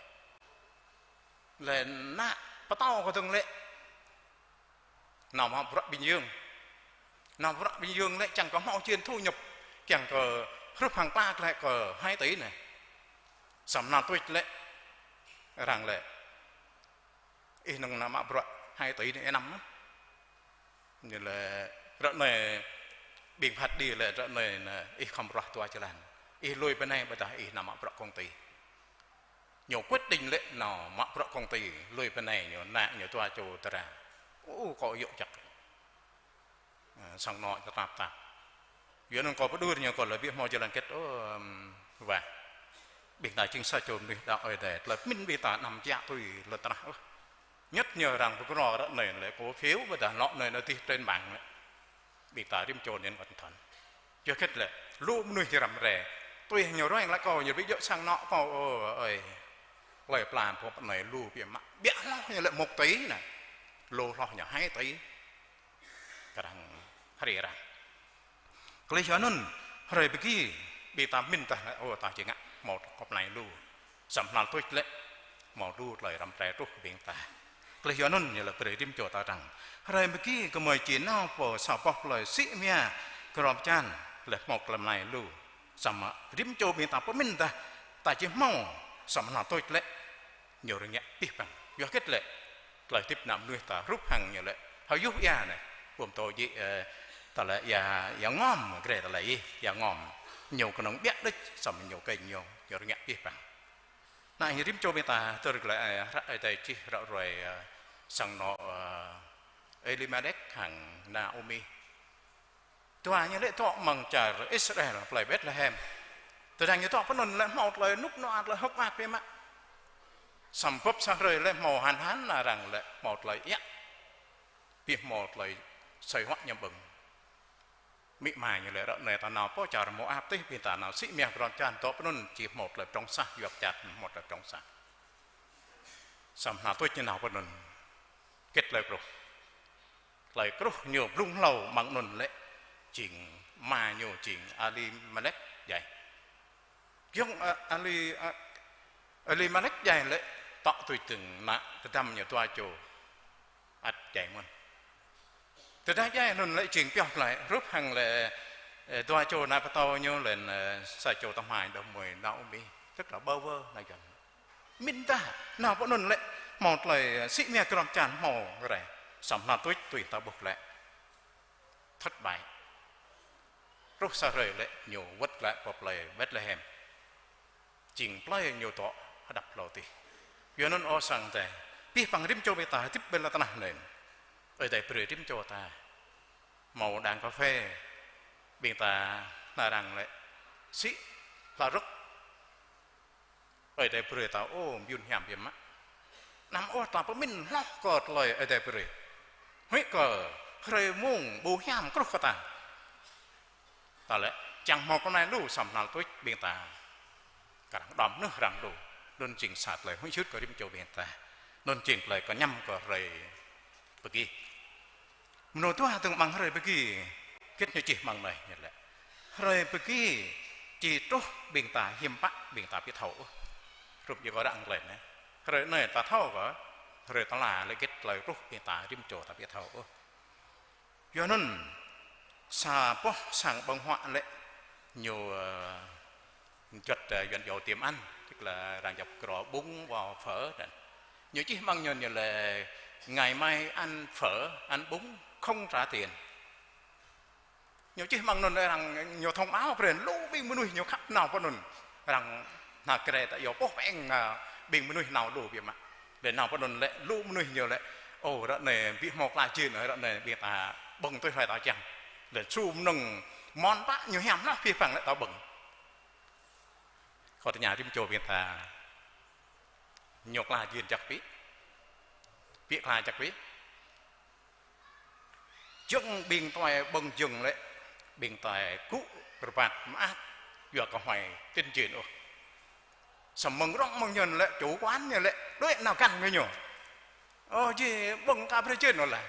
Lĕ ană pơtao kâo dơ̆ng lĕ nao mă bruă ƀing yơ̆ng. Nao bruă ƀing yơ̆ng lĕ čang kơ hmâo čen thu nhập, čang kơ hrup hăng pla lĕ kơ hai tỉ anai. Samơ̆ anŭn tuč lĕ, arăng lĕ, ih nao mă bruă hai tỉ anai năm mơ̆n. Ñu lĕ ră anai ƀing phat đĭ lĕ ră anai anai ih khŏm ruah dua jơlan. Ih lui pơ anai ƀôdah ih nao mă bruă công ty. Ñu quyết định lĕ nao mă bruă công ty, lui pơ anai ñu ană ñu dua čô dra. Ơ, kâo yŏk jăk. Ơ, sang anŏ tơtap tap. Yua anŭn kâo pơđur ñu kâo lĕ ƀu hmâo jơlan hơget ôh, ưm, wa. Ƀing ta jing sa čô mơnuih đaŏ Ơi Adai, tơlơi pơmĭn ƀing ta anăm kiăng tui lŏn tơnah ôh. Nhất ñu arăng pơkơnơ̆ng ră anai lĕ cổ phiếu ƀôdah anŏ anai anŏ adih trên mạng lĕ. Ƀing ta rĭm čô anŭn wơ̆t thâo. Yua hơget lĕ, lu mơnuih ñu răm rai. Tui ñu ruai lĕ kâo, ñu ƀu djơ̆ sang anŏ kâo, ơ, ơi. Tơlơi pla pơpă anai lu biă mă. Biă hloh ñu lĕ một tỉ anai. Lu hloh ñu hai tỉ. Kơ arăng hrơi arăng. Kơ lĕ yua anŭn, hrơi pơgi, ƀing ta pơmĭn tah, ơ, ta či ngă, hmâo kơ plơi lu. Samơ̆ anŭn tuč lĕ, hmâo lu tơlơi răm rai truh kơ ƀing ta. Kơ lĕ yua anŭn ñu lĕ brơi rĭm čô ta răng. Hrơi pơgi gơmơi či nao pơ sa boh plơi sĭ mia, grom čan, lĕ hmâo tơlơi mơnai lu. Samơ̆ rĭm čô ƀing ta pơmĭn tah, ta či hmâo, samơ̆ anŭn tuč lĕ, ñu rơngiă abih bang. Yua hơget lĕ, tơlơi hơdip ană mơnuih ta hrup hăng ñu lĕ. Hơyuh ia anai, pơm tô djĭ, ơ, tơlơi ia, ia ngom, gre tơlơi ih, ia ngom. Ñu kơnơ̆ng biă đôč, samơ̆ ñu kơ ñu, ñu rơngiă abih bang. Anai rĭm čô ƀing ta tơl glaĭ, ơ, hră Ơi Adai čih ră ruai, ơ, sang anŏ, ơ, Elimelek hăng Naômi. Dua ñu lĕ dŏ amăng čar Israel, plơi Betlehem. Tơdang ñu dŏ pơ anŭn lĕ hmâo tơlơi rơnŭk rơnua, tơlơi hơ̆k mơak biă mă. Samơ̆ bưp sa hrơi lĕ hmâo hăn hăn arăng lĕ hmâo tơlơi iă. Ƀu hmâo tơlơi sơi huă ñu ƀơ̆ng. Amĭ ama ñu lĕ ră anai ta nao pơ čar Môap tih, ƀing ta nao sĭ mia grom čan, dŏ pơ anŭn či hmâo tơlơi pơdrŏng sah, yua kơ čar hmâo tơlơi pơdrŏng sah. Samơ̆ anŭn tuč ñu nao pơ anŭn. Hơget tơlơi kruh. Tơlơi kruh ñu blung hlâo amăng anŭn lĕ jing ama ñu jing Elimelek djai. Giŏng, ơ, Eli, ơ, Elimelek djai lĕ tŏ tui tơ̆ng ană tơdăm ñu dua čô. Ăt djai mơ̆n. Tơdah djai anŭn lĕ jing pioh glaĭ hrup hăng lĕ, ơ, dua čô ană pơtao ñu lĕ, ơ, sa čô tơhmai đah mơi Naômi. Tức là bơ vơ anai jăn. Mĭn tah, nao pơ anŭn lĕ, hmâo tơlơi sĭ mia grom čan hmâo rai. Samơ̆ anŭn tuč tui ta ƀuh lĕ. Thất bại. Truh sa hrơi lĕ, ñu wơ̆t glaĭ pơ plơi Betlehem. Jing plơi ñu dŏ hơđăp hlâo tih. Yua anŭn ơ sang Ơi Adai. Abih bang rĭm čô ƀing ta hơdip ƀơi lŏn tơnah anai. Ơi Adai brơi rĭm čô ta. Hmâo đang cà phê. Ƀing ta nao arăng lĕ. Sĭ, hla rơ̆k. Ơi Adai brơi ta ơ mơyŭn hiam biă mă. Anăm ôh ta pơmĭn hloh kơ tơlơi Ơi Adai brơi. Huĭ kơ hrơi mông ƀu hiam kruh kơ ta. Ta lĕ čang hmâo kơ anai lu samơ̆ anŭn tuč ƀing ta. Kơ arăng đom nơh arăng lu. Anŭn jing sa tơlơi huĭ sut kơ rĭm čô ƀing ta. Anŭn jing tơlơi kơñăm kơ hrơi pơgi. Mơnuih tuah tơ̆ng amăng hrơi pơgi, hơget ñu čih amăng anai ñu lĕ. Hrơi pơgi či truh ƀing ta hiư̆m pă ƀing ta ƀu thâo ôh. Hrup ñu kơ arăng lĕ anai. Hrơi anai ta thâo kơ, hrơi tơla lĕ hơget tơlơi truh ƀing ta rĭm čô ta ƀu thâo ôh. Yua anŭn, sa boh sang ƀơ̆ng huă lĕ ñu, ơ, Juăt, ơ, Yuăn dầu tiêm ăn, tức là arăng djăp kro bún và phở anŭn. Ñu čih amăng ñu, ñu lĕ ngày mai ăn phở, ăn bún, không trả tiền. Ñu čih amăng anŭn arăng ñu thông báo brơi lu ƀing mơnuih ñu khăp nao pơ anŭn. Arăng nao kre ta yua pŏh peng, ơ, ƀing mơnuih nao lu biă mă. Lĕ nao pơ anŭn lĕ lu mơnuih ñu lĕ, ơ, ră anai ƀu hmâo kla jên, ră anai ƀing ta ƀơ̆ng tui hloi ta čang. Lĕ su mơnơ̆ng mon pă ñu hiam hloh abih bang lĕ ta ƀơ̆ng. Kâo tơña rĭm čô ƀing ta. Ñu kla jên jăk ƀu? Ƀu kla jăk ƀu? Jơ̆ng ƀing tuai ƀơ̆ng jơ̆ng lĕ, ƀing tuai gŭ rơbat mơak, yua kơ huai tin jên ôh. Samơ̆ mơ̆ng rŏng mơ̆ng ñu lĕ, chủ quán ñu lĕ, đuaĭ nao găn kơ ñu. Ơ, jing ƀơ̆ng ka brơi jên ôh lah.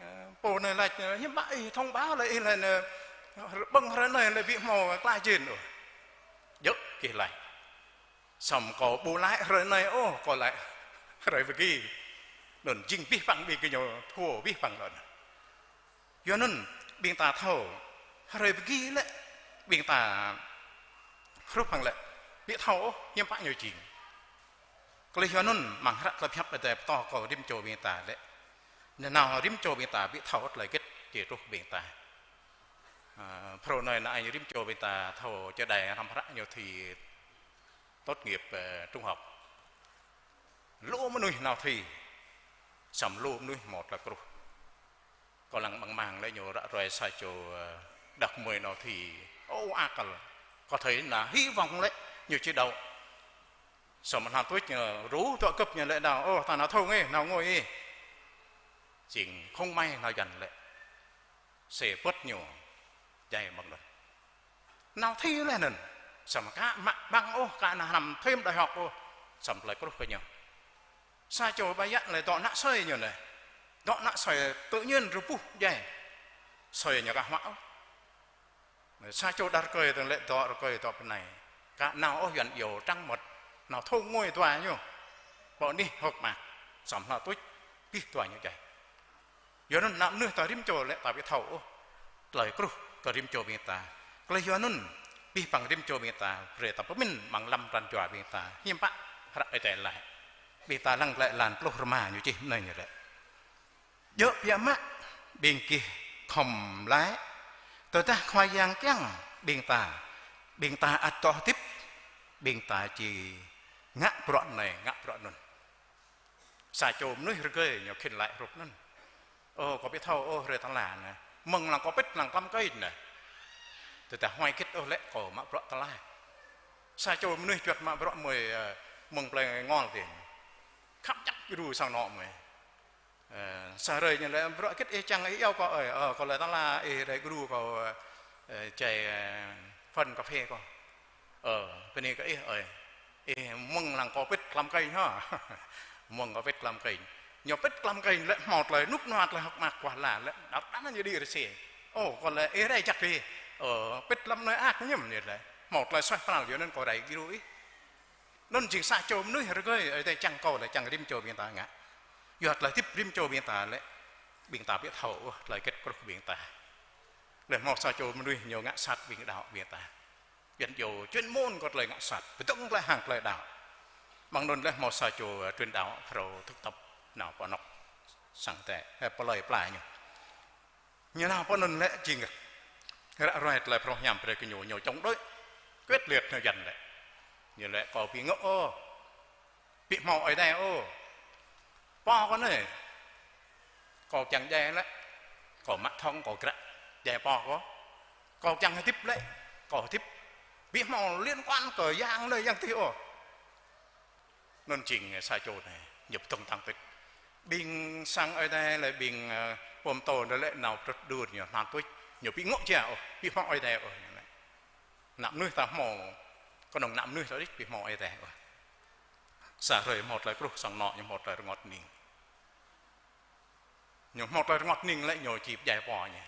Ơ, pô anai laĭ, hiư̆m pă ih thông báo lĕ ih lĕ, ơ, Ƀơ̆ng hrơi anai lĕ ƀu hmâo klă jên ôh. Djơ̆ gih laĭ. Samơ̆ kâo ƀu laĭ hrơi anai ôh, kâo laĭ hrơi pơgi. Anŭn jing abih bang ƀing gơñu thâo abih bang lŏn. Yua anŭn ƀing ta thâo, hrơi pơgi lĕ ƀing ta hrup hăng lĕ ƀu thâo ôh, hiư̆m pă ñu jing. Kơlih yua anŭn amăng hră tơlơi pơhiăp Ơi Adai pơtô kơ rĭm čô ƀing ta lĕ, nao rĭm čô ƀing ta ƀu thâo ôh tơlơi hơget či truh ƀing ta. Ơ, phrâo anai nao rĭm čô ƀing ta thâo čơđai hrŏm hră ñu thi tốt nghiệp, ơ, trung học. Lu mơnuih nao thi, samơ̆ lu mơnuih hmâo tơlơi kruh. Kâo lăng ƀăng măng lĕ ñu ră ruai sa čô, ơ, đah kơmơi nao thi. Ô, akăl. Kâo thâo anai hy vọng lĕ ñu či đậu. Samơ̆ hơnăl tuč ñu rŭ dŏ gơ̆p ñu lĕ đaŏ. Ô, ta nao thâo ngơi, nao ngơi ih. Jing không may nao yuan lĕ. Sĕ pơ̆t ñu djai mơ̆ng anŭn. Nao thi lĕ anŭn. Samơ̆ aka mă ƀăng ôh, aka nao hrăm thêm đại học ôh. Samơ̆ tơlơi kruh kơ ñu. Sa čô ƀai yă lĕ dŏ nă asơi ñu anai. Dŏ nă asơi tự nhiên rơbuh djai. Asơi ñu aka huă ôh. Sa čô đah rơkơi tơ̆ng lĕ dŏ rơkơi dŏ pơ anai. Aka nao ôh yuan iâu trăng mơ̆t. Nao thâo ngơi dua ñu. Pơ anih hơ̆k mơak. Samơ̆ hơnăl tuč abih dua ñu djai. Yua anŭn ană mơnuih ta rĭm čô lĕ ta ƀu thâo ôh tơlơi kruh kơ rĭm čô ƀing ta. Kơlih yua anŭn abih bang rĭm čô ƀing ta brơi ta pơmĭn amăng lăm pran jua ƀing ta. Hiư̆m pă hră Ơi Adai laĭ. Ƀing ta lăng glaĭ lan pluh rơma ñu čih anai ñu lĕ. Djơ̆ biă mă ƀing gih khŏm laĭ: Tơdah Khua Yang kiăng ƀing ta, ƀing ta ăt dŏ hơdip, ƀing ta či ngă bruă anai, ngă bruă anŭn. Sa čô mơnuih rơgơi ñu khĭn laĭ hrup anŭn. Ơ, kâo ƀu thâo ôh hrơi tơla anai. Mơ̆ng lăng kâo pĭt lăng klăm kơi anai. Tơdah huai hơget ôh lĕ kâo mă bruă tơla. Sa čô mơnuih juăt mă bruă mơi, ơ, mơ̆ng plơi Ngol tih. Khăp jăk djru sang anŏ mơi. Ơ, sa hrơi ñu laĭ: Bruă hơget ih čang ih iâu kâo ơi? Ơ, kâo laĭ tơla ih rai djru kâo, ơ, čai, ơ, phân cà phê kâo. Ơ, bơni kơ ih ơi. Ih mơ̆ng lăng kâo pĭt klăm kơi hă? Mơ̆ng kâo pĭt klăm kơi. Ñu pĭt klăm kơi lĕ hmâo tơlơi rơnŭk rơnua tơlơi hơ̆k mơak kuah la lĕ đăp đăn ñu đĭ rơsĕ. Ô, kâo laĭ ih rai jăk ih. Ơ, pĭt lăm anai ak ñăm ñu laĭ. Hmâo tơlơi suaih pral yua anŭn kâo rai djru ih. Anŭn jing sa čô mơnuih rơgơi, Ơi Adai čang kâo lĕ čang rĭm čô ƀing ta ngă. Yua tơlơi hơdip rĭm čô ƀing ta lĕ, ƀing ta ƀu thâo ôh tơlơi hơget kruh ƀing ta. Lĕ hmâo sa čô mơnuih ñu ngă sat ƀing đaŏ ƀing ta. Yuan iâu chuyên môn kơ tơlơi ngă sat, pơdơ̆ng glaĭ hăng tơlơi đaŏ. Mơ̆ng anŭn lĕ hmâo sa čô truyền đạo phrâo thực tập nao pơ anŏ sang tĕ, ơ, plơi pla ñu. Ñu nao pơ anŭn lĕ jing ră ruai tơlơi phrâo hiam brơi kơ ñu, ñu chống đối quyết liệt ñu yuan lĕ. Ñu laĭ kâo ƀu ngă ôh, ƀu hmâo Ơi Adai ôh. Po kâo anai, kâo kiăng djai lĕ, kâo mă thŏng kâo gră djai po kâo. Kâo kiăng hơdip lĕ, kâo hơdip. Ƀu hmâo liên quan kơ yang anai yang adih ôh. Anŭn jing sa čô anai, ñu pơdơ̆ng tăng tĭt. Ƀing sang Ơi Adai lĕ ƀing, ơ, pô pơtô anai lĕ nao pơtrŭt đur ñu hơnăl tuč. Ñu ƀu ngă jia ôh, ƀu hmâo Ơi Adai ôh. Ană mơnuih ta hmâo, kơnơ̆ng ană mơnuih ta đôč ƀu hmâo Ơi Adai ôh. Sa hrơi hmâo tơlơi kruh sang anŏ ñu hmâo tơlơi rơngot hơning. Ñu hmâo tơlơi rơngot hơning lĕ ñu či pơdjai po ñu.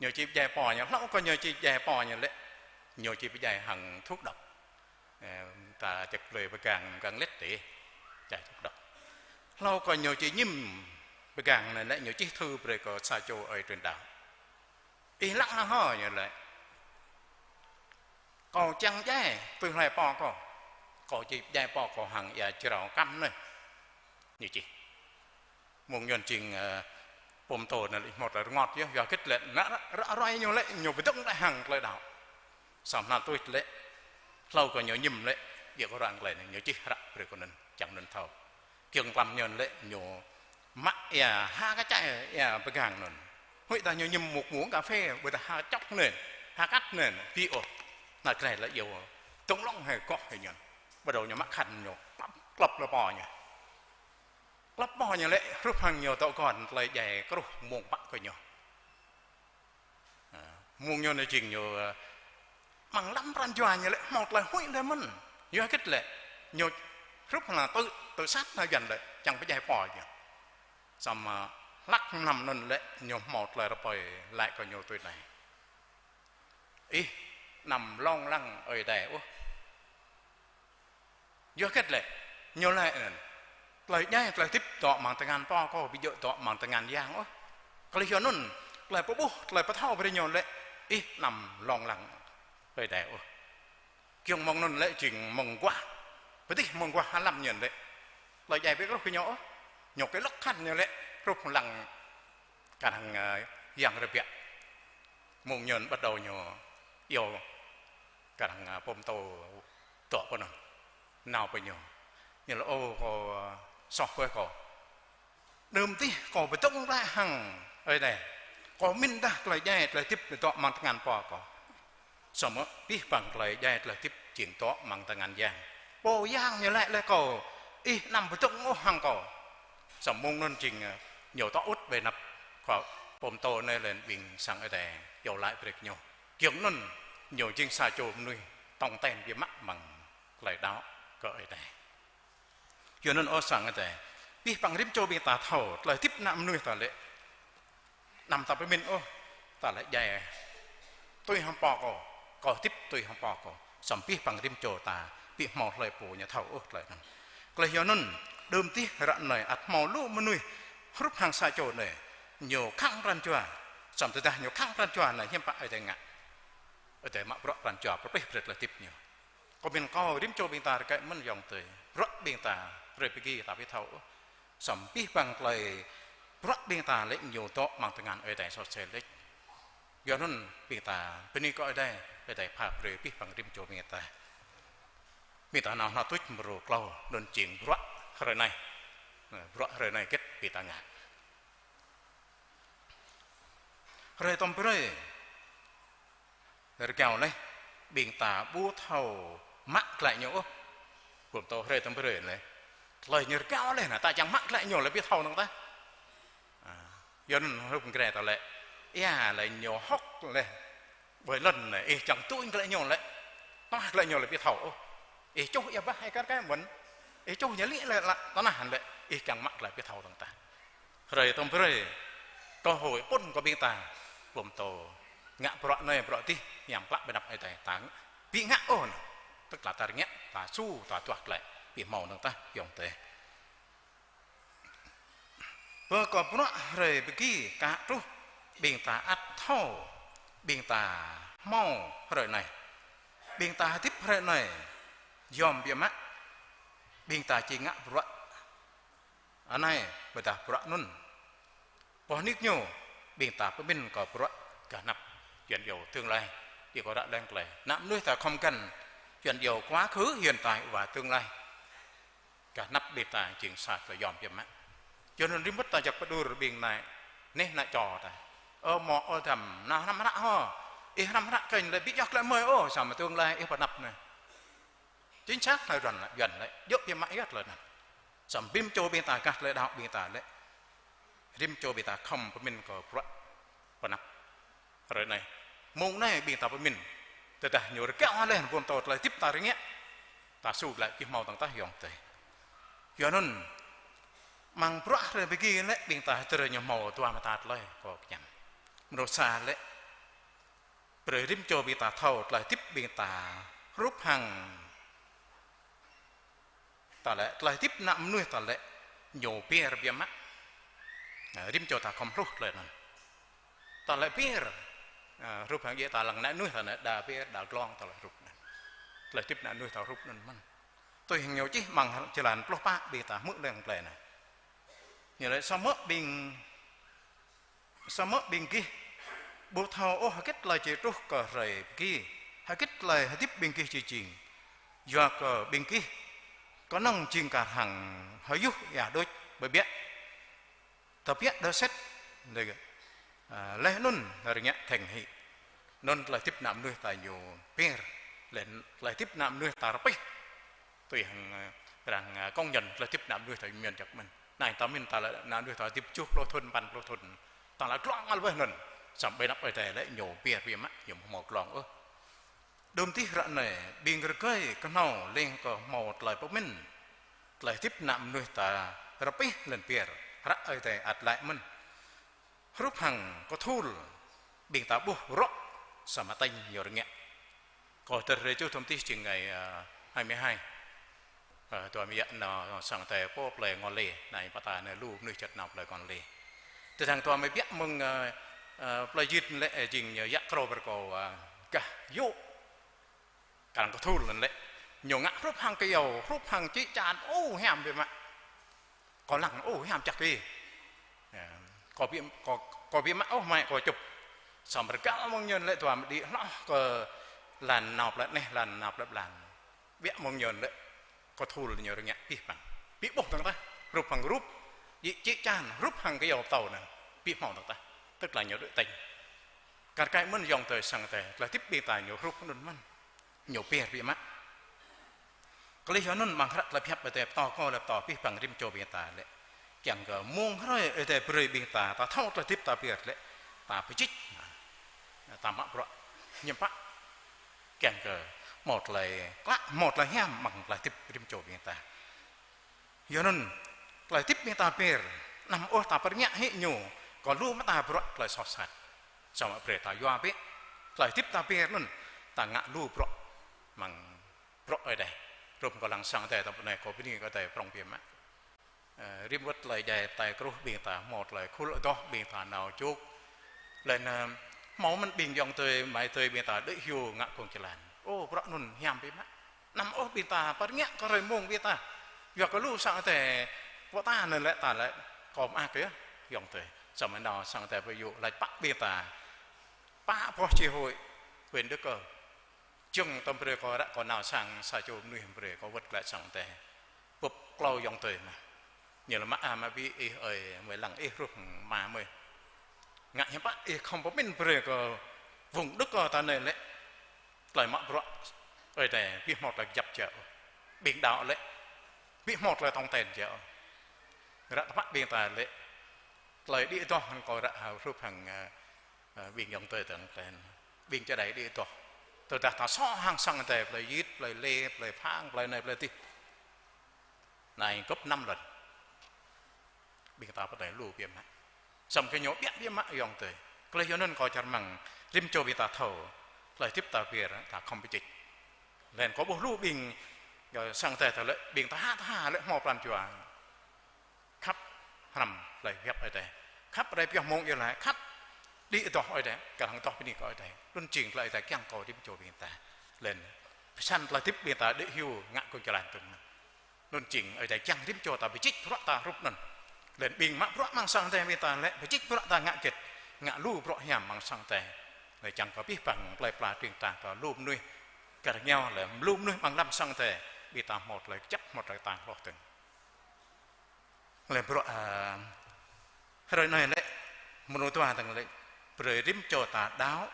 Ñu či pơdjai po ñu, hlâo kơ ñu či pơdjai po ñu lĕ, ñu či pơdjai hăng thuốc độc. Ơ, ta čĕk plơi pơgang, gang lĕt tih, pơdjai thuốc độc. Hlâo kơ ñu či ñim pơgang anai lĕ ñu čih thư brơi kơ sa čô ơi truyền đạo. Ih lăng hăng hŏ ñu laĭ. Kâo čang djai, tui hloi po kâo. Kâo či djai po kâo hăng ia jrao kăm anai. Ñu čih. Mơ̆ng ñu jing, ơ, pô pơtô anai lĕ hmâo tơlơi rơngot yơh, yua hơget lĕ, nă ră, ră ruai ñu lĕ, ñu pơdơ̆ng glaĭ hăng tơlơi đaŏ. Samơ̆ hơnăl tuč lĕ, hlâo kơ ñu ñim lĕ, yua kơ ră tơlơi anai, ñu čih hră brơi kơ anŭn, čang anŭn thâo. Kiăng klăm ñu lĕ ñu mă ia ha kơ čai ia pơgang anŭn. Huĭ dah ñu ñim một muỗng cà phê, ƀôdah ha čŏk anŭn, ha kăt anŭn, ƀu ôh. Anai kơ anai lĕ iâu tông lŏng hơi koh hơi ñu. Bắt đầu ñu mă khăn ñu klăp, klăp lĕ po ñu. Klăp po ñu lĕ hrup hăng ñu dŏ gơ̆n tơlơi djai kruh mơ̆ng pă kơ ñu. Ơ, mơ̆ng ñu anai jing ñu, ơ, amăng lăm pran jua ñu lĕ hmâo tơlơi huĭ lĕ mơ̆n. Yua hơget lĕ, ñu hrup hăng tự, tự sát anai yuan lĕ, čang pơdjai po ñu. Samơ̆, ơ, hlăk mlam anŭn lĕ, ñu hmâo tơlơi rơpơi laĭ kơ ñu tui anai. ih anăm lông lăng Ơi Adai ôh. Yua hơget lĕ? Ñu laĭ anŭn: Tơlơi djai tơlơi hơdip dŏ amăng tơngan pô kâo, ƀu djơ̆ dŏ amăng tơngan yang ôh. Tơlơi yua anŭn, tơlơi pơƀuh, tơlơi pơthâo brơi ñu lĕ: Ih anăm lông lăng Ơi Adai ôh. Giŏng mơ̆ng anŭn lĕ jing mơguah, pơdih mơguah ha lăm ñu lĕ. Tơlơi djai ƀu truh kơ ñu ôh. Ñu kơ lŏk khăn ñu lĕ, hrup lăng kar hăng, ơ, yang rơbiă. Mơ̆ng ñu bắt đầu ñu iâu kar hăng, ơ, pô pơtô dŏ pơ anŭn nao pơ ñu. Ñu laĭ: Ơ kâo, ơ, soh bĕ kâo. Đơm dih kâo pơdŏng glaĭ hăng Ơi Adai. Kâo pơmĭn dah tơlơi djai tơlơi hơdip dŏ amăng tơngan pô kâo. Samơ̆ abih bang tơlơi djai tơlơi hơdip jing dŏ amăng tơngan yang. Pô yang ñu laĭ laih kâo: Ih anăm pơdŏng ôh hăng kâo. Samơ̆ mơ̆ng anŭn jing, ơ, ñu tŏ ŭt ƀơi anăp khua pơtô anai lĕ ƀing sang Ơi Adai iâu laĭ brơi kơ ñu. Giŏng anŭn ñu jing sa čô mơnuih tong ten biă mă amăng tơlơi đaŏ kơ Ơi Adai. Yua anŭn ơ sang Ơi Adai, abih bang rĭm čô ƀing ta thâo, tơlơi hơdip ană mơnuih ta lĕ, anăm ta pơmĭn ôh, ta lĕ djai tui hăng pô kâo, kâo hơdip tui hăng pô kâo. Samơ̆ abih bang rĭm čô ta ƀu hmâo hlơi pô ñu thâo ôh tơlơi anŭn. Tơlơi yua anŭn, đơm dih ră anai ăt hmâo lu mơnuih hrup hăng sa čô anai, ñu khăng pran jua. Samơ̆ tơdah ñu khăng pran jua anai hiư̆m pă Ơi Adai ngă. Ơi Adai mă bruă pran jua pơplih brơi tơlơi hơdip ñu. Kâo pơmĭn kâo rĭm čô ƀing ta rơkơi mơ̆n ayŏng adơi. Bruă ƀing ta hrơi pơgi ta ƀu thâo ôh. Samơ̆ abih bang tơlơi bruă ƀing ta lĕ ñu dŏ amăng tơngan Ơi Adai soh sel lĕ. Yua anŭn ƀing ta bơni kơ Ơi Adai, Ơi Adai pha brơi abih bang rĭm čô ƀing ta. Ƀing ta nao hnă tuč mrô klâo, anŭn jing bruă hrơi anai. Bruă hrơi anai hơget ƀing ta ngă. Hrơi tơm brơi rơgao laih, ƀing ta ƀu thâo mă glaĭ ñu ôh. Pơtô hrơi tơm brơi laih, tơlơi ñu rơgao laih anai, ta čang mă glaĭ ñu lĕ ƀu thâo năng tah. A, yua anŭn hrup gre ta lĕ, ia lĕ ñu hŏk laih ƀơi lŏn anai, ih čang tui glaĭ ñu lĕ, toh glaĭ ñu lĕ ƀu thâo ôh. Ih čuh ia bah ih kar kaĭ mơ̆n, ih čuh ñu lĕ lĕ tơnah lĕ, ih čang mă glaĭ ƀu thâo năng tah. Hrơi tơm brơi, kơ hơi pŭn kơ ƀing ta, pơtô ngă bruă anai bruă dih, hiam klă ƀơi anăp Ơi Adai ta ƀu ngă ôh, tức là ta rơngiă, ta su, ta duah glaĭ, ƀu hmâo năng tah ayŏng adơi. Pơ kơ bruă hrơi pơgi kah truh, ƀing ta ăt thâo, ƀing ta hmâo hrơi anai, ƀing ta hơdip hrơi anai, yom biă mă, ƀing ta či ngă bruă anai ƀôdah bruă anŭn. Boh nik ñu, ƀing ta pơmĭn kơ bruă gah anăp Yuan iâu tương lai. Ih kơ ră leng tơlơi, ană mơnuih ta khŏm găn Yuan iâu quá khứ, hiện tại và tương lai. Gah anăp ƀing ta jing sa tơlơi yom biă mă. Yua anŭn rĭm wơ̆t ta jak pơđur ƀing anai, neh anai čô ta. Ơ mŏ ơ dăm, nao hrăm hră hŏ. Ih hrăm hră kơnh lĕ ƀu djơ̆ glaĭ mơi ôh, samơ̆ tương lai ih pơ anăp anai. Chính xác hlơi Yuan lĕ, Yuan lĕ, djơ̆ biă mă yơh tơlơi anŭn. Samơ̆ rĭm čô ƀing ta gah tơlơi đaŏ ƀing ta lĕ, rĭm čô ƀing ta khŏm pơmĭn kơ bruă pơ anăp. Hrơi anai, mông anai ƀing ta pơmĭn, tơdah ñu rơgao laih pơtô tơlơi hơdip ta rơngiă, ta su glaĭ ƀu hmâo năng tah ayŏng adơi. Yua anŭn, amăng bruă hrơi pơgi lĕ ƀing ta hơdơr ñu hmâo dua mơta tơlơi kâo kơñăm. Mrô sa lĕ, brơi rĭm čô ƀing ta thâo tơlơi hơdip ƀing ta hrup hăng ta lĕ, tơlơi hơdip ană mơnuih ta lĕ ñu pơyơr biă mă. Ơ, rĭm čô ta khŏm hluh tơlơi anŭn. Ta lĕ pơyơr, ơ, hrup hăng djơ̆ ta lăng ană mơnuih ta anai, đa pơyơr, đa glông ta lĕ hrup anŭn. Tơlơi hơdip ană mơnuih ta hrup anŭn mơ̆n. Tui hăng ñu čih amăng jơlan pluh pă ƀing ta hmư̆ lăng tơlơi anai. Ñu laĭ samơ̆ ƀing Samơ̆ ƀing gih ƀu thâo ôh hơget tơlơi či truh kơ hrơi pơgi, hơget tơlơi hơdip ƀing gih či jing. Yua kơ ƀing gih kơnơ̆ng jing kar hăng hơyuh ia đôč ƀơi ƀiă. Tơbiă đơ sĕt, lĕ, a, laih anŭn rơngiă thĕng hĭ. Anŭn tơlơi hơdip ană mơnuih ta ñu pơyơr, laih tơlơi hơdip ană mơnuih ta rơpih. Tui hăng, ơ, arăng, ơ, công nhận tơlơi hơdip ană mơnuih ta ñu mơ̆n jak mơ̆n. Anai ta mĭn ta lĕ ană mơnuih ta hơdip tơjuh pluh thŭn, păn pluh thŭn. Ta lĕ glông ngal weh anŭn. Samơ̆ ƀơi anăp Ơi Adai lĕ ñu pơyơr biă mă, ñu ƀu hmâo glông ôh. Đưm dih ră anai, ƀing rơgơi kơhnâo leng kơ hmâo tơlơi pơmĭn. Tơlơi hơdip ană mơnuih ta rơpih lĕn pơyơr, hră Ơi Adai ăt laĭ mơ̆n. Hrup hăng kơthul, ƀing ta ƀuh rŏ Samơ̆ tañ ñu rơngiă. Kâo tơdơi čuh tơm tih jing ngày, à, hai mươi hai. Ờ, dua mơyă nao sang Ơi Adai pơ plơi Ngô Lê, anai pơtă anai lu mơnuih čơt nao plơi Ngô Lê. Tơdang dua mơyă mơ̆ng, ờ, ờ, plơi Jit lĕ, jing ñu yă krô brơi kâo, à, gah yŭ. Kar hăng kơthul anŭn lĕ. Ñu ngă hrup hăng kơyâo, hrup hăng čĭ čan, ơ, hiam biă mă. Kâo lăng, ơ, hiam čăk ih. Ơ, kâo biă, kâo, kâo biă mă, ơ, mai kâo čŭp. Samơ̆ rơgăl mơ̆ng ñu lĕ dua mơ̆ đĭ hloh kơ lăn nao plơi anai, lăn nao plơi blan. Biă mơ̆ng ñu lĕ kơthul ñu rơngiă pih păng. Pih ƀuh dơ̆ng tah, hrup hăng hrup, čĭ, čĭ čan, hrup hăng kơyâo pơtâo anŭn. Pih hmâo dơ̆ng tah. Tức là ñu đuaĭ tañ. Kar kaĭ mơ̆n ayŏng adơi sang Ơi Adai, tơlơi hơdip ƀing ta ñu hrup anŭn mơ̆n. Ñu pơhiăp biă mă. Kơ lĕ yua anŭn amăng hră tơlơi pơhiăp Ơi Adai pơtô kơ lĕ pơtô pih păng rĭm čô ƀing ta lĕ. Kiăng kơ mông hrơi Ơi Adai brơi ƀing ta, ta thâo tơlơi hơdip ta pơhiăp lĕ, ta pơjĭt. Ta mă bruă hiam pă. Kiăng kơ hmâo tơlơi klă, hmâo tơlơi hiam amăng tơlơi hơdip rĭm čô ƀing ta. Yua anŭn, tơlơi hơdip ƀing ta pơhiăp, anăm ôh ta pơrơngiă hĭ ñu, kơ lu mơta bruă tơlơi soh sat. Samơ̆ brơi ta yua bĕ, tơlơi hơdip ta pơhiăp anŭn, ta ngă lu bruă amăng bruă Ơi Adai. Hrup kâo lăng sang Ơi Adai ta pơ anai kâo bơni kơ Ơi Adai prŏng biă mă. Ơ, rĭm wơ̆t tơlơi djai tơlơi kruh ƀing ta hmâo tơlơi khul adoh ƀing ta nao čuk. Laih anŭn, ơ, hmâo mơ̆n ƀing ayŏng adơi, amai adơi ƀing ta đuaĭ hyu ngă kông čơlan. Ơ, bruă anŭn hiam biă mă. Anăm ôh ƀing ta pơrơngiă kơ hrơi mông ƀing ta. Yua kơ lu sang Ơi Adai pơtă anŭn lĕ ta lĕ kơ mơak yơh, ayŏng adơi. Samơ̆ nao sang Ơi Adai pơyŭ laĭ pă ƀing ta. Pă boh chi hội huyện Đức Cơ. Jơ̆ng tơm brơi kâo ră kâo nao sang sa čô mơnuih brơi kâo wơ̆t glaĭ sang Ơi Adai. Bưp klâo ayŏng adơi mơ̆n. Ñu lĕ mă a mă ƀĭ ih ơi, mơi lăng ih hrup mă mơi. Ngă hiam pă ih khŏm pơmĭn brơi kơ vùng Đức Cơ ta anai lĕ. Tơlơi mă bruă Ơi Adai, ƀu hmâo tơlơi kơjăp jă ôh. Ƀing đaŏ lĕ, ƀu hmâo tơlơi tong ten jă ôh. Ră tơpă ƀing ta lĕ, tơlơi đĭ adoh hăng kâo ră hrup hăng, ơ, ơ, ƀing ayŏng adơi tơ̆ng ten. Ƀing čơđai đĭ adoh. Tơdah ta soh hăng sang Ơi Adai, plơi Jit, plơi Lê, plơi Phang, plơi anai, plơi adih. Anai gấp năm lần. Ƀing ta pơtă lu biă mă. Samơ̆ kơ ñu biă biă mă ayŏng adơi. Kơ lĕ yua anŭn kâo čar mơ̆ng rĭm čô ƀing ta thâo. Tơlơi hơdip ta pơhiăp ta khŏm pơjĭt. Laih anŭn kâo ƀuh lu ƀing, ơ, sang Ơi Adai ta lĕ, ƀing ta ha ta ha lĕ hmâo pran jua. Khăp hrăm tơlơi pơhiăp Ơi Adai. Khăp rai pioh mông iâu laĭ, khăp đĭ adoh Ơi Adai, kar hăng adoh bơni kơ Ơi Adai. Anŭn jing tơlơi Ơi Adai kiăng kơ rĭm čô ƀing ta. Laih anŭn pơsăn tơlơi hơdip ƀing ta đuaĭ hyu ngă kông čơlan tơ̆ng. Anŭn jing Ơi Adai kiăng rĭm čô ta pơjĭt bruă ta hrup anŭn. Laih anŭn ƀing mă bruă amăng sang Ơi Adai ƀing ta lĕ pơjĭt bruă ta ngă hơget, ngă lu bruă hiam amăng sang Ơi Adai. Laih čang kơ pih păng plơi pla tring tang kơ lu mơnuih kar hăng ñu lĕ lu mơnuih amăng lăm sang Ơi Adai ƀing ta hmâo tơlơi kơjăp hmâo tơlơi tang hloh tơ̆ng. Lĕ bruă, ơ, hrơi anai lĕ, mơnuih dua tơ̆ng lĕ, brơi rĭm čô ta đaŏ,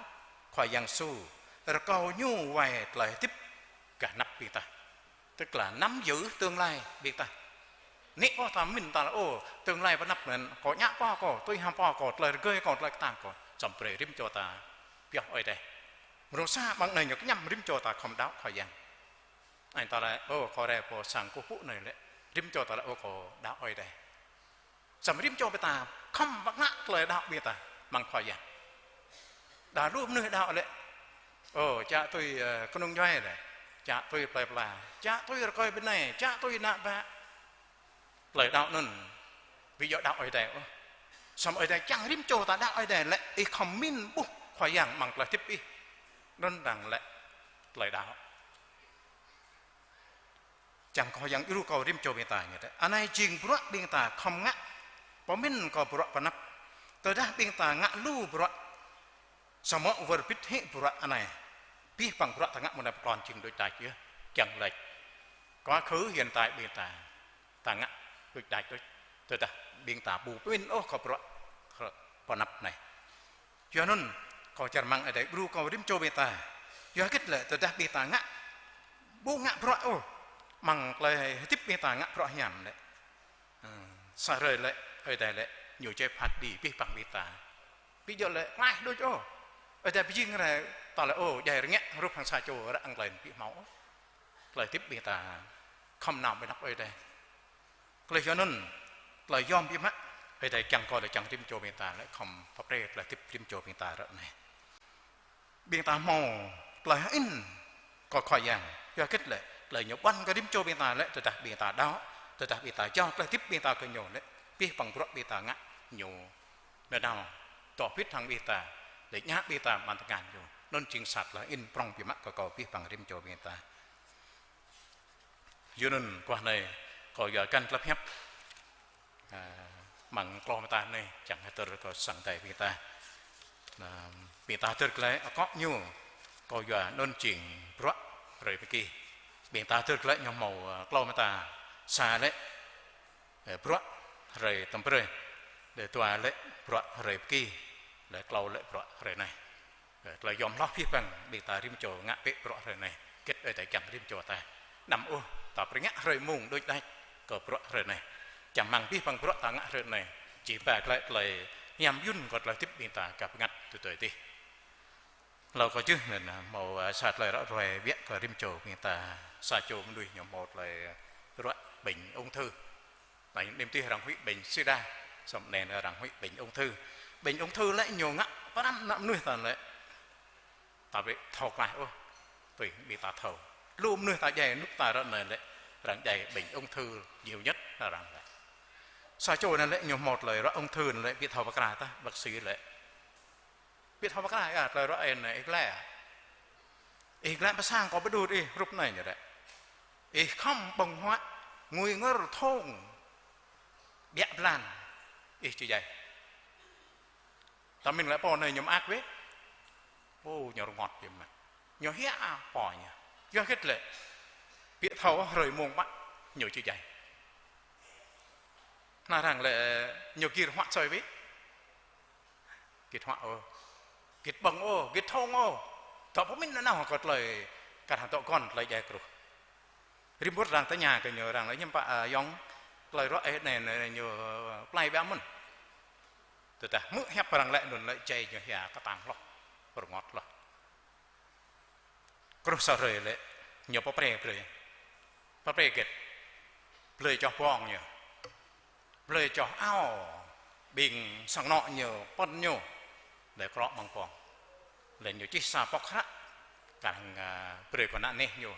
Khua Yang Yêsu, rơkâo ñu wai tơlơi hơdip gah anăp ƀing ta. Tức là nắm giữ tương lai ƀing ta. Anai ôh ta mĭn ta lĕ, ơ, tương lai pơ anăp anŭn, kâo ñă pô kâo, tui hăng pô kâo, tơlơi rơgơi kâo, tơlơi kơtang kâo, samơ̆ brơi rĭm čô ta pioh Ơi Adai. Mơnuih sa ƀăng anai ñu kơñăm rĭm čô ta khŏm đaŏ Khua Yang. Anai ta lĕ, ơ, kâo rai pơ sang kơkuh pơpŭ anai lĕ, rĭm čô ta lĕ, ơ, kâo đaŏ Ơi Adai. Samơ̆ rĭm čô ƀing ta khŏm wơ̆t ngă tơlơi đaŏ ƀing ta amăng Khua Yang. Đa lu mơnuih đaŏ lĕ, ơ, čă tui, ơ, kơnung djuai lĕ, čă tui plơi pla, čă tui rơkơi bơnai, čă tui ană bă. Tơlơi đaŏ anŭn, ƀu djơ̆ đaŏ Ơi Adai ôh. Samơ̆ Ơi Adai kiăng rĭm čô ta đaŏ Ơi Adai lĕ, ih khŏm mĭn ƀuh Khua Yang amăng tơlơi hơdip ih. Anŭn arăng lĕ tơlơi đaŏ. Čang Khua Yang djru kơ rĭm čô ƀing ta ñu tĕ. Anai jing bruă ƀing ta khŏm ngă. Pơmĭn kơ bruă pơ anăp. Tơdah ƀing ta ngă lu bruă. Samơ̆ wơr bĭt hĭ bruă anai. Pih păng bruă ta ngă mơ̆ng anai pơklŏn jing đôč đač yơh. Kiăng laĭ. Quá khứ hiện tại ƀing ta. Ta ngă đôč đač đôč. Tơdah ƀing ta ƀu pơmĭn ôh kơ bruă. Pơ anăp anai. Yua anŭn, kâo čar mơ̆ng Ơi Adai djru kơ rĭm čô ƀing ta. Yua hơget lĕ tơdah ƀing ta ngă, ƀu ngă bruă ôh, amăng tơlơi hơdip ƀing ta ngă bruă hiam lĕ. Ơ, sa hrơi lĕ, Ơi Adai lĕ, ñu či phat đĭ pih păng ƀing ta. Ƀu djơ̆ lĕ, klaih đôč ôh. Ơi Adai pơjing rai, ta lĕ, ơ, djai rơngiă, hrup hăng sa čô ră ang klai ƀu hmâo ôh. Tơlơi hơdip ƀing ta, khŏm nao ƀơi anăp Ơi Adai. Kơ lĕ yua anŭn, tơlơi yom biă mă, Ơi Adai kiăng kơ lĕ čang rĭm čô ƀing ta lĕ khŏm pơprê tơlơi hơdip rĭm čô ƀing ta ră anai. Ƀing ta hmâo tơlơi hơĭn kơ Khua Yang. Yua hơget lĕ, tơlơi Ñu ƀuăn kơ rĭm čô ƀing ta lĕ, tơdah ƀing ta đaŏ, tơdah ƀing ta jao tơlơi hơdip ƀing ta kơ Ñu lĕ, abih bang bruă ƀing ta ngă Ñu nanao dŏ pĭt hăng ƀing ta, lĕ ñă ƀing ta amăng tơngan Ñu. Anŭn jing sa tơlơi hơĭn prŏng biă mă kơ kâo abih bang rĭm čô ƀing ta. Yua anŭn guah anai kâo yua găn tơlơi pơhiăp, a, amăng klâo mơta anai, čang hơdơr kơ sang Ơi Adai ƀing ta. A, ƀing ta hơdơr glaĭ akŏ Ñu, kâo yua anŭn jing bruă hrơi pơgi. Ƀing ta hơdơr glaĭ ñu hmâo, a, klâo mơta, sa lĕ, ơ, bruă hrơi tơm brơi, lĕ dua lĕ bruă hrơi pơgi, lĕ klâo lĕ bruă hrơi anai. Ơ, tơlơi yom hloh abih bang, ƀing ta rĭm čô ngă bĕ bruă hrơi anai. Hơget Ơi Adai kiăng rĭm čô ta. Anăm ôh, ta pơrơngiă hrơi mông đôč đač kơ bruă hrơi anai. Čang rơmang abih bang bruă ta ngă hrơi anai, či ba glaĭ tơlơi hiam yun kơ tơlơi hơdip ƀing ta gah bơngăt tui tui adih. Hlâo kơ čih anŭn, hmâo, a, sa tơlơi ră ruai biă kơ rĭm čô ƀing ta, sa čô mơnuih ñu hmâo tơlơi ră bệnh ung thư. Anai, anai tih arăng huĭ bệnh sida, samơ̆ anai arăng huĭ bệnh ung thư. Bệnh ung thư lĕ ñu ngă pơrăm ană mơnuih ta lĕ. Ta ƀu thâo klaih ôh, tui ƀing ta thâo. Lu mơnuih ta djai, anŭn ta ră anai lĕ, arăng djai bệnh ung thư nhiều nhất arăng lĕ. Sa čô anai lĕ ñu hmâo tơlơi ră ung thư anai lĕ ƀu thâo pơkra tah, bác sĩ lĕ. Ƀu thâo pơkra, a, tơlơi ră anai, ih glaĭ. Ih glaĭ pơ sang kâo pơđut ih, hrup anai ñu lĕ. Ih khŏm ƀơ̆ng huă, ngui ngơr thông, ƀiă blan, ih či djai. Ta mĭn lĕ pô anai ñu mơak wĕ. Ô, ñu rơngot biă mă. Ñu hiă pô ñu. Yua hơget lĕ, ƀu thâo hrơi mông mă ñu či djai. Anai arăng lĕ ñu gir huă soi wĕ. Git huă ôh, git ƀơ̆ng ôh, git thông ôh. Dŏ pơmĭn nanao kơ tơlơi, kar hăng dŏ gŏn tơlơi djai kruh. Rĭm ƀuăt arăng tơña kơ ñu, arăng lĕ hiư̆m pă, a, yŏng, tơlơi ră anai, anai, anai ñu plai biă mơ̆n. Tơdah hmư̆ hiăp arăng lĕ anŭn lĕ djai ñu hiă kơtang hloh, rơngot hloh. Kruh sa hrơi lĕ, ñu pơpre brơi. Pơpre hơget? Blơi čoh bong ñu. Blơi čoh ao, ƀing sang anŏ ñu, pơ̆n ñu. Lĕ krŏ amăng bong. Lĕ ñu čih sa pŏk hră. Kar hăng, a, brơi kơ ană neh ñu.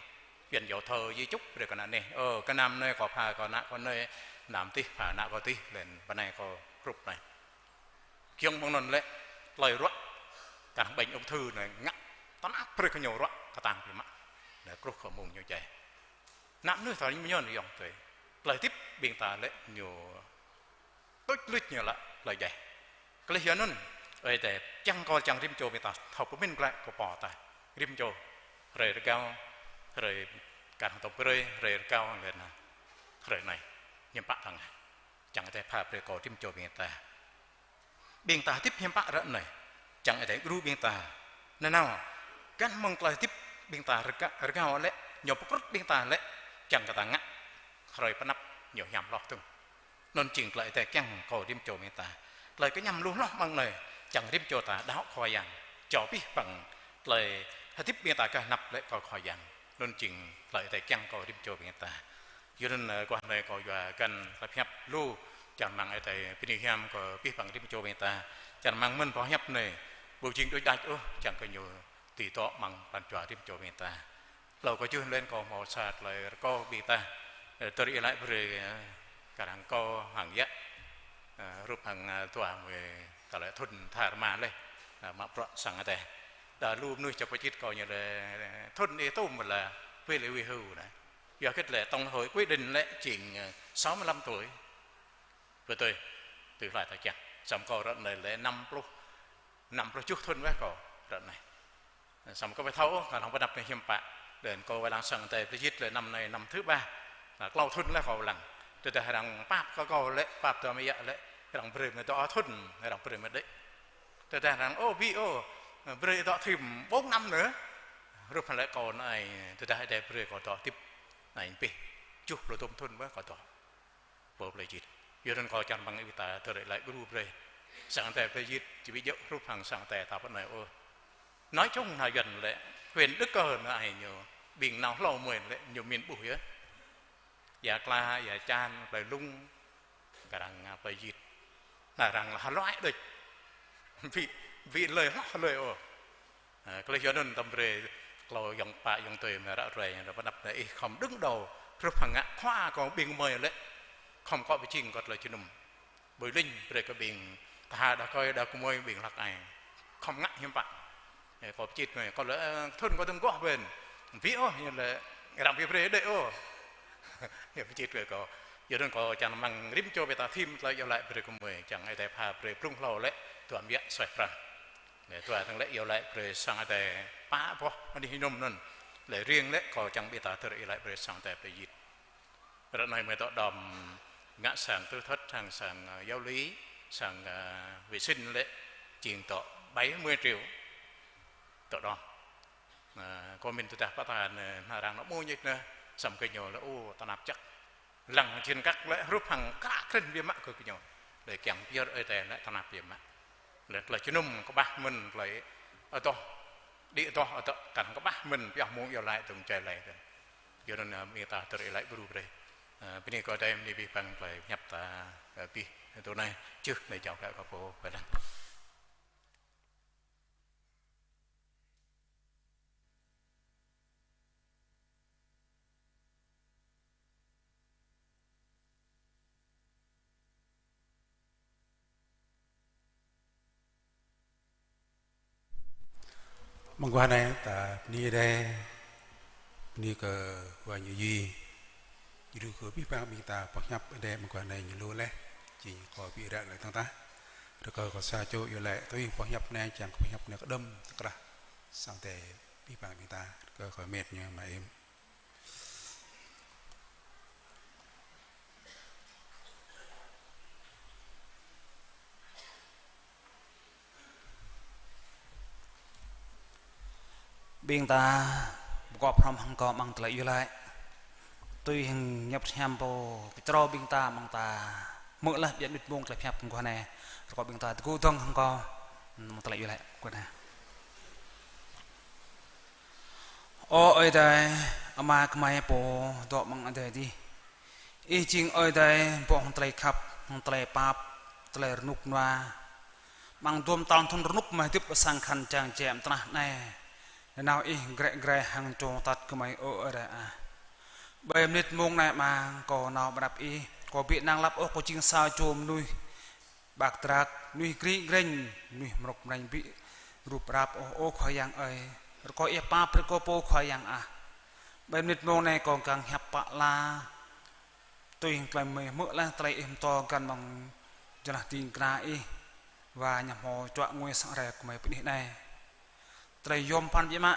Yuan djru thơ di chúc brơi kơ ană neh. Ơ, gơnam anai kâo pha kơ ană kâo anai, gơnam adih pha ană kâo adih, lĕ bơnai kâo hrup anai. Giŏng mơ̆ng anŭn lĕ, tơlơi ră, kar hăng bệnh ung thư anai ngă, tơnap brơi kơ ñu ră, kơtang biă mă. Anai kruh kơ mông ñu djai. Ană mơnuih ta ñu yŏng tui. Tơlơi hơdip ƀing ta lĕ ñu tuč luč ñu lă tơlơi djai. Kơ lĕ yua anŭn, Ơi Adai kiăng kơ čang rĭm čô ƀing ta thâo pơmĭn glaĭ kơ pô ta. Rĭm čô, hrơi rơgao, hrơi kar hăng tŏm brơi, hrơi rơgao, lĕ anai, hrơi anai, hiư̆m pă ta ngă. Čang Ơi Adai pha brơi kơ rĭm čô ƀing ta. Ƀing ta hơdip hiư̆m pă ră anai, čang Ơi Adai djru ƀing ta. Nanao, găn mơ̆ng tơlơi hơdip ƀing ta rơga-, rơgao lĕ, ñu pơkrŭt ƀing ta lĕ, čang kơ ta ngă hrơi pơanăp ñu hiam hloh dơ̆ng. Anŭn jing tơlơi Ơi Adai kiăng kơ rĭm čô ƀing ta. Tơlơi kơñăm lu hloh amăng anai, čang rĭm čô ta đaŏ Khua Yang. Čô abih bang tơlơi hơdip ƀing ta gah anăp lĕ kơ Khua Yang. Anŭn jing tơlơi Ơi Adai kiăng kơ rĭm čô ƀing ta. Yua anŭn, ơ, guah anai kâo yua găn tơlơi pơhiăp lu, čang rơmang Ơi Adai bơni hiam kơ abih bang rĭm čô ƀing ta. Čang rơmang mơ̆n boh hiăp anai, ƀu jing đôč đač ôh, čang kơ ñu dưi dŏ amăng pran jua rĭm čô ƀing ta. Hlâo kơ čuh lĕ kâo hmâo sa tơlơi rơkâo ƀing ta, ơ, tơlơi iâu laĭ brơi, ơ, kar hăng kâo hăng yă, ơ, hrup hăng, ơ, dua mơi tơlơi thŭn tha rơma leh, ơ, mă bruă sang Ơi Adai. Đa lu mơnuih čŏk pơčĭt kâo ñu lĕ thŭn ih tŭm mơ̆ lĕ, wih lĕ wih hyu anai. Yua hơget lĕ tổng hội quy định lĕ jing, ơ, sáu mươi lăm tuổi. Ƀu tui, tui hlai ta kiăng. Samơ̆ kâo ră anai lĕ năm pluh, năm pluh tơjuh thŭn weh kâo ră anai. Samơ̆ kâo ƀu thâo ôh, kar hăng pơanăp anai hiư̆m pă. Lĕ kâo wai lăng sang Ơi Adai pơjĭt lĕ năm anai năm thứ ba. Anai klâo thŭn leh kâo wai lăng. Tơdah arăng pap kơ kâo lĕ, pap tơm yă lĕ, arăng brơi mơi dŏ thŭn, arăng brơi mơi đĕ. Tơdah arăng, ô, ƀu, ô, brơi dŏ thêm bốn năm nữa. Hrup hăng lĕ kâo anai, tơdah Ơi Adai brơi kâo dŏ hơdip anai pih tơjuh pluh tŭm thŭn weh kâo dŏ. Pô plơi jĭt. Yua anŭn kâo čang rơmang ƀing ta tơlơi laĭ gru brơi. Sang Ơi Adai plơi jĭt, či ƀu djơ̆ hrup hăng sang Ơi Adai ta pơ anai ôh. Nói chung anai Yuan lĕ, huyện Đức Cơ anai ñu, ƀing nao hlâo mơi lĕ, ñu mĭn ƀuh yơh. Ia Kla, Ia Čan, plơi Lung, kar hăng, a, plơi jĭt. Anai arăng lă hơluai đôč. Ƀu, ƀu lơi hloh lơi ôh. Ơ, tơlơi yua anŭn tơm brơi klâo ayŏng pă ayŏng adơi mơ̆ ră ruai, ră pơanăp anai ih khŏm đơ̆ng đao, hrup hăng ngă khua kâo ƀing gơmơi lĕ, khŏm kơ pơjing kơ tơlơi jơnum. Ƀơi lĕ brơi kơ ƀing tha đah kơi đah kơmơi ƀing hlăk ai. Khŏm ngă hiam pă. Ơ, kâo pơčĭt ngơi, kâo lĕ, ơ, thŭn kâo dơ̆ng goh ƀen. Ƀu ôh, ñu lĕ, răng ƀu brơi đĕ ôh. Ñu pơčĭt ngơi kâo. Yua anŭn kâo čang mơ̆ng rĭm čô ƀing ta thim tơlơi iâu laĭ brơi kơ gơmơi, čang Ơi Adai pha brơi blung hlâo lĕ, dua mơyă suaih pran. Lĕ dua tơ̆ng lĕ iâu laĭ brơi sang Ơi Adai pă boh anih hrŏm anŭn. Lĕ riêng lĕ kâo čang ƀing ta tơr iâu laĭ brơi sang Ơi Adai pơjit. Ră anai gơmơi dŏ đom ngă sang tư thất, hăng sang, ơ, giáo lý, sang, ơ, vệ sinh lĕ, jing dŏ bảy mươi triệu. Dŏ đom. Ơ, kâo mĭn tơdah pơtă anai, ơ, hơnăl arăng nao mơñik anai, samơ̆ gơñu lĕ, ô, tơnap čăk. Lăng jing kăk lĕ hrup hăng kră krĭn biă mă kơ gơñu. Lĕ kiăng pơyơr Ơi Adai lĕ tơnap biă mă. Lĕ tơlơi jơnum kơƀah mơ̆n tơlơi adoh, đĭ adoh adơ̆ kăn kơƀah mơ̆n pioh mông iâu laĭ tơ̆ng jai laĭ tơ̆ng. Yua anŭn, ơ, ƀing ta tơr iâu laĭ bru brơi. Ơ, bơni kơ Ơi Adai bơni abih bang tơlơi pơhiăp ta, ơ, abih tơ anai, čih anai jao kơ kâo pô, bơnă. Mơguah anai ta bơni Ơi Adai, bơni kơ Khua Yang Yêsu, djru kơ abih bang ƀing ta pơhiăp Ơi Adai mơguah anai ñu lu laih, jing kâo ƀu ră laih tơ̆ng tah. Rơkâo kâo sa čô iâu laĭ tui pơhiăp anai, čang kơ pơhiăp anai kơđŏm tơkrah sang Ơi Adai abih bang ƀing ta, rơkâo kâo met ñu mă im. Ƀing ta pơgop hrŏm hăng kâo amăng tơlơi iâu laĭ. Tui hăng ñăp hiam pô kơčrâo ƀing ta amăng ta hmư̆ laih biă mĭt mông tơlơi pơhiăp mơguah anai. Rơkâo ƀing ta tơgŭ dơ̆ng hăng kâo amăng tơlơi iâu laĭ mơguah anai. Ơ Ơi Adai, Ama gơmơi pô dŏ amăng adai adih. Ih jing Ơi Adai pô hăng tơlơi khăp, hăng tơlơi pap, tơlơi rơnŭk rơnua. Amăng dôm tal thŭn rơnŭk gơmơi hơdip ƀơi sang khăn jang jĕ amăng tơnah anai. Nanao Ih grĕ grai hăng čô tăt gơmơi, ơ Ơi Adai ah. Ƀơi mơnit mông anai Ama, kâo nao ƀơi anăp Ih, kâo ƀu năng lăp ôh, kâo jing sa čô mơnuih ƀak drak, mơnuih gri grĕñ, mơnuih mrŏk mrĕñ ƀu rup răp ôh, ơ Khua Yang ơi. Rơkâo Ih pap brơi kơ kâo pô Khua Yang ah. Ƀơi mơnit mông anai kâo kiăng hiăp pă la. Tui hăng tơlơi gơmơi hmư̆ laih tơlơi Ih pơtô găn amăng jơlah ding kơna Ih. Wa ñu hmâo čuă ngui sang rai gơmơi pơ anih anai. Tơlơi yôm phăn biă mă,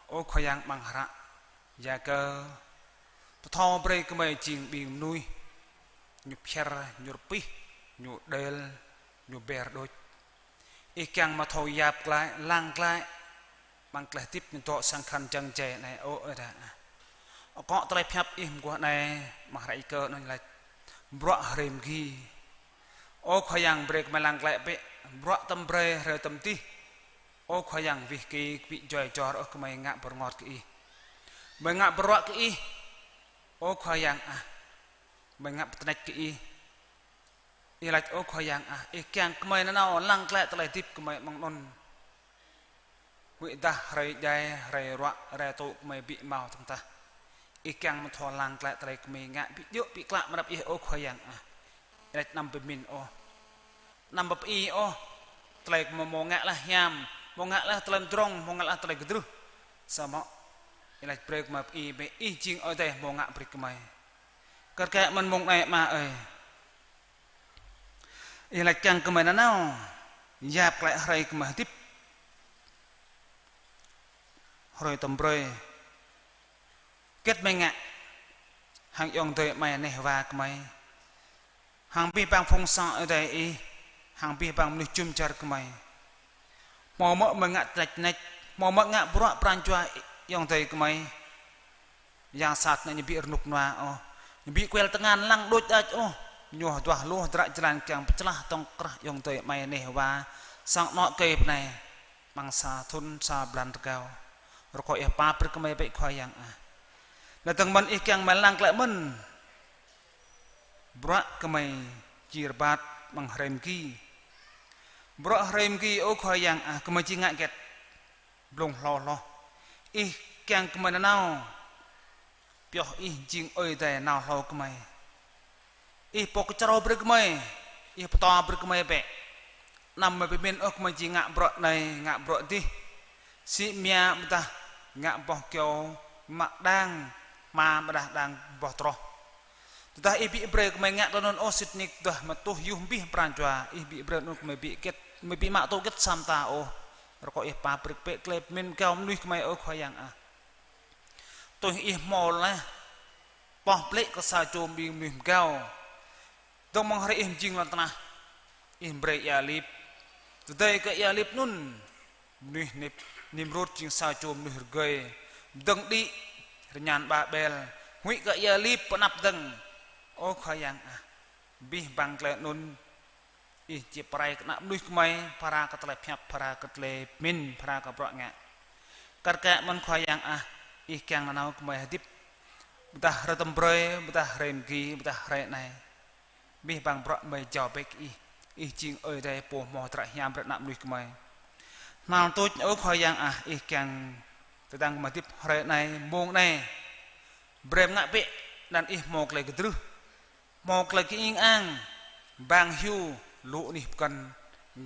ơ Khua Yang amăng hră Yakơ pơthâo brơi kơ gơmơi jing ƀing mơnuih, ñu phiăr, ñu rơpih, ñu đel, ñu ber đôč. Ih kiăng mă thâo yap glaĭ, lăng glaĭ amăng tơlơi hơdip ñu dŏ sang khăn jang jai anai, ơ Ơi Adai ah. Akŏ tơlơi pơhiăp Ih mơguah anai, amăng hră Yakơ anŭn laĭ: Bruă hrơi mơgi. Ơ Khua Yang, brơi kơ gơmơi lăng glaĭ bĕ, bruă tơm brơi hrơi tơm adih. Ơ Khua Yang, wih kơ ƀu djơ̆ djơ̆ ôh gơmơi ngă pơrơngot kơ Ih. Gơmơi ngă bruă kơ Ih. Ơ Khua Yang ah, gơmơi ngă pơtơnĕč kơ Ih. Ih laĭ ơ Khua Yang ah, Ih kiăng kơ gơmơi nanao lăng glaĭ tơlơi hơdip gơmơi amăng anŭn. Huĭ dah hrơi djai, hrơi ruă, hrơi tŭ gơmơi ƀu hmâo tơ̆ng tah. Ih kiăng mă thâo lăng glaĭ tơlơi gơmơi ngă ƀu djơ̆ ƀu klă mơ̆ng anăp Ih, ơ Khua Yang ah. Ih laĭ anăm pơmĭn ôh. Anăm pơpơi ôh. Tơlơi gơmơi hmâo ngă laih hiam, hmâo ngă laih tơlơi mơdrŏng, hmâo ngă laih tơlơi kơdrưh. Samơ̆ Ih laĭ brơi gơmơi pơi bĕ Ih jing Ơi Adai hmâo ngă brơi gơmơi. Kar kaĭ mơ̆n mông anai Ama ơi. Ih laĭ kiăng kơ gơmơi nanao yap glaĭ hrơi gơmơi hơdip. Hrơi tơm brơi. Hơget gơmơi ngă hăng ayŏng adơi amai neh wa gơmơi, hăng abih bang phung sang Ơi Adai Ih, hăng abih bang mơnuih jum dar gơmơi. Hmâo mơ̆ gơmơi ngă tơnĕč tơnĕč, hmâo mơ̆ ngă bruă pran jua ayŏng adơi gơmơi. Yang sat anai ñu ƀu rơnŭk rơnua ôh, ñu ƀu kuel tơngan lăng đôč đač ôh, ñu duah lu hơdră jơlan kiăng pơčơlah tŏng krah ayŏng adơi amai neh wa, sang anŏ kơi bơnai, amăng sa thŭn sa blan rơgao. Rơkâo Ih pap brơi kơ gơmơi bĕ Khua Yang ah. Anai dơ̆ng mơ̆n Ih kiăng gơmơi lăng glaĭ mơ̆n. Bruă gơmơi či rơbat amăng hrơi mơgi. Bruă hrơi mơgi, ơ Khua Yang ah, gơmơi či ngă hơget? blung hlâo hloh. Ih kiăng gơmơi nanao, pioh Ih jing Ơi Adai nao hlâo gơmơi. Ih pô kơčrâo brơi gơmơi, Ih pơtô brơi gơmơi bĕ. Anăm gơmơi pơmĭn ôh gơmơi či ngă bruă anai, ngă bruă adih. Sĭ mia ƀôdah ngă boh kơyâo mă đang hma ƀôdah đang boh troh. Tơdah Ih ƀu brơi gơmơi ngă tui anŭn ôh, sĭt nik tơdah mơ̆ tuh yơh abih pran jua, Ih ƀu brơi anŭn gơmơi ƀu hơget, gơmơi ƀu mă tŭ hơget sa mơta ôh. Rơkâo Ih pap brơi bĕ tơlơi pơmĭn rơgao mơnuih gơmơi, ơ Khua Yang ah. Tui Ih hmâo laih, pŏh plĕ kơ sa čô ƀing mơnuih rơgao. Dơ̆ng mơ̆ng hrơi Ih mơjing lŏn tơnah, Ih brơi ia lip. Tơdơi kơ ia lip anŭn, mơnuih Nip-, Nimrôt jing sa čô mơnuih rơgơi, dơ̆ng đĭ rơñan Babel, huĭ kơ ia lip pơ anăp dơ̆ng. Ơ Khua Yang ah, abih bang tơlơi anŭn, Ih či pơrai kơ ană mơnuih gơmơi, phara kơ tơlơi pơhiăp, phara kơ tơlơi pơmĭn, phara kơ bruă ngă. Kar kaĭ mơ̆n Khua Yang ah, Ih kiăng nanao gơmơi hơdip. Ƀôdah hrơi tơm brơi, ƀôdah hrơi mơgi, ƀôdah hrơi anai. Abih bang bruă gơmơi jao bĕ kơ Ih. Ih jing Ơi Adai pô hmâo hơdră hiam brơi ană mơnuih gơmơi. Hnal tuč, ơ Khua Yang ah, Ih kiăng tơdang gơmơi hơdip hrơi anai, mông anai. Brơi ngă bĕ, anăn Ih hmâo tơlơi kơdrưh, hmâo tơlơi kơing ang, bang hyu, lu anih pơkŏn,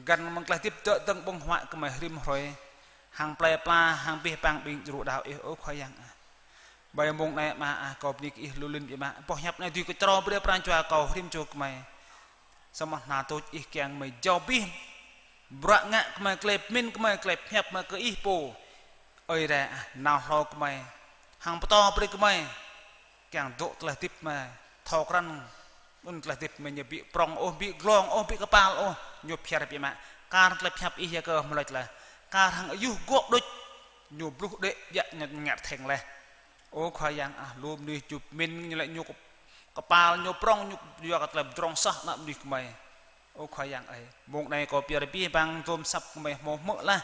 găn mơ̆ng tơlơi hơdip dŏ dơ̆ng ƀơ̆ng huă gơmơi rĭm hrơi, hăng plơi pla, hăng abih bang ƀing djru đaŏ Ih, ơ Khua Yang ah. Ƀơi mông anai mơ̆ ah, kâo bơni kơ Ih lu lin biă mă, boh hiăp anai dưi kơčrâo brơi pran jua kâo rĭm čô gơmơi. Samơ̆ hnal tuč Ih kiăng gơmơi jao abih bruă ngă gơmơi, tơlơi pơmĭn gơmơi, tơlơi pơhiăp gơmơi kơ Ih pô Ơi Adai ah, nao hlâo gơmơi, hăng pơtô brơi gơmơi. Kiăng dŏ tơlơi hơdip mơ̆ thâo krăn, anŭn tơlơi hơdip mơ̆ ñu ƀu prŏng ôh, ƀu glông ôh, ƀu kơpal ôh, ñu phiar biă mă. Kar tơlơi pơhiăp Ih Yakơ mơ̆ laĭ lĕ, kar hăng ayuh gŏ đôč, ñu bluh đĕ biă ñu ngă theng laih. Ơ Khua Yang ah, lu mơnuih čup min ñu laĭ ñu kơ-, kơpal ñu prŏng, ñu yua kơ tơlơi pơdrŏng sah ană mơnuih gơmơi. Ơ Khua Yang ơi, mông anai kâo pơyơr abih bang dôm asăp gơmơi hmâo hmư̆ laih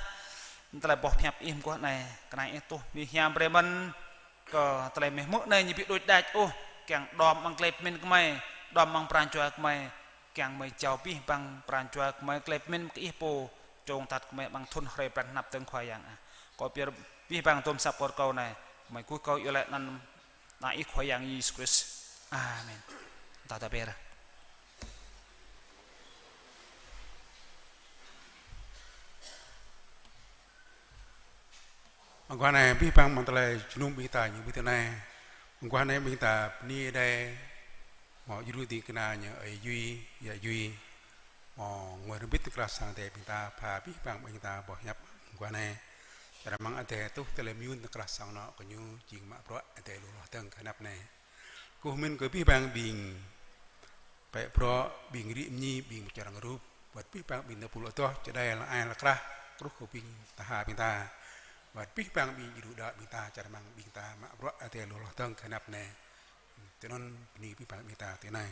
tơlơi boh pơhiăp Ih mơguah anai, kơnang Ih tuh mơ̆ hiam brơi mơ̆n kơ tơlơi mơ̆ hmư̆ anai ñu ƀu đôč đač ôh, kiăng đom amăng tơlơi pơmĭn gơmơi, đom amăng pran jua gơmơi, kiăng gơmơi jao abih bang pran jua gơmơi tơlơi pơmĭn kơ Ih pô, čong tat gơmơi amăng thŭn hrơi pran anăp dơ̆ng Khua Yang ah. Kâo pơyơr abih bang dôm asăp kơ rơkâo anai, gơmơi gui kâo iâu laĭ anăn Anăn Ih Khua Yang Yêsu Krist. Amen. Ta ta ƀĕ. Mơguah anai abih bang amăng tơlơi jơnum ƀing ta ñu ƀu tui anai. Mơguah anai ƀing ta bơni Ơi Adai, hmâo djru ding kơna ñu Ơi Yui, Yă Yui. Mơ̆ ngui rơbit tơkrah sang Ơi Adai ƀing ta, pha abih bang ƀing ta boh hiăp mơguah anai. Čar amăng Ơi Adai tuh tơlơi mơyun tơkrah sang anŏ kơ ñu jing mă bruă Ơi Adai lu hloh dơ̆ng kơ anăp anai. Kơkuh mơ̆n kơ abih bang ƀing pĕ bruă, ƀing rĭ mơñi, ƀing čar ngrup, wơ̆t abih bang ƀing tơpul adoh, čơđai lăng ai lăng krah, truh kơ ƀing tha ƀing ta. Wơ̆t abih bang ƀing djru đaŏ ƀing ta, čar amăng ƀing ta mă bruă Ơi Adai lu hloh dơ̆ng kơ anăp anai. Tui anŭn bơni abih bang ƀing ta tui anai.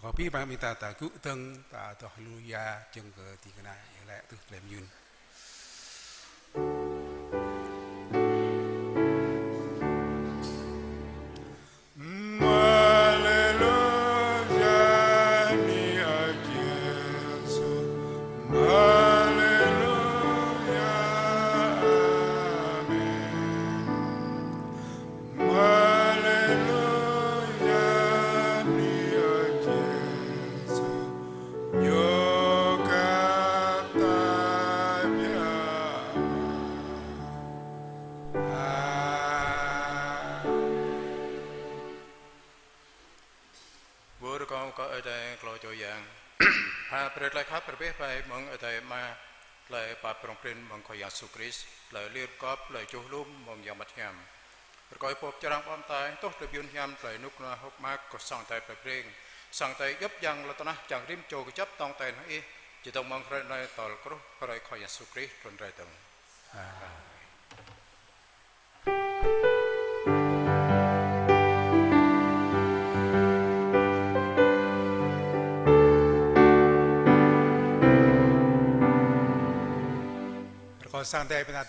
Kơ abih bang ƀing ta ta gŭ dơ̆ng ta adoh haleluya, čơ̆ng kơ ding kơna iâu laĭ tuh tơlơi mơyun. Haleluya, bơni Ơi Yêsu. Haleluya, amen. Haleluya, bơni Ơi Yêsu, ñu kơ ta biă mă. Amen. Wơr kơ Ơi Adai klâo čô yang. Pha brơi tơlơi khăp rơbeh bai mơ̆ng Ơi Adai Ama, tơlơi pap prŏng prin mơ̆ng Khua Yang Yêsu Krist, tơlơi lir gŏp, tơlơi čuh lum mơ̆ng Yang Bơngăt Hiam. Rơkâo Pô Pơčrang Ƀô̆ Mơtai, tuh tơlơi mơyun hiam, tơlơi rơnŭk rơnua hơ̆k mơak kơ sang Ơi Adai plei Breng, sang Ơi Adai djŏp djang lŏn tơnah, čang rĭm čô kơjăp tong ten hăng Ih, či dơ̆ng mơ̆ng hrơi anai tơl truh hrơi Khua Yang Yêsu Krist trŭn rai dơ̆ng. Amen. Rơkâo sang Ơi Adai ƀing ta